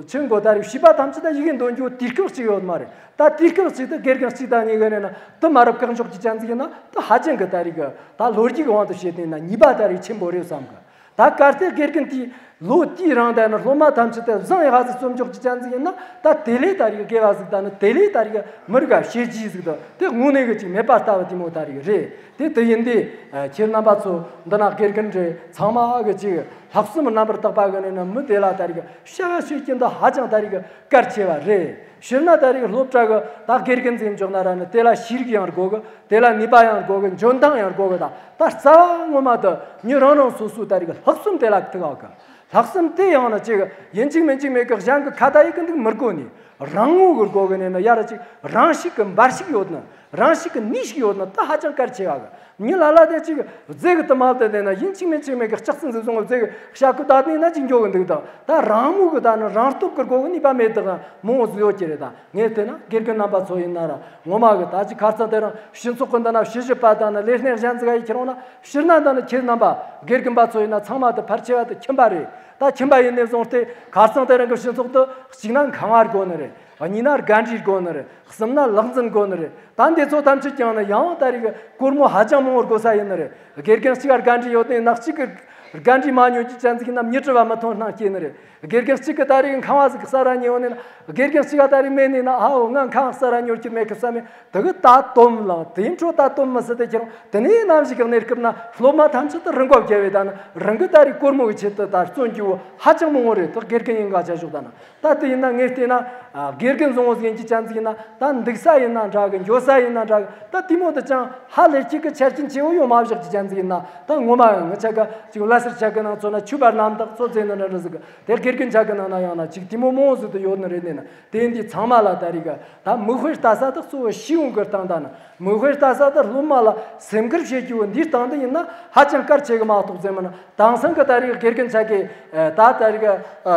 ཆེན་གོ་ད་རེས་བྱིས་པ་ཐམས་ཅད་ད་ཡི་གེ་འདོན་རྒྱུ་དུས་སྐབས་གཅིག་ཡོད་མ་རེད། ད་དུས་སྐབས་གཅིག་ཏུ་དགེ་རྒན་གཅིག་དང་གཉིས་ཀ་ནས་ན་དུ་མ་རབས་བཀག་འཇོག་གི་ཅན་ཟིག་ཡིན་ན་ད་ཧ་ཅང་གི་ད་རེས་གི་ད་ལོ་རྒྱུས་ཀྱི་དབང་དུ་བྱས་ཏེ་ན་ཉེས་པ་ད་རེས་ཆེན་པོ་རེད་བསམ་གི། ད་གལ་ཏེ་དགེ་རྒན་དེས་ལོ་དེའི་རིང་དེ་ནི་སློབ་མ་ཐམས་ཅད་དེ་བཟང་ཡག་ག་ཟིག་བཙོན་འཇོག་གི་ཅན་ཟིག་ཡིན་ན། ད་དེ་ལས་ད་རིག་དགེ་བ་ཟིག་ད་ནི་དེ་ལས་ད་རིག་མི་རིགས་བ་བྱས་རྗེས་ཟིག་ད་དེ་དངོས་གནས་གི་ཅིག་མེད་པ་ལྟ་བུ་དེ་མོ་ད་རིག་རེད། དེ་དེ་ཡིན་དུས་ཁྱེད་རྣམ་པ་ཚོ་འདི་ན་དགེ་རྒན་རེད། ཚང་མ་གི་ཅིག་ལྷག་བསམ་རྣམ་པར་དག་པ་གི་ནས་ནི་མི་དེ་ལ་ད་རིག་བྱ་བ་བྱེད་ཀྱི་འདི་ཧ་ཅང་ད་རིག་གལ་ཆེ་བ་རེད། སྤྱིར་ན་ད་རིག་སློབ་གྲྭ་གི་ད་དགེ་རྒན་ཟིག་འཇོག་ན་ར་ནི་དེ་ལ་ཤེས་རིག་ཡང་དགོ་གི། དེ་ལ་ནུས་པ་ཡང་དགོ་གི། འཇོན་ཐང་ཡང་དགོ་གི། ད་ད་རྩ་བ་ངོ་མ་དུ་མྱི་རང་རང་སོ་སོའི་ད་རིག་ལྷག་བསམ་དེ་ལ་ཐུག་ག་གི། ལྷག་བསམ་དེ་ཡང་ན་ཅིག་ཡིན་གཅིག་མིན་གཅིག་མེད་གི། གཞན་གི་ཁ་ད་ཡི་གི་འདུག་མི་དགོ་ནི། རང་ངོ་གི་དགོ་གི་ནས་ན་ཡར་ཅིག་རང་ཤུགས་གི་འབར་ཤུགས་ཡོད་ནི། རང་ཤུགས་གི་ནུས་ཤུགས་ཡོད་ནི་ད་ཧ་ཅང་གལ་ཆེ་བ་གི། མྱི་ལ་ལ་དེ་ཅིག་རྫས་གི་དུ་མ་དེ་དེ་ན་ཡིན་གཅིག་མིན་གཅིག་མེད་གི་ལྕགས་སྲིན་ཟིག་བཟུང་གི་རྫས་གི་ཤ་ཁུ་ད་དེ་ན་ཅིག་འགྱོ་གི་འདུག་ད་ད་རང་མོས་གི་ད་ནི་རང་སྟོབས་གི་དགོ་གི་ནུས་པ་མེད་དག་མང་བོ་ཟིག་ཡོད་ཀྱི་རེད། ད་ངས་བལྟས་ན་དགེ་རྒན་རྣམ་པ་ཚོ་ཡིན་ན་ར་ངོ་མ་གི་ད་ཅིག་ཁ་རྩང་དེ་རིང་སྤྱི་ཚོགས་གི་འདི་ན་བྱེད་སྤྱོད་པ་དང་ནི་ལས་སྣེ་གཞན་ཟིག་ཡི་ཁྱེར་འོང་ན། སྤྱིར་ན་འདི་ནི་ཁྱེད་རྣམ་པ་དགེ་རྒན་པ་ཚོ་ཡིན་ན་ཚང་མ་དུ་ཕལ་ཆེ་བ་དུ་ཁྱིམ་པ་རེད། ད་ཁྱིམ་པ་ཡིན་ནས་བཟུང་སྟེ་ཁ་རྩང་དེ་རིང་གི་སྤྱི་ཚོགས་དུ་གཅིག་ན་ཁང་བ་དགོ་ནི་རེད། གཉིས་ན་དགའ་འབྲས་དགོ་ནི་རེད། གསུམ་ན་ལག་འཛིན་དགོ་ནི་རེད། ད་འདི་ཚོ་ཐམས་ཅད་ཀྱང་ནི་ཡང་ད་རིག་སྒོར་མོ་ཧ་ཅང་མང་བོ་དགོ་ས་ཡིན་ནི་རེད། དགེ་རྒན་གཅིག་ག་དགའ་འབྲས་ཡོད་ནི་ན་གཅིག་གི་དགའ་འབྲས་མ་ཉོ་རྒྱུ་ཅན་ཟིག་ཡིན་ན་མྱི་གྲི་བ་མི་ཐོན་སྣང་སྐྱེ་ནི་རེད། དགེ་རྒན་གཅིག་གི་ད་རིག་ཁང་བ་ཟིག་གསར་ར་ཉོས་ཡོང་ནི་ན། དགེ་རྒན་གཅིག་ག་ད་རིག་མེད་ནི་ན། ཨ་འོ་ང་ཁང་གསར་ར་ཉོ་རྒྱུ་མེད་གི་བསམ་མེད། དེ་གི་ད་དོམ་ལང་དེའི་འཕྲོ་ད་དོམ་མི་སྲིད་དེ་ཁྱེར་འོང་། དེ་ནས་ནམ་ཞིག་གི་གནས་སྐབས་ན་སློབ་མ་ཐམས་ཅད་དུ་རང་གོ་བརྒྱབ་བས་ད་ནི་རང་གི་ད་རིག་སྒོར་མོ་གི་ཆེད་དུ་ད་བརྩོན་རྒྱུ་བོ་ཧ་ཅང་མང་བོ་རེད། ད་དགེ་རྒན་ཡིན་ག་ཆ་ཞོག་ད་ན། ད་དེ་ཡིན་ན་ངས་བལྟས་ན་ཨ་དགེ་རྒན་བཟང་བོ་ཟིག་ཡིན་གྱི་ཅན་ཟིག་ཡིན་ན། ད་འདུག་ས་ཡིན་ན་འདྲ་གི། འགྱོ་ས་ཡིན་ན་འདྲ་གི། ད་དེ་མོ་དུ་ཅང་ཧ་ལས་ཀྱི་གི་ཆ་རྐྱེན་ཆེ་བོ་ཡོང་མ་བཞག་གི་ཅན་ཟིག་ཡིན་ན། ད་ངོ་མ་ཡང་ངི་ཆ་ག་ཅིག་བླ་སེར་ཆ་གི་ནང་ཚོ་ན་ཆུ་བར་རྣམ་དག་ཚོ་ཟེར་ནི་འདྲ་འདྲ་ཟིག་གི། དེ་དགེ་རྒན་ཆ་གི་ནང་ན་ཡང་ན་ཅིག་དེ་མོ་མང་བོ་ཟིག་དུ་ཡོད་ནི་རེད། ནི་ན་དེ་འདི་ཚང་མ་ལ་ད་རིག་ག་ད་མིག་དཔེ་ལྟ་ས་དག་གཙོ་བོ་ཤེས་ཡོན་གི་སྟེང་ད་ན། མིག་དཔེ་ལྟ་ས་དག་སློབ་མ་ལ་སེམས་ཁུར་བྱེད་རྒྱུ་བོ་འདིའི་སྟེང་དུ་ཡིན་ན་ཧ་ཅང་གལ་ཆེ་གི་མ་གཏོགས་ཟེར་མིན། དེང་སང་གི་ད་རིག་དགེ་རྒན་ཆ་གི་ད་ད་རིག་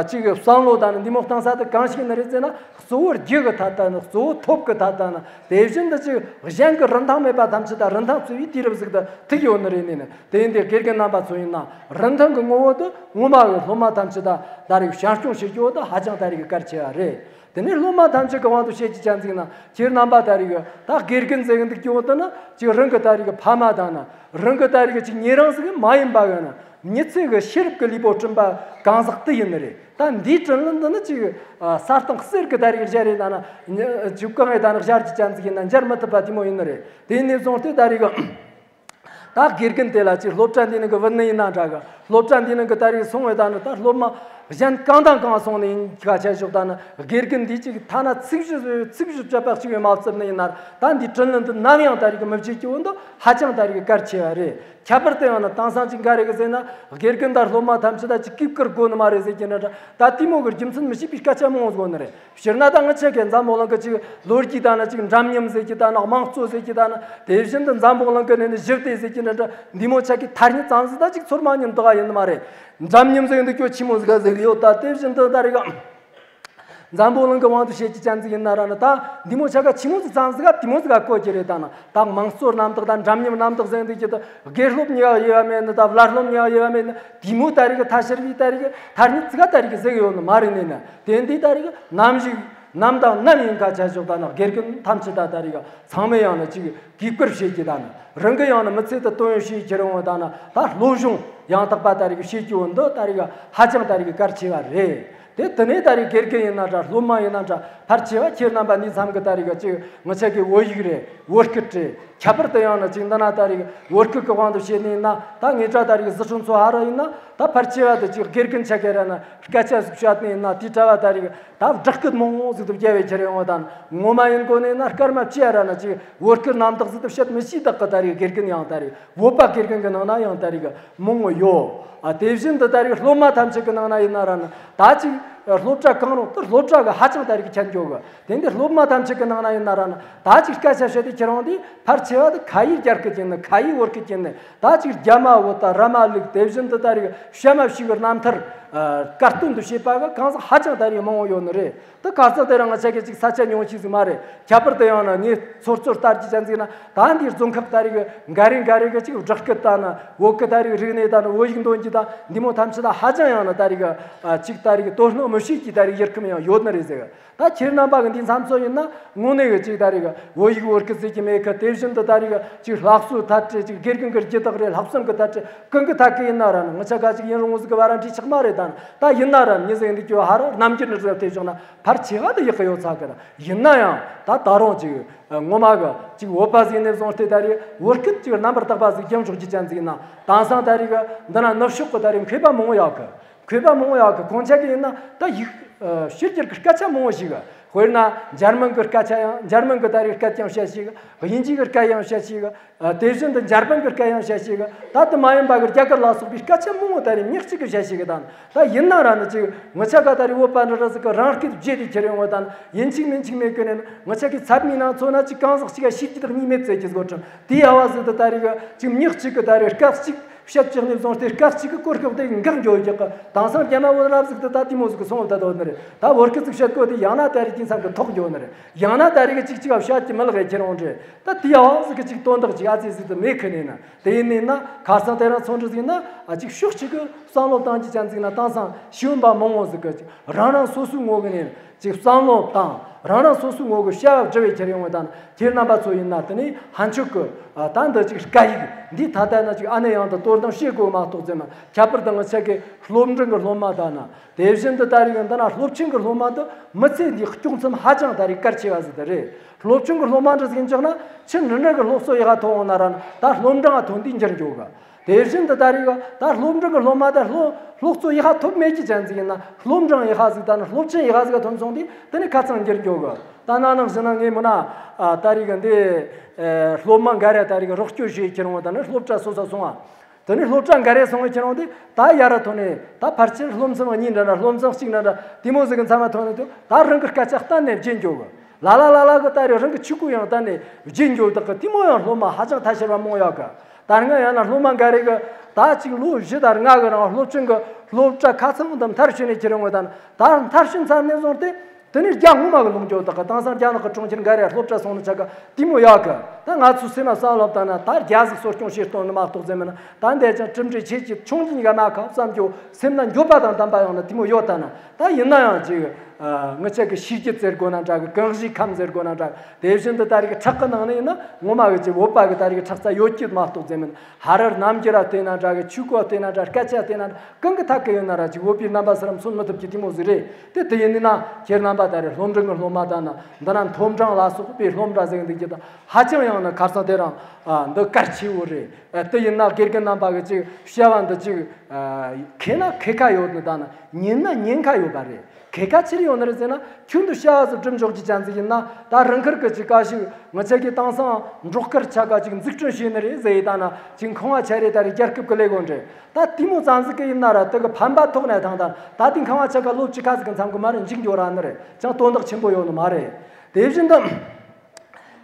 ཅིག་བསམ་བློ་ད་ནི་འདི་མོ་གཏང་ས་དག་གང་ཞིག་ནི་རེད་ཟེར་ན། གཙོ་བོ་རྒྱུ་གི་ཐད་ད་ནི། གཙོ་བོ་ཐོབ་གི་ཐད་ད་ནི། དེ་བཞིན་དུ་ཅིག་གཞན་གི་རིན་ཐང་མེད་པ་ཐམས་ཅད་ད་རིན་ཐང་བརྩི་བའི་དུས་རབས་ཟིག་ཏུ་ཐུག་ཡོད་ནི་རེད། ནི་ན་དེ་ཡིན་དེ་དགེ་རྒན་རྣམ་པ་ཚོ་ཡིན་ན་རིན་ཐང་གི་ངོ་བོ་དུ་ངོ་མ་གི་སློབ་མ་ཐམས་ཅད་ད་ད་རིག་བྱམས་སྐྱོང་བྱེད་རྒྱུ་བོ་དུ་ཧ་ཅང་ད་རིག་གལ་ཆེ་བ་རེད། དེ་ནས་སློབ་མ་ཐམས་ཅད་གི་དབང་དུ་བྱེད་ཀྱི་ཅན་ཟིག་ན་ཁྱེད་རྣམ་པ་ད་རིག་ད་དགེ་རྒན་ཟེར་གི་འདུག་རྒྱུ་བོ་དུ་ནི་ཅིག་རང་གི་ད་རིག་ཕ་མ་དང་ན་རང་གི་ད་རིག་ཅིག་ཉེ་རིང་ཟིག་མ་ཡིན་པ་གི་ན། མྱི་ཚེ་གི་ཤེས་རབ་ཀྱི་ལུས་པོ་བསྐྲུན་པ་གང་ཟག་དེ་ཡིན་ནི་རེད། ད་འདིའི་དྲིན་ལན་འདི་ནི་ཅིག་ས་སྟེང་གསེར་གྱི་ད་རིག་སྦྱར་རེད། ད་ནི་ཅིག་གང་ངས་ད་ནི་སྦྱར་གྱི་ཅན་ཟིག་ཡིན་ན་འཇལ་མི་ཐུབ་པ་དེ་མོ་ཡིན་ནི་རེད། དེ་ནས་བཟུང་སྟེ་ད་རིག་ད་དགེ་རྒན་དེ་ལ་ཅིག་སློབ་གྲྭ་འདི་ནང་གི་བུད་ནི་ཡིན་ན་འདྲ་གི། སློབ་གྲྭ་འདི་ནང་གི་ད་རིག་སོང་བས་ད་ནི་ད་སློབ་མ་གཞན་གང་དང་གང་སོང་ནས་ཡིན་ག་ཆ་ཞོག་ད་ནི་དགེ་རྒན་འདིས་ཅིག་ཐ་ན་ཚིག་བཞི་ཚིག་བཞི་བཅད་པ་གཅིག་བས་མ་བརྩིབས་ནི་ཡིན་ན། ད་འདིའི་དྲིན་ལན་འདི་ནམ་ཡང་ད་རིག་མི་བརྗེད་རྒྱུ་བོ་འདི་ཧ་ཅང་ད་རིག་གལ་ཆེ་བ་རེད། ཁྱད་པར་དུ་ཡང་ན་དེང་སང་ཅིག་འགའ་རེ་གི་ཟེར་ན་དགེ་རྒན་དང་སློབ་མ་ཐམས་ཅད་ད་ཅིག་གུས་བཀུར་དགོས་ནི་མ་རེད་ཟེར་གྱི་འདྲ་འདྲ། ད་དེ་མོ་གི་རྒྱུ་མཚན་མི་ཤེས་པའི་སྐད་ཆ་མང་བོ་ཟིག་ཡོད་ནི་རེད། སྤྱིར་ན་ད་ང་ཆ་གི་འཛམ་བུ་གླིང་གི་ཅིག་ལོ་རྒྱུས་ད་ན་ཅིག་འདྲ་མཉམ་ཟེར་གྱི་ད་ན་དམངས་གཙོ་ཟེར་གྱི་ད་ན་དེ་བཞིན་དུ་འཛམ་བུ་གླིང་གི་ནས་ནི་ཞི་བདེ་ཟེར་གྱི་འདྲ་འདྲ་འདི་མོ་ཆ་གི་ཐ་སྙད་ཙམ་ཟིག་ད་ཅིག་ཚོར་མ་ཉན་འདུག་ག་ཡིན་ནི་མ་རེད། འདྲ་མཉམ་ཟེར་གྱི་འདུག་ཁྱོད་ཆི་མོ་ཟིག་ག་ཟེར་གི་ཡོད། ད་དེ་བཞིན་དུ་ད་རེ་ག་འཛམ་བུ་གླིང་གི་དབང་དུ་བྱེད་ཀྱི་ཅན་ཟིག་ཡིན་ན་ར་ནི་ད་འདི་མོ་ཆ་ག་ཆི་མོ་ཟིག་ཙམ་ཟིག་ག་དེ་མོ་ཟིག་ག་གོ་གི་རེད། ད་ནི་ད་དམངས་གཙོ་རྣམ་དག་དང་འདྲ་མཉམ་རྣམ་དག་ཟེར་འདུག་གི་ད་དགེ་སློབ་གཉིས་ཀ་དབྱེ་བ་མེད་ནི་ད་བླ་སློབ་གཉིས་ཀ་དབྱེ་བ་མེད་ནི་དེ་མོ་ད་རེ་གི་ཐ་ཤལ་བའི་ད་རེ་གི་ཐ་སྙད་ཟིག་ག་ད་རེ་གི་ཟེར་གི་ཡོད་ནི་མ་རེད། ནི་ནི་དེ་འདི་ད་རེ་གི་ནམ་ཞིག་ནམ་དང་ནམ་ཡིན་ག་ཆ་ཞོག་ད་ནི་དགེ་རྒན་ཐམས་ཅད་ད་ད་རེ་གི་ཚང་མས་ཡང་ནི་ཅིག་གུས་བཀུར་བྱེད་ཀྱི་ད་ནི་རང་གི་ཡང་ནི་མི་ཚེ་ད་དོན་ཡོད་བྱེད་ཀྱི་རུང་བ་ད་ནི་ད་སློབ་སྦྱོང་ཡང་དག་པ་ད་རེ་གི་བྱེད་ཀྱི་བོ་འདི་ད་རེ་གི་ཧ་ཅང་ད་རེ་གི་གལ་ཆེ་བ་རེད། དེ་དེ་ནས་ད་རེས་དགེ་རྒན་ཡིན་ན་འདྲ། སློབ་མ་ཡིན་ན་འདྲ། ཕལ་ཆེ་བ་ཁྱེད་རྣམ་པ་འདི་མཚམས་ཀྱི་ད་རེས་ཀྱི་ཅིག་ངི་ཆ་གི་བོད་ཡིག་རེད། བོད་སྐད་རེད། ཁྱད་པར་དུ་ཡང་ན་ཅིག་འདི་ན་ད་རེས་བོད་སྐད་ཀྱི་དབང་དུ་བྱས་ནས་ཡིན་ན། ད་ངེད་ཅག་ད་རེས་ཟི་ཁྲོན་ཚོ་ཧ་ར་ཡིན་ན་ད་ཕལ་ཆེ་བ་དེ་ཅིག་དགེ་རྒན་ཆ་ག་ར་ན་སྐད་ཆ་ཟིག་བཤད་ནས་ཡིན་ན། དེའི་གྲྭ་བ་ད་རེས་ད་བསྒྲགས་སྐད་མང་བོ་ཟིག་ཏུ་རྒྱབ་བས་ཁྱེར་ཡོང་བ་དང་། ངོ་མ་ཡིན་དགོས་ནས་ན་སྐར་མ་བཅུ་ཡ་ར་ན་ཅིག་བོད་སྐད་རྣམ་དག་ཟིག་ཏུ་བཤད་མི་ཤེས་དག་གི། ད་རེས་དགེ་རྒན་ཡང་ད་རེས་བོད་པ་དགེ་རྒན་གི་ནང་ན་ཡང་ད་རེས་མང་བོ་ཡོད། ཨ། དེ་བཞིན་དུ་ད་རེས་སློབ་མ་ཐམས་ཅད་ཀྱི་ནང་ན་ཡིན་ན་ར་ནི་ད་ཅིག་སློབ་གྲྭ་གང་རུང་དུ་སློབ་གྲྭ་གི་ཧ་ཅང་ད་རེས་ཁྱད་འགྱོ་གི། དེ་འདི་སློབ་མ་ཐམས་ཅད་ཀྱི་ནང་ན་ཡིན་ན་ར་ནི་ད་ཅིག་སྐད་ཆ་བཤད་དེ་ཁྱེད་རང་དེ་ཕལ་ཆེ་བ་དེ་ཁ་ཡི་རྒྱ་སྐད་ཀྱི་ནི། ཁ་ཡི་བོད་སྐད་ཀྱི་ནི། ད་ཅིག་རྒྱ་མ་བོ་ད་ར་མ་ལུག་དེ་བཞིན་དུ་ད་རེས་བྱ་མ་བྱི་གི་རྣམ་ཐར་ཨ་དཀར་སྟོན་དུ་བྱེད་པ་གི་གང་ཟག་ཧ་ཅང་ད་རེས་མང་བོ་ཡོད་ནི་རེད། དེ་ག་ཚོད་དེ་རིང་ང་ཆ་གི་ཅིག་ས་ཆ་ཉུང་ཤས་ཟིག་མ་རེད། ཁྱད་པར་དུ་ཡང་ན་ངས་ཚོར་ཚོར་ལྟར་གྱི་ཅན་ཟིག་ན། ད་འདིའི་རྫོང་ཁག་ད་རེས་གི་འགའ་རེ་འགའ་རེ་གི་ཅིག་བསྒྲགས་སྐད་ད་ན་བོད་སྐད། ད་རེས་རིག་གནས་ད་ན་བོད་ཡིག་འདོན་རྒྱུ་ད་འདི་མོ་ཐམས་ཅད་ད་ཧ་ཅང་ཡང་ན་ད་རེས་གི་ཨ་ཅིག་ད་རེས་གི་དོ་སྣང་ མི་ཤེས་ཀྱི་ད་རེས་ཡུལ་ཁམས་ཡང་ཡོད་ནི་རེད་ཟེར། ད་ཁྱེད་རྣམ་པ་གི་འདི་མཚམས་ཚོ་ཡིན་ན་དངོས་གནས་གི་ཅིག་ད་རེས་བོད་ཡིག་བོད་སྐད་ཟེར་གྱི་མེད་གི། དེ་བཞིན་དུ་ད་རེས་ཅིག་སློབ་གསོའི་ཐད་ཀྱི་ཅིག་དགེ་རྒན་གི་རྒྱུ་དག་རེད། སློབ་གསོ་གི་ཐད་ཀྱི་གང་གི་ཐད་ཀྱི་ཡིན་ན་ར་ནི་ངི་ཆ་ག་ཅིག་ཡིན་རུང་ཟིག་གི་བ་ར་འདྲི་ཆགས་མ་རེད། ད་ད་ཡིན་ན་ར་མྱི་ཟིག་འདི་ཀྱི་ཧ་ར་རྣམ་འགྱུར་ནི་ཟིག་དེ་བྱུང་ན་ཕར་ཆེ་བ་དུ་ཡག་གི་ཡོད་ཚ་གི་ར། ཡིན་ན་ཡང་ད་ད་རུང་ཅིག་ངོ་མ་གི་ཅིག་བོད་པ་ཟིག་ནས་བཟུང་སྟེ་ད་རེས་བོད་སྐད་ཅིག་རྣམ་པར་དག་པ་ཟིག་སྦྱང་ཆོག་གི་ཅན་ཟིག་ཡིན་ན། དེང་སང་ད་རེས་གི་འདི་ན་ནུབ་ཕྱོགས་གི་ད་རེས་མཁས་པ་མང་བོ་ཡོད་གི། མཁས་པ་མང་བོ་ཡོད་གི། ཁོང་ཆ་གི་ཡིན་ན་ད་ཡིག་ཕྱི་རྒྱལ་གི་སྐད་ཆ་མང་བོ་ཞིག་གི། དཔེར་ན་འཇར་མན་གི་སྐད་ཆ་ཡང་འཇར་མན་གི་ད་རེས་སྐད་ཀྱང་བཤད་ཤེས་གི། དབྱིན་ཇི་གི་སྐད་ཡང་བཤད་ཤེས་གི། དེ་བཞིན་དུ་འཇར་པན་གི་སྐད་ཡང་བཤད་ཤེས་གི། ད་དུ་མ་ཡིན་པ་གི་རྒྱ་གར་ལ་སོགས་པའི་སྐད་ཆ་མང་བོ་ད་རེས་མྱི་གཅིག་གི་བཤད་ཤེས་གི། ད་ད་ཡིན་ན་ར་ནི་ཅིག་ངི་ཆ་ག་ད་རེས་བོད་པ་འདྲ་ར་ཟིག་གི་རང་སྐད་བརྗེད་དེ་ཁྱེར་ཡོང་བ་ད་ནི་ཡིན་གཅིག་མིན་གཅིག་མེད་གི་ནས་ནི་ངི་ཆ་གི་ཚབ་མི་ནང་ཚོ་ན་ཅིག་གང་ཟག་གཅིག་ག་ཤེས་ཀྱི་དག་གཉིས་མེད་ཟེར་གྱི་བཟོ་ཁྲིམས་དེ་ཡ་བ་ཟིག་ཏུ་ད་རེས་གི་ཅིག་མྱི་གཅིག་གི་ད་རེས་སྐད་གཅིག་བཤད་ཅིག་ནས་བཟུང་སྟེ་སྐད་གཅིག་གི་གོ་སྐབས་དེ་འགག་འགྱོ་ཡོད་ཀྱི། དེང་སང་རྒྱ་མ་བོད་རབ་ཟིག་ཏུ་ད་དེ་མོ་ཟིག་གི་སོང་བ་ད་དོ་ནི་རེད། ད་བོད་སྐད་ཟིག་བཤད་གོ་དེ་ཡང་ན་ད་རེས་དེང་སང་གི་ཐོག་འགྱོ་ནི་རེད། ཡང་ན་ད་རེས་གི་ཅིག་ཅིག་ག་བཤད་ཀྱི་མི་ལ་གི་ཁྱེར་འོང་རེད། ད་དེ་ཡ་བ་ཟིག་གི་ཅིག་དོན་དག་ཅིག་ཨ་ཙི་ཟིག་ཏུ་མེད་གི་ནས་ན། དེ་ཡིན་ནས་ན་ཁ་སང་དེ་རིང་ཚོང་འདུ་ཟིག་ན་ཨ་ཅིག་ཤོག་ཅིག་གི་བསམ་བློ་བཏང་གི་ཅན་ཟིག་ན། དེང་སང་ཤེས་ཡོན་པ་མང་བོ་ཟིག་གི་ཅིག་རང་རང་སོ་སོའི་ངོ་གི་ནས་ཅིག་བསམ་བློ་བཏང་། རང་རང་སོ་སོའི་ངོ་གི་བྱ་བ་སྒྲུབ་པའི་ཁྱེར་ཡོང་བ་དང་ཁྱེད་རྣམ་པ་ཚོ་ཡིན་ན་དེ་ནས་ཕན་ཆོད་གི། ཨ་ད་འདི་ཅིག་སྐད་ཡིག་འདི་ད་ལྟ་ན་ཅིག་ཨ་ནེ་ཡང་དུ་དོ་སྣང་བྱེད་དགོས་མ་གཏོགས་ཟེར་ན། ཁྱད་པར་དུ་ངི་ཆ་གི་སློབ་འབྲིང་གི་སློབ་མ་དང་ན། དེ་བཞིན་དུ་ད་རེས་འདི་ན་སློབ་ཆེན་གི་སློབ་མ་འདི་མི་ཚེ་འདིའི་སྐྱོང་མཚམས་ཧ་ཅང་ད་རེས་གལ་ཆེ་བ་ཟིག་ད་རེད། སློབ་ཆུང་གི་སློབ་མ་འདྲ་ཟིག་ཡིན་ཆོག་ན་ཆུ་འབྲིང་འབྲིང་གི་སློབ་གསོ་ཡག་ག་ཐོན་འོང་ན་ར་ན་ད་སློབ་འབྲིང་ང་ཐོན་དུས་འགྱུར་འགྱོ་གི། དེ་བཞིན་དུ་ད་རེས་གི་ད་སློབ་འབྲིང་གི་སློབ་མ་ད་སློབ་སློབ་གསོ་ཡག་ག་ཐོབ་མེད་ཀྱི་ཅན་ཟིག་ཡིན་ན། སློབ་འབྲིང་ཡག་ག་ཟིག་ད་ནི་སློབ་ཆེན་ཡག་ག་ཟིག་ག་ཐོན་སོང་དུས་དེ་ནི་ཁ་ཚང་འགྱུར་འགྱོ་གི། ད་ན་ནང་བཞིན་ན་ངས་མིན་ན་ཨ་ད་རེས་གི་འདི་ཨེ་སློབ་མ་འགའ་རེ་ད་རེས་གི་རོགས་སྐྱོར་བྱེད་ཁྱེར་འོང་ད་ནི་སློབ་གྲྭ་སོ་སོ་སོང་ཨ། དེ་ནས་སློབ་གྲྭ་འགའ་རེ་སོང་བའི་ཁྱེད་རང་དེ་ད་ཡར་ར་ཐོན་ནས་ད་ཕལ་ཆེར་སློབ་ཚན་གཉིས་འདྲ་འདྲ། སློབ་ཚན་གཅིག་འདྲ་འདྲ་དེ་མོ་ཟིག་གི་མཚམས་མ་ཐོན་ནས་དུ་ད་རང་གི་སྐད་ཆ་གཏན་ནས་བརྗེད་འགྱོ་གི། ལ་ལ་ལ་ལ་གི་ད་རེས་རང་གི་ཆོས་སྐུ་ཡང་གཏན་ནས་བརྗེད་འགྱོ་དག་གི། དེ་མོ་ཡང་སློབ་མ་ཧ་ཅང་ཐལ་ཆེར་བ་མང་ཡོད་གི། ད་སྔ་ཡང་ན་སློབ་མ་འགའ་རེ་གི་ད་ཅིག་ལོ་བཞི་དང་ལྔ་གི་རིང་སློབ་ཆུང་གི་སློབ་གྲྭ་ཁ་ཚང་དུ་མཐར་ཕྱིན་ནས་ཁྱེད་རང་ངོ་ད་ད་མཐར་ཕྱིན་ཚར་ནས་བཟུང་སྟེ། དེ་ནས་རྒྱ་ངོ་མ་གི་ལུང་འགྱོ་དག་གི། དེང་སང་རྒྱ་ནག་གི་གྲོང་ཁྱེར་འགའ་རེ་སློབ་གྲྭ་སོང་ནི་ཆ་ག་དེ་མོ་ཡོད་གི། ད་ང་ཚོའི་སེམས་ལ་བསམ་བློ་བཏང་ན་ད་རྒྱ་ཟིག་གསོ་སྐྱོང་བྱེད་སྟོན་ནི་མ་གཏོགས་ཟེར་མིན་ན། ད་འདས་ཀྱང་གྲུབ་འབྲས་ཆེ་གི་ཆུང་གི་གཉིས་ཀ་མ་ཁ་བསམ་རྒྱུ་སེམས་ལ་འགྱོད་པ་དང་ལྡན་པ་ཡོང་ན་དེ་མོ་ཡོད་ད་ན། ད་ཡིན་ན་ཡང་ཅིག་ངི་ཆ་གི་ཤེས་རྒྱུད་ཟེར་དགོས་ན་འདྲ་གི། གང་ཞིག་ཁམས་ཟེར་དགོས་ན་འདྲ་གི། དེ་བཞིན་དུ་ད་རེས་ཁྲག་གི་ནང་ནས་ཡིན་ན་ངོ་མ་གི་ཅིག་བོད་པ་གི་ད་རེས་ཁྲག་རྩ་ཡོད་རྒྱུ་མ་གཏོགས་ཟེར་མིན། ཧ་རར་རྣམ་འགྱུར་བལྟས་ན་འདྲ་གི། ཆོས་སྐུ་བལྟས་ན་འདྲ། སྐད་ཆ་བལྟས་ན་འདྲ། གང་གི་ཐད་ཀ་ཡོད་ན་ར་ཅིག་བོད་པའི་རྣམ་པ་སུ་རམ་སོན་མི་ཐུབ་ཀྱི་དེ་མོ་ཟིག་རེད། དེ་དེ་ཡིན་ན་ཁྱེད་རྣམ་པ་ད་རེས་སློབ་འབྲིང་གི་སློབ་མ་དང་ན་འདི་ན་མཐོ་འབྲིང་ལ་སོགས་པའི་སློབ་གྲྭ་ཟེར་འདུག་རྒྱུ་དང་ཧ་ཅང་ཡང་ན་ཁ་སང་དེ་རང་འདི་གལ་ཆེ་བོ་རེད། དེ་ཡིན་ན་དགེ་རྒན་རྣམ་པ་གི་ཅིག་བྱ་བ་འདི་ཅིག་མཁས་ན་མཁས་ཁ་ཡོད་ནི་དང་ན་ཉན་ན་ཉན་ཁ་ཡོད་པ་རེད། ཁེ་ཁ་ཆེར་ཡོང་ནི་རེད་ཟེར་ན། ཁྱོད་འདི་བྱ་བ་ཟིག་སྒྲུབ་འཇོག་གི་ཅན་ཟིག་ཡིན་ན། ད་རང་ཁུལ་གི་ཅིག་ཀ་ཞིག་ང་ཆ་གི་དེང་སང་འབྲོག་དཀར་ཆ་ག་ཅིག་འཛུགས་སྐྲུན་བྱས་ནི་རེད་ཟེར་ཡི་ད་ན། ཅིག་ཁང་བ་ཆ་རེ་ད་རེ་རྒྱལ་ཁབ་གི་ལས་དགོས་འདྲེ། ད་དེ་མོ་ཙམ་ཟིག་གི་ཡིན་ན་ར་དེ་གི་ཕན་པ་ཐོགས་ནས་ཐང་ད་ད་དེ་ཁང་བ་ཆ་ག་ལོ་བཅུ་ཁ་ཟིག་གི་མཚམས་གི་མ་རེད། འཇིག་འགྱོ་ར་ནི་རེད། ཅང་དོན་དག་ཆེན་པོ་ཡོད་ནི་མ་རེད། དེ་བཞིན་དུ།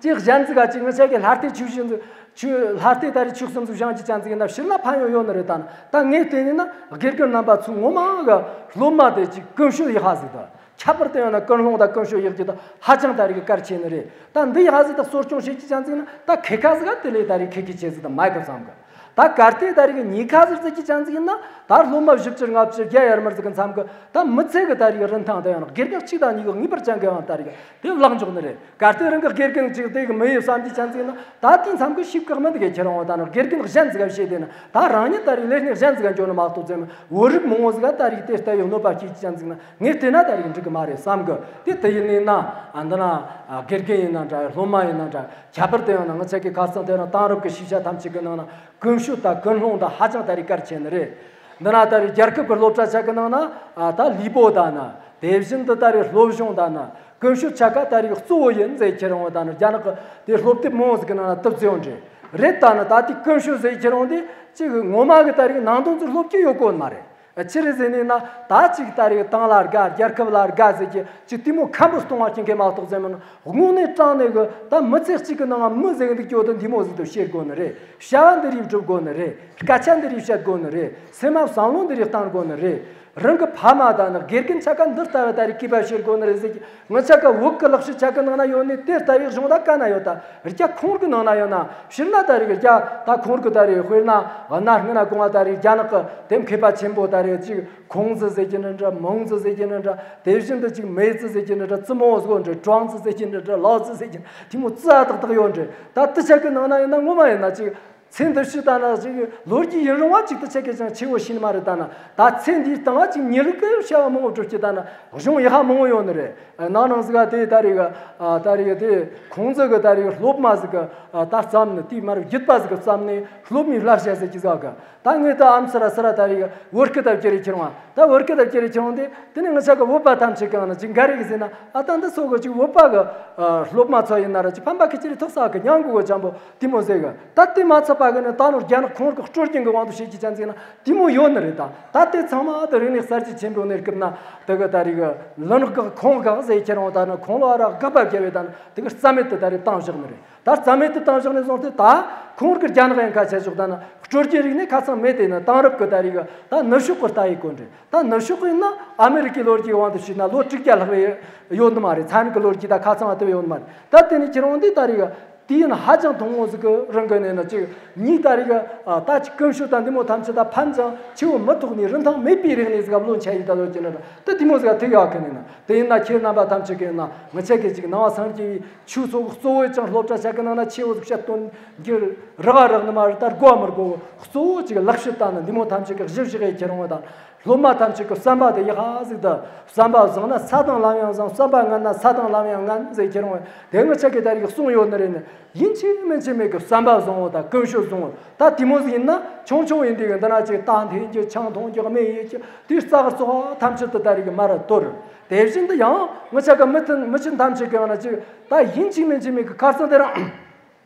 ཅིག་གཞན་ཟིག་ག་ཅིག་ང་ཆ་གི་ལྷ་སྟེ་ཆོས་བཞིན་དུ་ཆོས་ལྷ་སྟེ་ད་རེས་ཆོས་གསུམ་ཟིག་བཞེངས་ཀྱི་ཅན་ཟིག་ཡིན་ན་ཕྱིར་ན་ཕན་ཡོན་ཡོད་ནི་རེད་ད་ན། ད་ངས་བལྟས་ནས་ན་དགེ་རྒན་རྣམ་པ་ཚོའི་ངོ་མ་གི་སློབ་མ་དེ་ཅིག་ཀུན་སྤྱོད་ཡག་པ་ཟིག་དང་། ཁྱད་པར་དུ་ཡང་ན་ཀུན་སློང་དང་ཀུན་སྤྱོད་ཡག་རྒྱུ་དང་ཧ་ཅང་ད་རེས་གལ་ཆེ་ནི་རེད། ད་འདི་ཡག་ཟིག་དང་གསོ་སྐྱོང་བྱེད་ཀྱི་ཅན་ཟིག་ན་ད་ཁེ་ཁ་ཟིག་ག་དེ་ལས་ད་རེས་ཁེ་ཁེ་ཆེ་ཟིག་དང་མ་གི་བསམ་གི། ད་གལ་ཏེ་ད་རེས་ཉེས་ཁ་ཟིག་ཟིག་གི་ཅན་ཟིག་ཡིན་ན། ད་སློབ་མ་བཞི་བཅུ་ལྔ་བཅུ་བརྒྱ་ཡར་མར་ཟིག་གི་མཚམས་གི་ད་མི་ཚེ་གི་ད་རེས་རིན་ཐང་དང་ཡང་ན་དགེ་རྒན་གཅིག་དང་གཉིས་གི་ངེས་པར་ཅན་གི་ཡང་ད་རེས་དེ་བརླག་འཇོག་ནི་རེད། གལ་ཏེ་རང་གི་དགེ་རྒན་ཅིག་དེ་གི་མི་ཡོད་བསམ་གྱི་ཅན་ཟིག་ཡིན་ན། ད་དེའི་མཚམས་གི་ཤེས་བཀག་མི་འདི་གི་ཁྱེད་རང་བ་ད་ནི་དགེ་རྒན་གཞན་ཟིག་ག་བཤད་དེ་ན་ད་རང་ཉིད་ད་རེས་ལས་སྣེ་གཞན་ཟིག་ག་འགྱོ་ནི་མ་གཏོགས་ཟེར་ན། བོད་རིགས་མང་བོ་ཟིག་ག་ད་རེས་དེ་ལྟ་ཡོད་གནོད་པ་སྐྱེལ་གྱི་ཅན་ཟིག་ན། ངས་བལྟས་ན་ད་རེས་འགྲིག་གི་མ་རེད་བསམ་གི། དེ་དེ་ཡིན་ནི་ན་ཨ་འདི་ན་ཨ་དགེ་རྒན་ཡིན་ན་འདྲ། སློབ་མ་ཡིན་ན་འདྲ། ཁྱད་པར་དུ་ཡང་ན་ང་ཆ་གི་ཁ་སང་དེ་རིང་དེང་རབས་ཀྱི་ཤེས་བྱ་ཐམས་ཅད་ཀྱི་ནང་ན་ཀུན་སྤྱོད་དང་ཀུན་སློང་དང་ཧ་ཅང་ད་རེས་གལ་ཆེ་ནི་རེད། འདི་ན་ད་རེས་རྒྱལ་ཁབ་ཀྱི་སློབ་གྲྭ་ཆ་གི་ནང་ན་ཨ་ད་ལུས་པོ་དང་ན། དེ་བཞིན་དུ་ད་རེས་སློབ་སྦྱོང་དང་ན། ཀུན་སྤྱོད་ཆ་ག་ད་རེས་གཙོ་བོ་ཡིན་ཟེར་ཁྱེད་རང་བ་ད་ན། རྒྱ་ནག་གི་དེ་སློབ་དེབ་མང་བོ་ཟིག་གི་ནང་ན་དེབ་བརྩི་ཡོང་འདྲ་རེད། ད་ནི་ད་དེ་ཀུན་སྤྱོད་ཟེར་ཁྱེད་རང་དེ་ཅིག་ངོ་མ་གི་ད་རེས་ནང་དོན་ཚོ་སློབ་ཀྱི་ཡོད་གོ་མ་རེད། ཨ་ཅི་རེད་ཟེར་ནས་ན། ད་ཅིག་ད་རེས་ཏང་ལ་དགའ། རྒྱལ་ཁབ་ལ་དགའ་ཟེར་གྱི་ཅིག་དེ་མོ་ཁམ་བུ་གཏོང་བ་ཅན་གི་མ་གཏོགས་ཟེར་མིན། དངོས་གནས་དྲང་གནས་གི་ད་མི་ཚེ་གཅིག་གི་ནང་མི་ཟེར་གི་འདུག་ཀྱོ་དེ་འདི་མོ་ཟིག་ཏུ་བཤད་དགོས་ནི་རེད། བྱ་བ་འདི་རིགས་སྒྲུབ་དགོས་ནི་རེད། སྐད་ཆ་འདི་རིགས་བཤད་དགོས་ནི་རེད། སེམས་མ་བསམ་བློ་འདི་རིགས་བཏང་དགོས་ནི་རེད། རང་གི་ཕ་མ་དང་ནི་དགེ་རྒན་ཆ་ག་འདི་ལྟ་བུ་ད་རེས་སྐུད་པ་བཤེར་དགོས་ནི་རེད་ཟེར་གི། ང་ཆ་ག་བོད་ཀྱི་ལག་ཤེས་ཆ་ག་ནང་ན་ཡོད་ནི་དེ་ལྟ་བུའི་གཞུང་ད་ག་ན་ཡོད། ད་རྒྱ་ཁོང་གི་ནང་ན་ཡོད་ན་ཕྱིར་ན་ད་རེས་རྒྱ་ད་ཁོང་གི་ད་རེས་དཔེར་ན་གནའ་སྔ་ན་གོང་བ་ད་རེས་རྒྱ་ནག་གི་དེ་མཁས་པ་ཆེན་པོ་ད་རེས་ཅིག་ཁུང་ཙི་ཟེར་གྱི་ནི་འདྲ། མོང་ཙི་ཟེར་གྱི་ནི་འདྲ། དེ་བཞིན་དུ་ཅིག་མེ་ཙི་ཟེར་གྱི་ནི་འདྲ། ཙི་མོ་ཟེར་གོ་འདྲ། ཀྲོང་ཙི་ཟེར་གྱི་ནི་འདྲ། ལའོ་ཙི་ཟེར་གྱི་ནི་དེ་མོ་ཙི་ཨ་ཏག་ཏག་ཡོད་འདྲ། ད་དེ་ཆ་གི་ནང་ན་ཡིན་ན་ངོ་མ་ཡིན་ན་ཅིག་ཚེ་འདི་ཕྱི་ལྟ་ན་ཅིག་ལོ་རྒྱུས་ཡིན་རུང་བ་ཅིག་ཏུ་ཆ་གེ་ཅང་ཆེ་བོ་ཤེས་ནི་མ་རེད། ལྟ་ན་ད་ཚེ་འདིའི་སྟེང་བ་ཅིག་ཉེ་ལུགས་ཀྱི་བྱ་བ་མང་བོ་སྒྲུབ་ཀྱི་ལྟ་ན་གཞུང་ཡག་པ་མང་བོ་ཡོད་ནི་རེད། ནང་ནང་ཟིག་ག་དེ་ད་རེས་གི་ད་རེས་གི་དེ་ཁུང་ཙི་གི་ད་རེས་གི་སློབ་མ་ཟིག་གི་ད་བརྩམས་ནི་དེའི་མར་བརྒྱུད་པ་ཟིག་གི་བརྩམས་ནི་སློབ་མའི་བསླབ་བྱ་ཟེར་གྱི་ཟིག་གི། ད་ངས་ད་ཨམ་སི་ར་སི་ར་ད་རེས་གི་བོད་སྐད་ད་བསྒྱུར་རེ་ཁྱེར་འོང་། ད་བོད་སྐད་ད་བསྒྱུར་རེ་ཁྱེར་འོང་དེ་དེ་ནས་ང་ཆ་གི་བོད་པ་ཐམས་ཅད་གི་ནང་ཅིག་འགའ་རེ་གི་ཟེར་ན། ཨ་ད་འདི་ཚོ་གི་ཅིག་བོད་པ་གི་སློབ་མ་ཚོ་ཡིན་ན་ར་ཅིག་ཕམ་པ་ཁི་ཅི་རེ་ཐོག་ས་གི་ཉང་གི་གོ་ཅང་པོ་དེ་མོ་ཟེར་གི། ད་དེ་མ་ཚད་པ་གི་ནི་ད་ནོར་རྒྱ་ནག་ཁོང་གི་སྲོལ་རྒྱུན་གི་དབང་དུ་བྱེད་ཀྱི་ཅན་ཟེར་ན་དེ་མོ་ཡོད་ནི་རེད། ད་ད་དེ་ཚང་མ་དེ་རིག་གནས་གསར་བརྗེ་ཆེན་པོའི་གནས་སྐབས་ན་དེ་གི་ད་རེས་གི་ལུ་ནག་གི་ཁོང་གི་ཟེར་ཁྱེར་འོང་། ད་ནི་ཁོང་ལོ་ཨ་ར་དགག་པ་བརྒྱབ་པའི་ད་ནི་དེ་གི་རྩ་མེད་དུ་ད་རེས་བཏང་བཞག་ནི་རེད། ད་རྩ་མེད་དུ་བཏང་བཞག་ནས་བཟུང་སྟེ་ད་ཁོང་གི་རྒྱ་ནག་ཡིན་ཁ་ཆ་ཞོག་ད་ནི་སྲོལ་རྒྱུན་རིག་གནས་ཁ་ཚང་མེད་དེ་ནི་དེང་རབས་ཀྱི་ད་རེས་ཀྱི་ད་ནུབ་ཕྱོགས་ཀྱི་ལྟ་ཡི་གོ་འདྲ། ད་ནུབ་ཕྱོགས་ཀྱི་ཡིན་ན་ཨ་མེ་རི་ཀའི་ལོ་རྒྱུས་དབང་དུ་བྱས་ན་ལོ་དྲུག་བརྒྱ་ལྷག་པའི་ཡོད་ནི་མ་རེད། ཚན་རིག་གི་ལོ་རྒྱུས་ད་ཁ་ཚང་བ་དེ་ཡོད་ནི་མ་རེད། ད་དེ་ནི་ཁྱེད་རང་འདི་ད་རེས་ཀྱི་དུས་ཡུན་ཧ་ཅང་ཐུང་ངུ་ཟིག་གི་རིང་གི་ནས་ནི་ཅིག་ཉིད་ད་རེས་ཀྱི་ད་ཅིག་ཀུན་སྤྱོད་དང་འདི་མོ་ཐམས་ཅད་ད་ཕན་ཅང་ཆེ་བོ་མི་ཐོགས་ནས་རིན་ཐང་མེད་པའི་རིག་གནས་ཟིག་ག་བློ་འཆའ་ཡི་ད་ལོ་ཀྱི་ནི་ད་དེ་མོ་ཟིག་ག་ཐུག་ཡག་གི་ནི་ན། དེ་ཡིན་ན་ཁྱེད་རྣམ་པ་ཐམས་ཅད་ཀྱི་ཡིན་ན་ང་ཆ་གི་ཅིག་ནང་བ་སངས་རྒྱས་པའི་ཆོས་ཚོགས་གཙོ་བོས་ཀྱང་སློབ་གྲྭ་ཆ་གི་ནང་ན་ཆེ་བོ་ཟིག་བཤད་དོན་གྱི་རག་ག་རག་ནི་མ་རེད། ད་དགོས་མི་དགོས་གཙོ་བོ་ཅིག་ལག་ཤེས་ལྟ་ན་འདི་མོ་ཐམས་ཅད་ཀྱི་གཞི་བཞག་གི་ཁྱེད་རང་བ་དང་སློབ་མ་ཐམས་ཅད་ཀྱི་བསམ་པ་དེ་ཡག་ཟིག་ད་བསམ་པ་བཟང་ན་ས་དང་ལམ་ཡང་བཟང་། བསམ་པ་ངན་ན་ས་དང་ལམ་ཡང་ངན་ཟེར་ཁྱེད་རང་བ་དེ་ང་ཆ་གི་ད་རེས་གསུངས་ཡོད་ནི་རེད་ནི། ཡིན་གཅིག་མིན་གཅིག་མེད་གི་བསམ་པ་བཟང་བོ་དང་ཀུན་སྤྱོད་བཟང་བོ་ད་དེ་མོ་ཟིག་ཡིན་ན་ཆུང་ཆུང་ཡིན་དུས་ཀྱི་འདི་ན་ཅིག་རྟ་འཐེན་རྒྱུ་ཆང་འཐུང་རྒྱུ་སྨན་ཡོད་རྒྱུ་དེའི་རྩ་བར་བཙོག་པ་ཐམས་ཅད་དུ་ད་རེས་ཀྱི་མར་དོར། དེ་བཞིན་དུ་ཡང་ང་ཆ་གི་མི་མཐུན་མི་ཆེན་ཐམས་ཅད་ཀྱི་ཡང་ན་ཅིག་ད་ཡིན་གཅིག་མིན་གཅིག་མེད་གི་ཁ་སང་དེ་རིང་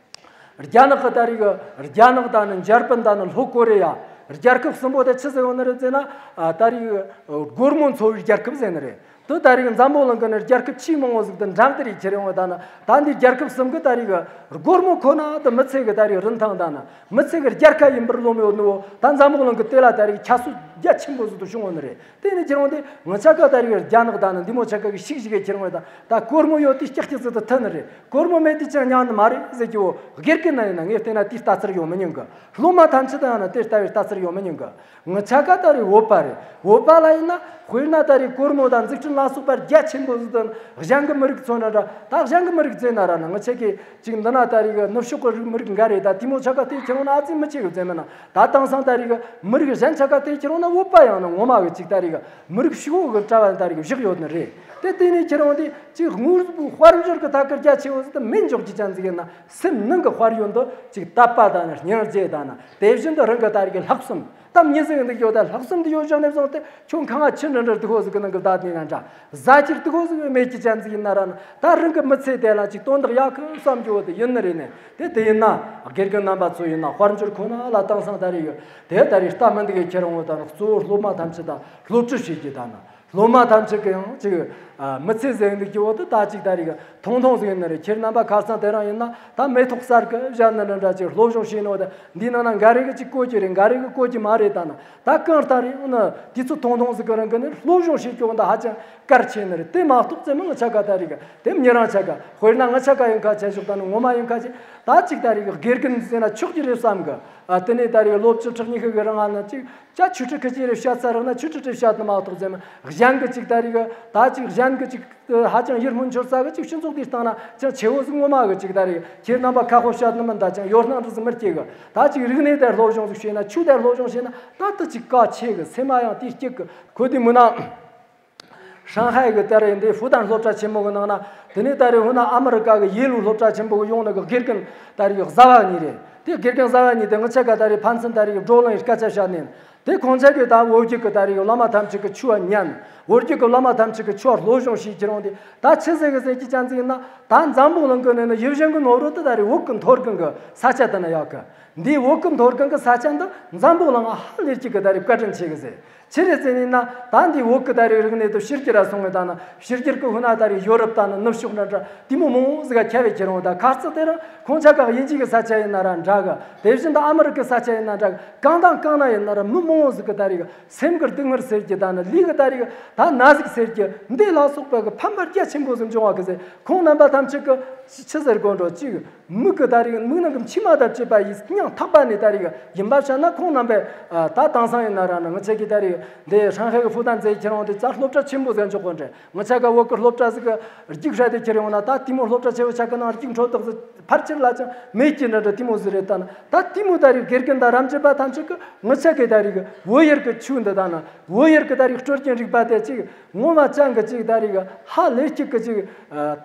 རྒྱ་ནག་གི་ད་རེས་ཀྱི་རྒྱ་ནག་ད་ནི་འཇར་པན་ད་ནི་ལྷོ་ཀོ་རི་ཡ་རྒྱལ་ཁབ་གསུམ་པོ་དེ་ཆི་ཟིག་ཡོད་ནི་རེད་ཟེར་ན། ད་རེས་ཀྱི་སྒོར་མོ་འཚོ་བའི་རྒྱལ་ཁབ་ཟེར་ནི་རེད། དེ་ད་རེས་འཛམ་བུ་གླིང་གི་ནི་རྒྱལ་ཁབ་ཆེས་མང་བོ་ཟིག་ཏུ་འགྲེམས་ཏེ་རེ་ཁྱེར་ཡོང་བ་ད་ནི། ད་འདི་རྒྱལ་ཁབ་གསུམ་གི་ད་རེས་ཀྱི་སྒོར་མོ་ཁོ་ན་དེ་མི་ཚེ་གི་ད་རེས་རིན་ཐང་ད་ནི་མི་ཚེ་གི་རྒྱལ་ཁ་ཡིན་པར་རློམ་ཡོད་ནི་བོ་ད་འཛམ་བུ་གླིང་གི་དེ་ལ་ད་རེས་ཁྱད་གསོད་རྒྱ་ཆེན་པོ་ཟིག་ཏུ་བྱུང་བ་ནི་རེད། དེ་ནི་ཁྱེར་ཡོང་དེ་ང་ཆ་ག་ད་རེས་རྒྱ་ནག་ད་ནི་འདི་མོ་ཆ་ག་གི་ཤིག་ཤིག་གི་ཁྱེར་ཡོང་བ་ད་ད་སྒོར་མོ་ཡོད་དེ་ཀྱག་ཀྱག་ཟིག་ཏུ་ཐུ་ནི་རེད། སྒོར་མོ་མེད་དེ་ཅང་ཉན་ནི་མ་རེད་ཟེར་གྱི་བོ་སྒེར་གི་ན་ཡིན་ན་ངས་བལྟས་ན་དེ་ལྟ་ཚུལ་ཡོང་མི་ཉན་གི། སློབ་མ་ཐམས་ཅད་ད་ཡང་ན་དེ་ལྟ་བུའི་ལྟ་ཚུལ་ཡོང་མི་ཉན་གི། ང་ཆ་ག་ད་རེས་བོད་པ་རེད། བོད་པ་ལ་ཡིན་ན་དཔེར་ན་ད་རེས་སྒོར་མོ་དང་འཛུགས་སྐྲུན་ལ་སོགས་པ་རྒྱ་ཆེན་པོ་ཟིག་དང་གཞན་གྱི་མི་རིགས་ཚོ་འདྲ་འདྲ་ད་གཞན་གྱི་མི་རིགས་ཟེར་ན་ར་ན་ང་ཆ་གི་ཅིག་འདི་ན་ད་རེས་གི་ནུབ་ཕྱོགས་གི་རིགས་མི་རིགས་འགའ་རེ་ད་དེ་མོ་ཆ་ག་དེ་ཁྱེར་ཡོང་ན་ཨ་ཙི་མི་ཆེ་གི་ཟེར་མིན་ན། ད་དེང་སང་ད་རེས་གི་མི་རིགས་གཞན་ཆ་ག་དེ་ཁྱེར་ཡོང་ན་བོད་པ་ཡང་ན་ངོ་མ་གི་ཅིག་ད་རེས་གི་མི་རིགས་ཕྱུག་པོ་གི་གྲས་ལ་ད་རེས་གི་བཞག་ཡོད་ནི་རེད། དེ་དེ་ནས་ཁྱེར་ཡོང་དེ་ཅིག་དངོས་པོའི་དཔལ་འབྱོར་གི་ཐད་ཀར་རྒྱ་ཆེ་བོ་ཟིག་ད་མེད་འཇོག་གི་ཅན་ཟིག་ཡིན་ན་སེམས་ནང་གི་དཔལ་ཡོན་དུ་ཅིག་དད་པ་དང་ནི་སྙིང་རྗེ་དང་ནི་དེ་བཞིན་དུ་རང་གི་ད་རེས་གི་ལྷག་བསམ། གཏམ་མི་ཟིག་འདུག་ཡོད་ད་ལྷག་བསམ་འདི་ཡོད་བཞག་ནས་བཟུང་སྟེ་ཁྱོད་ཁང་ང་ཆུ་འདྲ་འདྲ་འདུག་ཧོ་ཟིག་གི་ནང་གི་བདག་དེ་ན་འདྲ་བཟའ་ཁྱེར་འདུག་ཧོ་ཟིག་མེད་ཀྱི་ཅན་ཟིག་ཡིན་ན་ར་ན་ད་རང་གི་མི་ཚེ་དེ་ལ་ཅིག་དོན་དག་ཡག་གི་བསམ་རྒྱུ་བོ་དེ་ཡིན་ནི་རེད་ནས། དེ་དེ་ཡིན་ན་དགེ་རྒན་རྣམ་པ་ཚོ་ཡིན་ན་དཔལ་འབྱོར་ཁོ་ན་ལ་དེང་སང་ད་རེས་ཡོད་དེ་ད་རེས་ལྟ་མི་འདུག་གི་ཁྱེད་རང་བོ་ད་ནི་གཙོ་བོ་སློབ་མ་ཐམས་ཅད་ད་སློབ་ཁྲིད་བྱེད་ཀྱི་ད་ན། སློབ་མ་ཐམས་ཅད་ཀྱི་ཡང་ཅིག་མི་ཚེ་ཟེར་འདུག་ཀྱི་འོ་དེ་ད་ཅིག་ད་རེས་ཐུང་ཐུང་ཟིག་ཡིན་ནི་རེད། ཁྱེད་རྣམ་པ་ཁ་སང་དེ་རིང་ཡིན་ན་ད་མེ་ཏོག་གསར་གི་བཞག་ནི་འདྲ་འདྲ་ཅིག་སློབ་སྦྱོང་བྱས་ནི་འོ་དེ་འདི་ནང་ན་འགའ་རེ་གི་ཅིག་གོ་གི་རེད། འགའ་རེ་གི་གོ་གི་མ་རེད། ད་ན་ད་གང་ལྟར་ཡང་ན་དུས་ཚོད་ཐུང་ཐུང་ཟིག་གི་རིང་གི་ནི་སློབ་སྦྱོང་བྱེད་རྒྱུ་འོ་ད་ཧ་ཅང་གལ་ཆེ་ནི་རེད། དེ་མ་གཏོགས་ཙེ་མི་ང་ཆ་ག་ད་རེས་དེ་མི་རང་ཆ་ག་དཔེར་ན་ང་ཆ་ག་ཡིན་ཁ་ཆ་ཞོག་ད་ནི་ངོ་མ་ཡིན་ཁ་ཆ་ད་ཅིག་ད་རེས་དགེ་རྒན་ཟེར་ན་ཆོག་གི་རེད་བསམ་གི། ཨ་དེ་ནས་ད་རེས་སློབ་བཅུ་ཕྲག་ཉི་ཤུ་གི་རིང་ང་ན་ཅིག་ཅ་ཆུ་ཁྲི་ཁི་ཅི་རེ་བཤད་ཚར་རག་ན་ཆུ་ཁྲི་ཁྲི་བཤད་ནི་མ་གཏོགས་ཟེར་མ་གཞན་གི་ཅིག་ད་རེས་གི་ད་ཅིག་གཞན་གི་ཅིག་ཧ་ཅང་ཡིད་སྨོན་འཆོར་ས་གི་ཅིག་སྤྱི་ཚོགས་འདིའི་སྟེང་ན་ཅང་ཆེ་བོ་ཟིག་ངོ་མ་གི་ཅིག་ད་རེས་ཁྱེད་རྣམ་པ་ཁ་ཧོ་བཤད་ནི་མིན། ད་ཅང་ཡོད་སྣང་འདྲ་ཟིག་མི་སྐྱེ་གི། ད་ཅིག་རིག་གནས་དེ་སློབ་སྦྱོང་ཟིག་བྱས་ན་ཆོས་དེ་སློབ་སྦྱོང་བྱས་ན་ད་ད་ཅིག་གལ་ཆེ་གི། སེམས་མ་ཡང་དེ་སྐྱིད་གི། ཁོ་དེ་མུ་ན། ཧྲང་ཧའེ་གི་ད་རེས་འདི་ཧྥུ་ཏན་སློབ་གྲྭ་ཆེན་མོ་གི་ནང་ན་དེ་ནས་ད་རེས་ཧུ་ན་ཨ་མི་རི་ཀ་གི་ཡེ་ལུ་སློབ་གྲྭ་ཆེན་པོ་གི་ཡོང་ནི་གི་དགེ་རྒན་ད་རེས་བཟའ་བ་གཉིས་རེད། དེ་དགེ་རྒན་བཟའ་བ་གཉིས་དེ་ང་ཆ་ག་ད་རེས་ཕན་ཚུན་ད་རེས་བགྲོ་གླེང་སྐད་ཆ་བཤད་ནས་དེ་ཁོང་ཆ་གི་ད་བོད་བརྒྱུད་གི་ད་རེས་བླ་མ་ཐམས་ཅད་གི་ཆོས་ཉན། བོད་བརྒྱུད་གི་བླ་མ་ཐམས་ཅད་གི་ཆོས་སློབ་སྦྱོང་བྱེད་ཀྱི་རུང་དེ་ད་ཆི་ཟེར་གི་ཟེར་གྱི་ཅན་ཟིག་ཡིན་ན་ད་འཛམ་བུ་གླིང་གི་ནང་ནས་ཡིད་བཞིན་གི་ནོར་བུ་དེ་ད་རེས་བོད་གི་མཐོ་སྒང་གི་ས་ཆ་དེ་ན་ཡོད་གི། འདིའི་བོད་གི་མཐོ་སྒང་གི་ས་ཆ་འདི་འཛམ་བུ་གླིང་ང་ཧ་ལས་ཅིག་གི་ད་རེས་བཀའ་དྲིན་ཆེ་གི་ཟེར། ཆི་རེད་ཟེར་ནས་ན་ད་འདི་བོད་ཀྱི་ད་རེས་རིག་གནས་དེ་ཕྱི་རྒྱལ་ར་སོང་ངེ་ད་ན་ཕྱི་རྒྱལ་གི་ཧུ་ན་ད་རེས་ཡོ་རོབ་ད་ནི་ནུབ་ཕྱོགས་འདྲ་འདྲ་དེ་མོ་མང་ཟིག་ག་ཁྱབ་པའི་ཁྱེད་རང་ད་ཁ་རྩང་དེ་རིང་ཁོང་ཆ་ག་དབྱིན་ཇི་གི་ས་ཆ་ཡིན་ན་ར་འདྲ་གི། དེ་བཞིན་དུ་ཨ་མི་རི་ཀའི་ས་ཆ་ཡིན་ན་འདྲ་གི། གང་དང་གང་ན་ཡིན་ན་ར་མི་མང་ ངོ་ཟིག་གི་ད་རེས་སེམས་ཀྱི་སྡུག་བསྔལ་ཟེར་གྱི་ད་ནི་ལུས་ཀྱི་ད་རེས་ད་ན་ཟུག་ཟེར་གྱི་འདི་ལ་སོགས་པ་གི་ཕན་པ་རྒྱ་ཆེན་པོ་ཟིག་འབྱུང་བ་གི་ཟེར། ཁོང་རྣམ་པ་ཐམས་ཅད་ཀྱི་ཆི་ཟེར་དགོས་འགྲོ། གཅིག་མིག་གི་ད་རེས་མིག་ནང་གི་མཆི་མ་དང་བཅས་པ་ཡིས་སྙིང་ཐག་པ་ནས་ད་རེས་ཡིན་པ་བྱས་ན། ཁོང་རྣམ་པས་ད་དེང་སང་ཡིན་ན་ར་ནི་ང་ཅག་གི་ད་རེས་འདི་ཧྲང་ཧའེ་གི་ཧྥུ་ཏན་ཟེར་ཁྱེར་འོང་དེ་ཙ་སློབ་གྲྭ་ཆེན་པོ་ཟིག་འཇོག་གོ་འདྲ། ང་ཅག་གི་བོད་གི་སློབ་གྲྭ་ཟིག་གི་རྒྱུགས་ཧྲ་དེ་ཁྱེར་ཡོང་ན། ད་དེ་མོ་སློབ་གྲྭ་ཆེ་བོ་ཆ་གི་ནང་རྒྱུགས་འཕྲོ་བརླག་ཟིག་ཕལ་ཆེར་ལ་ཅང་མེད་ཀྱི་འདྲ་འདྲ་དེ་མོ་ཟིག་རེད། ད་ནི་ད་དེ་མོ་ད་རེས་དགེ་རྒན་དང་རབ་འབྱམས་པ་ཐམས་ཅད་ཀྱི་ང་ཅག་གི་ད་རེས་གི་བོད་ཡུལ་གི་ཆོས་འདི་ད་ནི་བོད་ཡུལ་གི་ད་རེས་སྲོལ་རྒྱུན་རིག་པ་དེ་ཅིག་ངོ་མ་ཅང་གི་ཅིག་ད་རེས་གི་ཧ་ལས་ཅིག་གི་ཅིག་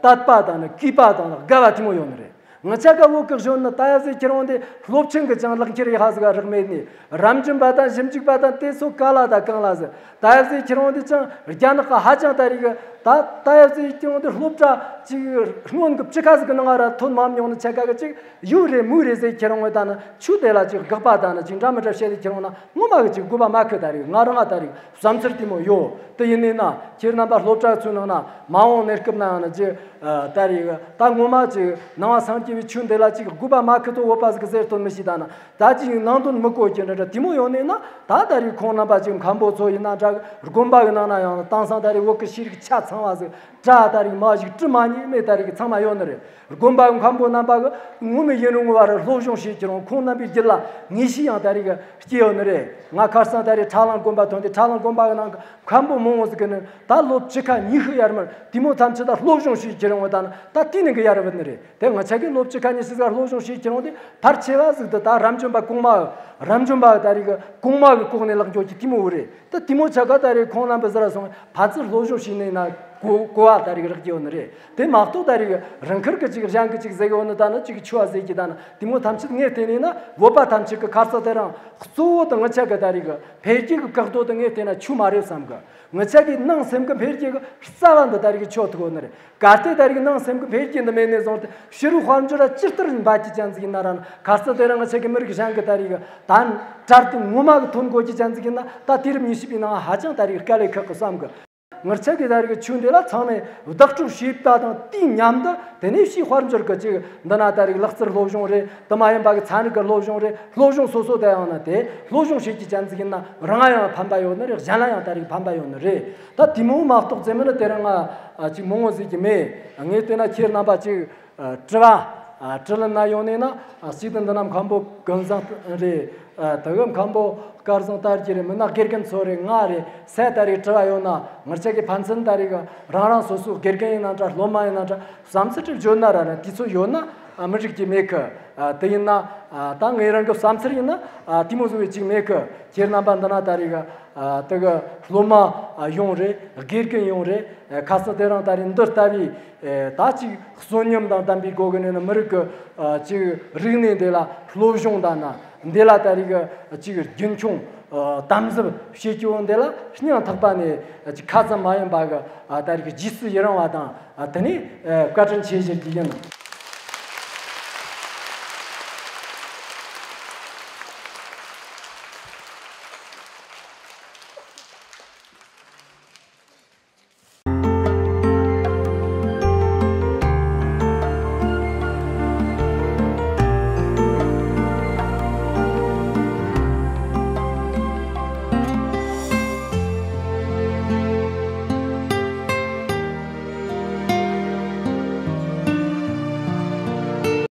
དད་པ་དང་ནི་གུས་པ་དང་ནི་དགའ་བ་དེ་མོ་ཡོད་ནི་རེད། ང་ཅག་གི་བོད་གི་གཞོན་ནུ་ད་ཡ་ཟིག་ཁྱེར་འོང་དེ་སློབ་ཆེན་གི་ཅང་ལག་འཁྱེར་ཡ་ཧ་ཟིག་ག་རག་མེད་ནི། རབ་འབྱམས་པ་དང་ཞིབ་འཇུག་པ་དང་དེ་ཚོ་ག་ལ་དང་གང་ལ་ཟིག་ད་ཡ་ཟིག་ཁྱེར་འོང་དེ་ཅང་རྒྱ་ནག་གི་ཧ་ཅང་ད་རེས་གི་ད་ད་ཡ་ཟིག་ཁྱེར་འོང་དེ་སློབ་གྲྭ་ཅིག་སྔོན་གི་བཅུ་ཁ་ཟིག་གི་ནང་ང་ར་ཐོན་མ་མྱོང་ནི་ཆ་ག་གི་ཅིག་ཡུ་རེད་མུ་རེད་ཟེར་ཁྱེར་འོང་ད་ནི་ཆོས་དེ་ལ་ཅིག་དགག་པ་ད་ནི་ཅིག་འདྲ་མི་འདྲ་བཤད་དེ་ཁྱེར་འོང་ན་ངོ་མ་གི་ཅིག་དགོས་པ་མ་ཁུ། ད་རེས་ང་རང་ང་ད་རེས་བསམ་ཚུལ་དེ་མོ་ཡོད། དེ་ཡིན་ནི་ན་ཁྱེད་རྣམ་པ་སློབ་གྲྭ་ཚོའི་ནང་ན་མ་འོངས་གནས་སྐབས་ན་ཡང་ན་ཅིག་ད་རེས་ད་ངོ་མ་ཅིག་ནང་པ་སངས་རྒྱས་པའི་ཆོས་འདི་ལ་ཅིག་དགོས་པ་མ་ཁུ་ཚོ་བོད་པ་ཟིག་ཟེར་དོན་མི་ཤེས། ད་ནི་ད་ཅིག་ནང་དོན་མི་གོ་རྒྱུ་འདྲ་འདྲ་དེ་མོ་ཡོད་ནི་ན། ད་ད་རེས་ཁོང་རྣམ་པ་ཅིག་མཁན་པོ་ཚོ་ཡིན་ན་འདྲ་དགོན་པ་གི་ནང་ན་ཡང་དེང་སང་ད་རེས་བོད་གི་ཤེས་རིག་ཆ་ཚང་བ་ཟིག་གྲྭ་ད་རེས་མ་ཞིག་བྲི་མ་ཉན་མེད་ད་རེས་གི་ཚང་མ་ཡོད་ནི་རེད། དགོན་པ་མཁན་པོ་རྣམ་པ་གི་ངོ་མ་ཡིན་རུང་བར་སློབ་སྦྱོང་བྱེད་ཀྱི་རུང་ཁོང་རྣམ་པའི་རྒྱུད་ལ་ངེས་ཤེས་ཡང་ད་རེས་གི་སྐྱེ་ཡོད་ནི་རེད། ང་ཁ་སང་ད་རེས་ཁྲ་ལང་དགོན་པ་ཐོན་ཏེ། ཁྲ་ལང་དགོན་པ་གི་ནང་གི་མཁན་པོ་མང་བོ་ཟིག་གི་ནི་ད་ལོ་བཅུ་ཁ་ཉི་ཤུ་ཡར་མར་དེ་མོ་ཐམས་ཅད་ད་སློབ་སྦྱོང་བྱེད་ཀྱི་རུང་བ་ད་ནི་ད་དེ་ནི་གི་ཡར་བུད་ནི་རེད། དེ་ང་ཅག་གི་ལོ་བཅུ་ཁ་ཉི་ཤུ་ཟིག་སློབ་སྦྱོང་བྱེད་ཀྱི་རུང་དེ་ཕལ་ཆེ་བ་ཟིག་ཏུ་ད་རབ་འབྱམས་པ་གོང་མ་རབ་འབྱམས་པ་ད་རེས་གི་གོང་མ་གི་གོ་གནས་ལེན་རྒྱུ་གི་དེ་མོ་བོ་རེད། ད་དེ་མོ་ཆ་ག་ད་རེས་ཁོང་རྣམ་པ་ཟེར་ར་སོང་ཕན་ཚུན་སློབ་སྦྱོང་བྱས་ནས་ན་གོ་གོ་བ་ད་རེས་རག་གི་ཡོད་ནི་རེད། དེ་མ་གཏོགས་ད་རེས་རང་ཁུལ་གི་ཅིག་གཞན་གི་ཅིག་ཟེར་གི་ཡོད་ནི་ད་ནི་ཅིག་ཆོས་བ་ཟེར་གི་ད་ནི་དེ་མོ་ཐམས་ཅད་ངས་བལྟས་ནས་ན་བོད་པ་ཐམས་ཅད་གི་ཁ་ས་དེ་རང་གཙོ་བོ་དང་ང་ཅག་གི་ད་རེས་གི་འཕེལ་རྒྱས་གི་བཀག་རྡོ་དེ་ངས་བལྟས་ན་ཆོས་མ་རེད་བསམ་གི། ང་ཅག་གི་ནང་སེམས་གི་འཕེལ་རྒྱས་གི་རྩ་བ་འདི་ད་རེས་གི་ཆོས་ཐུག་ཡོད་ནི་རེད། གལ་ཏེ་ད་རེས་ནང་སེམས་ཀྱི་འཕེལ་རྒྱས་འདི་མེད་ནས་བཟུང་སྟེ་ཕྱི་རོལ་དཔལ་འབྱོར་ལ་ཇི་ལྟར་འབད་ཀྱི་ཅན་ཟིག་ཡིན་ན་ར་ཁ་ས་དེ་རིང་ང་ཅག་གི་མི་རིགས་གཞན་གྱི་ད་རེས་ཀྱི་ད་གྲལ་དུ་ངོ་མ་གི་ཐོན་དགོས་ཀྱི་ཅན་ཟིག་ཡིན་ན། ད་དུས་རབས་ཉི་ཤུ་པའི་ནང་ཧ་ཅང་ད་རེས་དཀའ་ལས་ཁག་གི་བསམ་གི། ང་ཅག་གི་ད་རེས་ཀྱི་ཆོས་འདི་ལ་ཚང་མས་བདག་སྤྲོད་བྱས་པ་དང་དུས་མཉམ་དུ་དེ་ནས་ཕྱིའི་དཔལ་འབྱོར་གྱི་ཅིག་འདི་ན་ད་རེས་ལག་རྩལ་སློབ་སྦྱོང་རེད། དེ་མ་ཡིན་པ་གི་ཚན་རིག་གི་སློབ་སྦྱོང་རེད། སློབ་སྦྱོང་སོ་སོ་དེ་ཡང་ན་དེ་སློབ་སྦྱོང་བྱེད་ཀྱི་ཅན་ཟིག་ཡིན་ན་རང་ཡང་ཕན་པ་ཡོད་ནི་རེད། གཞན་ལ་ཡང་ད་རེས་ཕན་པ་ཡོད་ནི་རེད། ད་དེ་མོ་མ་གཏོགས་ཙེ་མིན་ནི་དེ་རིང་ང་ཅིག་མང་བོ་ཟིག་གི་མེད། ངས་བལྟས་ན་ཁྱེད་རྣམ་པ་ཅིག་དྲི་བ་དྲི་ལན་ན་ཡོང་ནས་ན་ཅིག་ཏུ་འདི་ན་མཁན་པོ་ཀུན་བཟང་རེད། དེ་གི་མཁན་པོ་སྐལ་བཟང་དར་རྒྱས་རེད། མིན་ན་དགེ་རྒན་ཚོ་རེད། ང་རེད་ཟེར་ད་རེས་དྲི་བ་ཡོང་ན་ང་ཅག་གི་ཕན་ཚུན་ད་རེས་གི་རང་རང་སོ་སོ་དགེ་རྒན་ཡིན་ན་འདྲ་སློབ་མ་ཡིན་ན་འདྲ་བསམ་ཚུལ་དྲི་བརྗོད་ན་ར་ན་དུས་ཚོད་ཡོད་ན་མི་འགྲིག་གི་མེད་གི། དེ་ཡིན་ན་ད་ངའི་རང་གི་བསམ་ཚུལ་ཡིན་ན་དེ་མོ་བཟོ་བའི་ཅིག་མེད་གི། ཁྱེད་རྣམ་པ་འདི་ན་ད་རེས་གི་དེ་གི་སློབ་མ་ཡོང་རེད། དགེ་རྒན་ཡོང་རེད། ཁ་སང་དེ་རིང་ད་རེས་འདི་ལྟ་བུའི་ད་ཅིག་གསོན་ཉམས་དང་ལྡན་པའི་སྒོ་གི་ནས་ནི་མི་རིགས་གི་ཅིག་རིག་གནས་འདི་ལ་སློབ་སྦྱོང་དང་ན་འདི་ལ་ད་རེས་གི་ཅིག་རྒྱུན་འཁྱོངས་དམ་ཟབ་བྱེད་རྒྱུ་འདི་ལ་སྙིང་ཐག་པ་ནས་ཅིག་ཁ་ཙམ་མ་ཡིན་པ་གི་ད་རེས་གི་རྗེས་སུ་ཡི་རང་བ་དང་དེ་ནས་བཀའ་དྲིན་ཆེ་ཞུ་རྒྱུ་ཡིན།